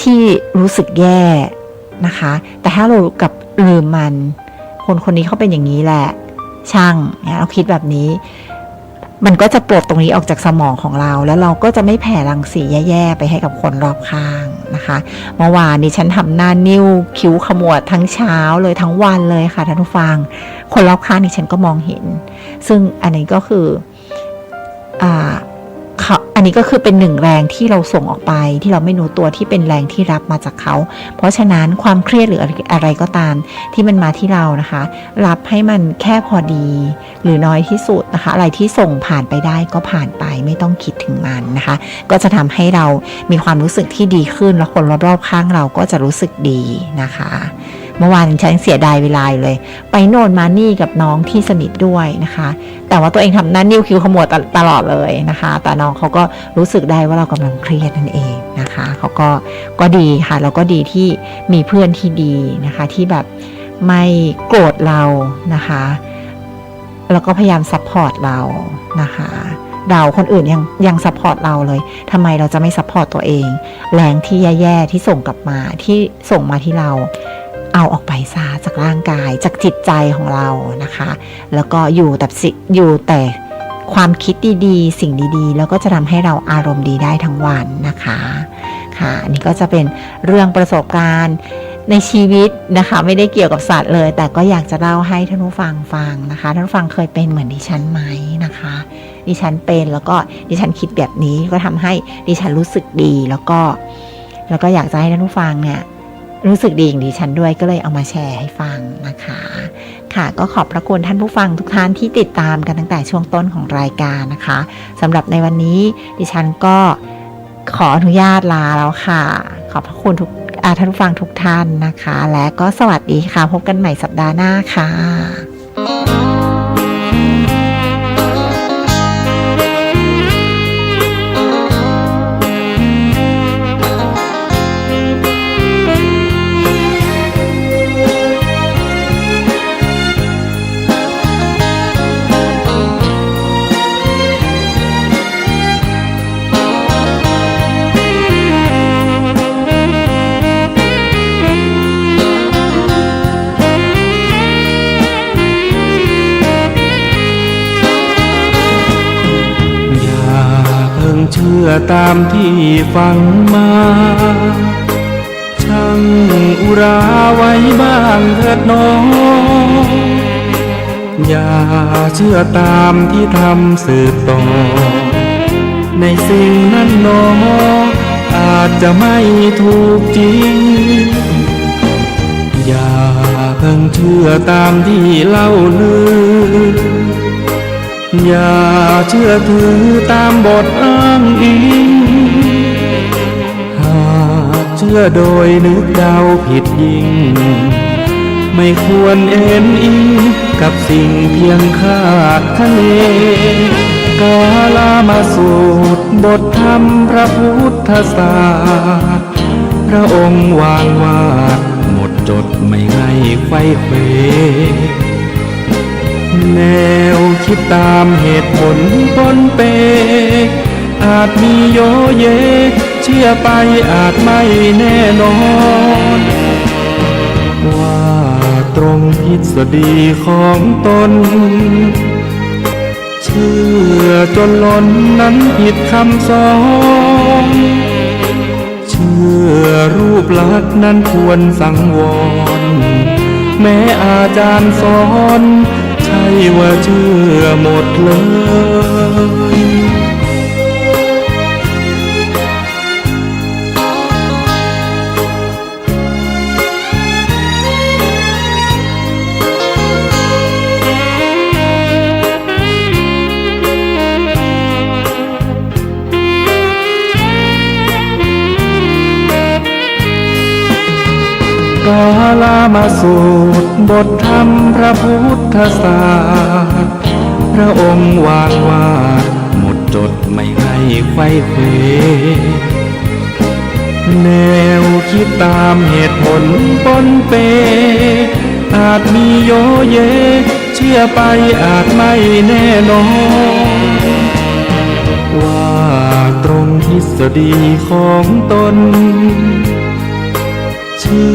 ที่รู้สึกแย่นะคะ แต่ถ้าเรากลับลืมมัน คนคนนี้เขาเป็นอย่างนี้แหละ ช่างเนี่ย เราคิดแบบนี้ มันก็จะปลดตรงนี้ออกจากสมองของเรา แล้วเราก็จะไม่แผ่รังสีแย่ๆ ไปให้กับคนรอบข้างนะคะ เมื่อวานนี้ฉันทำหน้านิ้วคิ้วขมวดทั้งเช้าเลย ทั้งวันเลยค่ะท่านผู้ฟัง คนรอบข้างนี่ฉันก็มองเห็น ซึ่งอันนี้ก็คือ อ่า เขา อันนี้ก็คือเป็นหนึ่งแรงที่เราส่งออกไป ที่เราไม่รู้ตัว ที่เป็นแรงที่รับมาจากเขา เพราะฉะนั้นความเครียดหรืออะไร อะไรก็ตามที่มันมาที่เรานะคะ รับให้มันแค่พอดี หรือน้อยที่สุดนะคะ อะไรที่ส่งผ่านไปได้ก็ผ่านไป ไม่ต้องคิดถึงมันนะคะ ก็จะทำให้เรามีความรู้สึกที่ดีขึ้น แล้วคนรอบๆข้างเราก็จะรู้สึกดีนะคะ เมื่อวานฉันเสียดายเวลาอยู่เลย ไปโน่นมานี่กับน้องที่สนิทด้วยนะคะ แต่ว่าตัวเองทำหน้านิ้วคิ้วขมวดตะ- ตลอดเลยนะคะ แต่น้องเขาก็รู้สึกได้ว่าเรากำลังเครียดนั่นเองนะคะ เขาก็ ก็ดีค่ะ แล้วก็ดีที่มีเพื่อนที่ดีนะคะ ที่แบบไม่โกรธเรานะคะ แล้วก็พยายามซัพพอร์ตเรานะคะ เรา คนอื่นยัง ยังซัพพอร์ตเราเลย ทำไมเราจะไม่ซัพพอร์ตตัวเอง แรงที่แย่ๆที่ส่งกลับมา ที่ส่งมาที่เรา เอาออกไปซะจากร่างกาย จากจิตใจของเรานะคะ แล้วก็อยู่แต่สิ- อยู่แต่ความคิดดีๆ สิ่งดีๆ แล้วก็จะทำให้เราอารมณ์ดีได้ทั้งวันนะคะ ค่ะ อันนี้ก็จะเป็นเรื่องประสบการณ์ในชีวิตนะคะ ไม่ได้เกี่ยวกับสัตว์เลย แต่ก็อยากจะเล่าให้ท่านผู้ฟังฟังนะคะ ท่านผู้ฟังเคยเป็นเหมือนดิฉันไหมนะคะ ดิฉันเป็น แล้วก็ดิฉันคิดแบบนี้ ก็ทำให้ดิฉันรู้สึกดี แล้วก็ แล้วก็อยากจะให้ท่านผู้ฟังเนี่ยรู้สึกดีอย่างดิฉันด้วย ก็เลยเอามาแชร์ให้ฟังนะคะ ค่ะ ก็ขอบพระคุณท่านผู้ฟังทุกท่านที่ติดตามกันตั้งแต่ช่วงต้นของรายการนะคะ สำหรับในวันนี้ดิฉันก็ขออนุญาตลาแล้วค่ะ ขอบพระคุณทุก- อ่า ท่านผู้ฟังทุกท่านนะคะ และก็สวัสดีค่ะ พบกันใหม่สัปดาห์หน้าค่ะ อย่าเพิ่งเชื่อตามที่ฟังมา ชั่งอุราไว้บ้างเถิดหนอ อย่าเชื่อตามที่ทำสืบต่อ ในสิ่งนั้นหนอ อาจจะไม่ถูกจริง อย่าเพิ่งเชื่อตามที่เล่าลือ อย่าเชื่อถือตามบทอ้างอิง หากเชื่อโดยนึกเดาผิดยิ่ง ไม่ควรเอนอิงกับสิ่งเพียงคาดคะเน กาลามาสูตรบทธรรมพระพุทธศาสตร์ พระองค์วางวาดหมดจดไม่ให้ไขว้เขว แนวคิดตามเหตุผลปนเป อาจมีโยเย เชื่อไปอาจไม่แน่นอน ว่าตรงทฤษฎีของตน เชื่ เชื่อจนล้นนั้นผิดคำสอน เชื่อรูปลักษณ์นั้นควรสังวร แม้อาจารย์สอน ใช่ว่าเชื่อหมดเลย กาลามาสูตร บทธรรมพระพุทธศาสตร์ พระองค์วางวาดหมดจด ไม่ให้ไขว้เขว แนวคิดตามเหตุผลปนเป อาจมีโยเย เชื่อไปอาจไม่แน่นอน ว่าตรงทฤษฎีของตน เชื่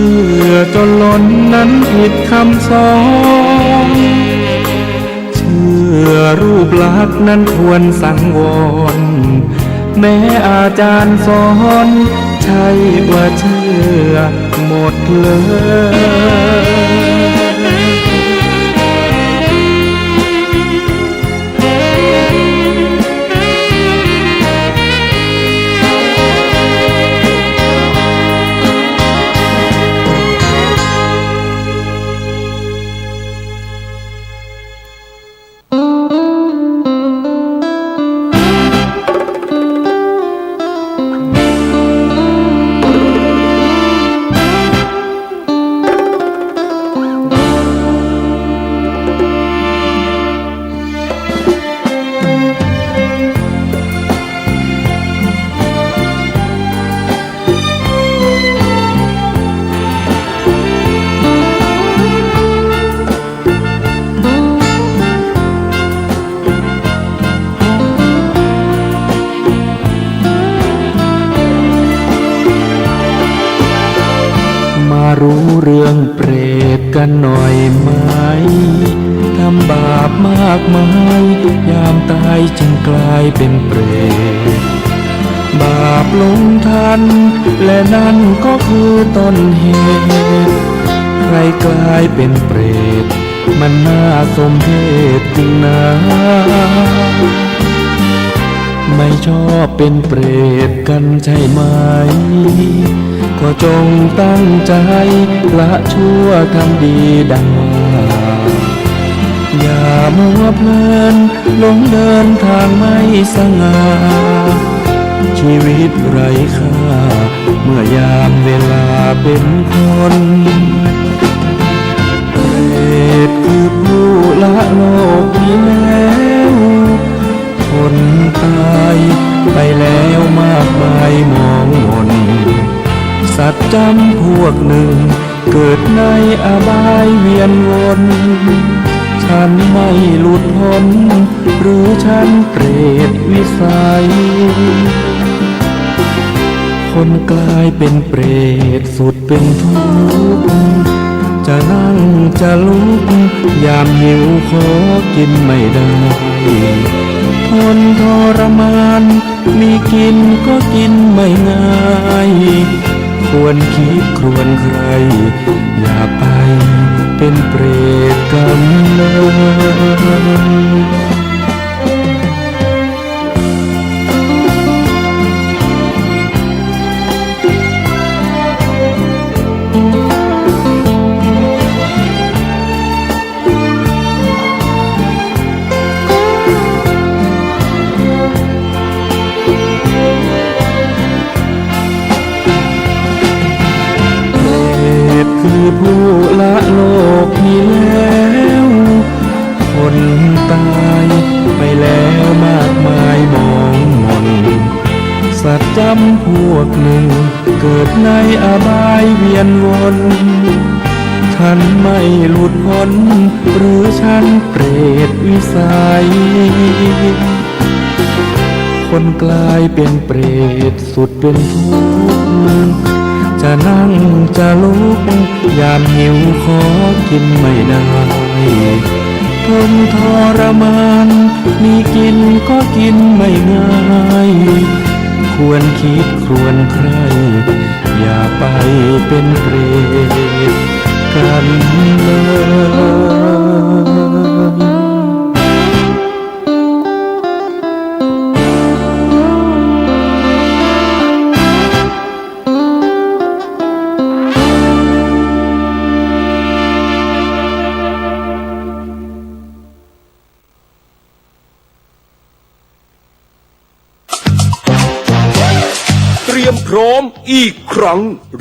อจนล้นนั้นผิดคำสอน เชื่อรูปลักษณ์นั้นควรสังวร แม้อาจารย์สอน ใช่ว่าเชื่อหมดเลย มารู้เรื่องเปรตกันหน่อยไหม ทำบาปมากมาย ยามตายจึงกลายเป็นเปรต บาปลงทัน และนั่นก็คือต้นเหตุ ใครกลายเป็นเปรต มันน่าสมเพชจริงนา ไม่ชอบเป็นเปรตกันใช่ไหม ก็จงตั้งใจละชั่วทำดีดังว่า อย่ามัวเพลินหลงเดินทางไม่สง่า ชีวิตไร้ค่า เมื่อยามเวลาเป็นคน เปรตคือผู้ละโลกนี้แล้ว คนตายไปแล้วมากมายหมองหม่น สัตว์จำพวกหนึ่ง เกิดในอบายเวียนวน ฉันไม่หลุดพ้น หรือฉันเปรตวิสัย คนกลายเป็นเปรตสุดเป็นทุกข์ จะนั่งจะลุก ยามหิวขอกินไม่ได้ ทนทรมาน มีกินก็กินไม่ง่าย ควรคิดครวญใคร่ อย่าไปเป็นเปรตกันเลย เปรตคือผู้ละโลกนี้แล้ว คนตายไปแล้วมากมายหมองหม่น สัตว์จำพวกหนึ่ง เกิดในอบายเวียนวน ฉันไม่หลุดพ้น หรือฉันเปรตวิสัย คนกลายเป็นเปรตสุดเป็นทุกข์ จะนั่งจะลุก ยามหิวขอกินไม่ได้ ทนทรมาน มีกิ๋นก็กิ๋นไม่ง่าย ควรกึ๊ดควรใคร่ อย่าไปเป๋นเปรตกั๋นเลย เตรียมพร้อมอีกครั้ง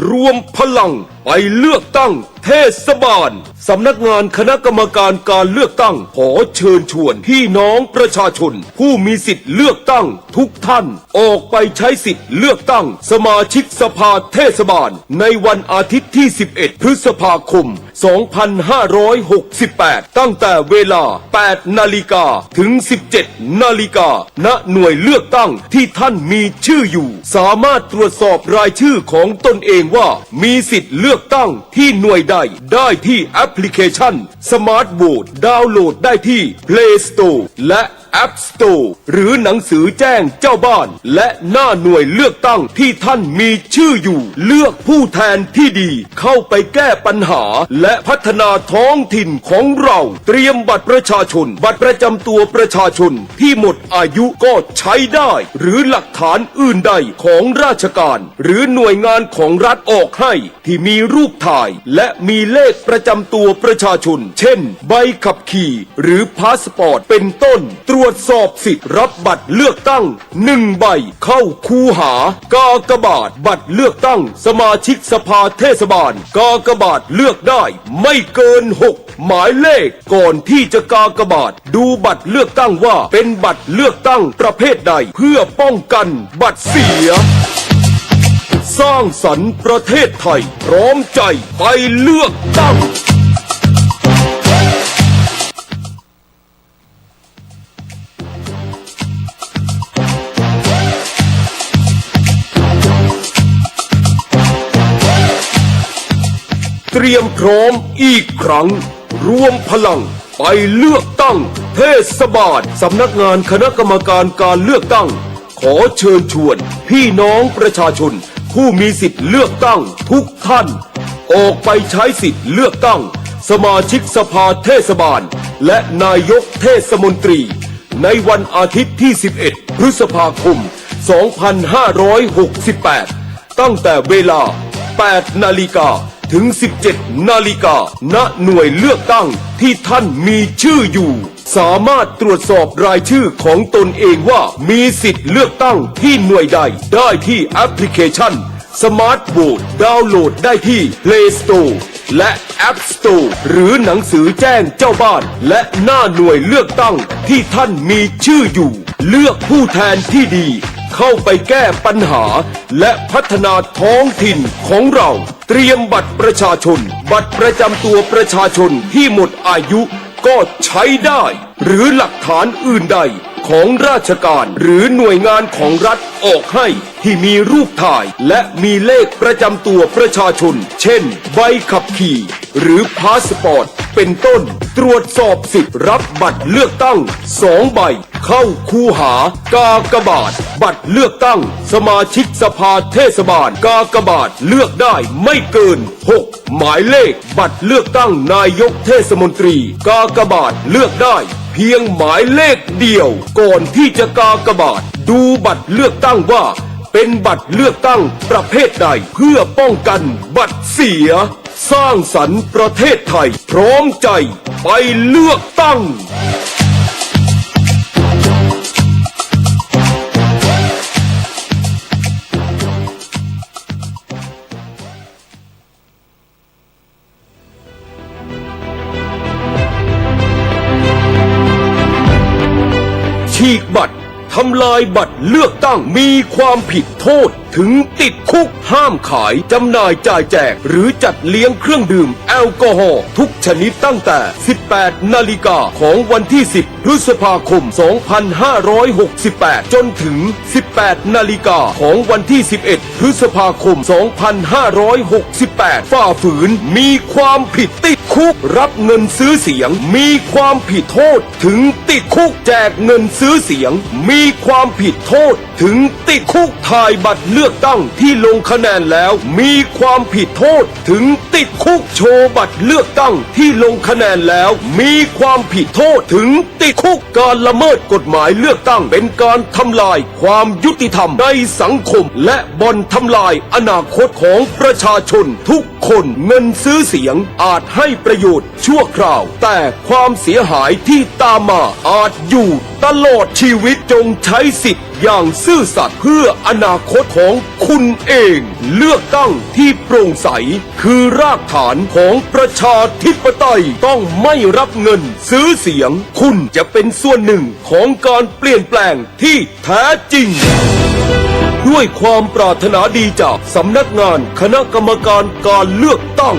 รวมพลังไปเลือกตั้งเทศบาล สำนักงานคณะกรรมการการเลือกตั้งขอเชิญชวนพี่น้องประชาชนผู้มีสิทธิ์เลือกตั้งทุกท่าน ออกไปใช้สิทธิ์เลือกตั้งสมาชิกสภาเทศบาล ในวันอาทิตย์ที่ สิบเอ็ด พฤษภาคม สองพันห้าร้อยหกสิบแปด ตั้งแต่เวลา แปดนาฬิกา ถึง สิบเจ็ดนาฬิกา ณ หน่วยเลือกตั้งที่ท่านมีชื่ออยู่ สามารถตรวจสอบรายชื่อของตนเองว่ามีสิทธิ์เลือกตั้งที่หน่วยใด ได้ที่แอปพลิเคชัน สมาร์ทโหวต ดาวน์โหลดได้ที่ เพลย์สโตร์ และ แอปสโตร์ หรือหนังสือแจ้งเจ้าบ้าน และหน้าหน่วยเลือกตั้งที่ท่านมีชื่ออยู่ เลือกผู้แทนที่ดีเข้าไปแก้ปัญหา และพัฒนาท้องถิ่นของเรา เตรียมบัตรประชาชน บัตรประจำตัวประชาชนที่หมดอายุก็ใช้ได้ หรือหลักฐานอื่นใดของราชการ หรือหน่วยงานของรัฐออกให้ ที่มีรูปถ่าย และมีเลขประจำตัวประชาชน เช่น ใบขับขี่ หรือพาสปอร์ต เป็นต้น ตรวจสอบสิทธิ์รับบัตรเลือกตั้งหนึ่งใบ เข้าคูหา กากบาท บัตรเลือกตั้งสมาชิกสภาเทศบาล กากบาทเลือกได้ไม่เกินหกหมายเลข ก่อนที่จะกากบาท ดูบัตรเลือกตั้งว่าเป็นบัตรเลือกตั้งประเภทใด เพื่อป้องกันบัตรเสีย สร้างสรรค์ประเทศไทย พร้อมใจไปเลือกตั้ง เตรียมพร้อมอีกครั้ง รวมพลังไปเลือกตั้งเทศบาล สำนักงานคณะกรรมการการเลือกตั้ง ขอเชิญชวนพี่น้องประชาชนผู้มีสิทธิ์เลือกตั้งทุกท่าน ออกไปใช้สิทธิ์เลือกตั้งสมาชิกสภาเทศบาล และนายกเทศมนตรี ในวันอาทิตย์ที่ สิบเอ็ด พฤษภาคม สองพันห้าร้อยหกสิบแปด ตั้งแต่เวลา แปดนาฬิกา ถึง สิบเจ็ดนาฬิกา ณ หน่วยเลือกตั้งที่ท่านมีชื่ออยู่ สามารถตรวจสอบรายชื่อของตนเองว่ามีสิทธิ์เลือกตั้งที่หน่วยใด ได้ที่แอปพลิเคชัน สมาร์ทโหวต ดาวน์โหลดได้ที่เพลย์สโตร์ และแอปสโตร์ หรือหนังสือแจ้งเจ้าบ้าน และหน้าหน่วยเลือกตั้งที่ท่านมีชื่ออยู่ เลือกผู้แทนที่ดี เข้าไปแก้ปัญหา และพัฒนาท้องถิ่นของเรา เตรียมบัตรประชาชน บัตรประจำตัวประชาชนที่หมดอายุก็ใช้ได้ หรือหลักฐานอื่นใดของราชการ หรือหน่วยงานของรัฐออกให้ ที่มีรูปถ่าย และมีเลขประจำตัวประชาชน เช่น ใบขับขี่ หรือพาสปอร์ต เป็นต้น ตรวจสอบสิทธิ์รับบัตรเลือกตั้งสองใบ เข้าคูหากากบาท บัตรเลือกตั้งสมาชิกสภาเทศบาล กากบาทเลือกได้ไม่เกินหกหมายเลข บัตรเลือกตั้งนายกเทศมนตรี กากบาทเลือกได้เพียงหมายเลขเดียว ก่อนที่จะกากบาท ดูบัตรเลือกตั้งว่าเป็นบัตรเลือกตั้งประเภทใด เพื่อป้องกันบัตรเสีย สร้างสรรค์ประเทศไทย พร้อมใจไปเลือกตั้ง ฉีกบัตร ทำลายบัตรเลือกตั้ง มีความผิดโทษถึงติดคุก ห้ามขาย จำหน่าย จ่ายแจก หรือจัดเลี้ยงเครื่องดื่มแอลกอฮอล์ทุกชนิดตั้งแต่ สิบแปดนาฬิกาของวันที่ สิบพฤษภาคม สองพันห้าร้อยหกสิบแปด จนถึง สิบแปดนาฬิกาของวันที่ สิบเอ็ดพฤษภาคม สองพันห้าร้อยหกสิบแปด ฝ่าฝืน มีความผิดติดคุก รับเงินซื้อเสียง มีความผิดโทษถึงติดคุก แจกเงินซื้อเสียง มีความผิดโทษถึงติดคุก ถ่ายบัตรเลือกตั้งที่ลงคะแนนแล้ว มีความผิดโทษถึงติดคุก โชว์บัตรเลือกตั้งที่ลงคะแนนแล้ว มีความผิดโทษถึงติดคุก การละเมิดกฎหมายเลือกตั้ง เป็นการทำลายความยุติธรรมในสังคม และบ่อนทำลายอนาคตของประชาชนทุกคน เงินซื้อเสียงอาจให้ประโยชน์ชั่วคราว แต่ความเสียหายที่ตามมาอาจอยู่ตลอดชีวิต จงใช้สิทธิ์อย่างซื่อสัตย์เพื่ออนาคตของคุณเอง เลือกตั้งที่โปร่งใส คือรากฐานของประชาธิปไตย ต้องไม่รับเงินซื้อเสียง คุณจะเป็นส่วนหนึ่งของการเปลี่ยนแปลงที่แท้จริง ด้วยความปรารถนาดีจากสำนักงานคณะกรรมการการเลือกตั้ง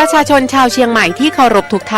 ประชาชนชาวเชียงใหม่ที่เคารพทุกท่าน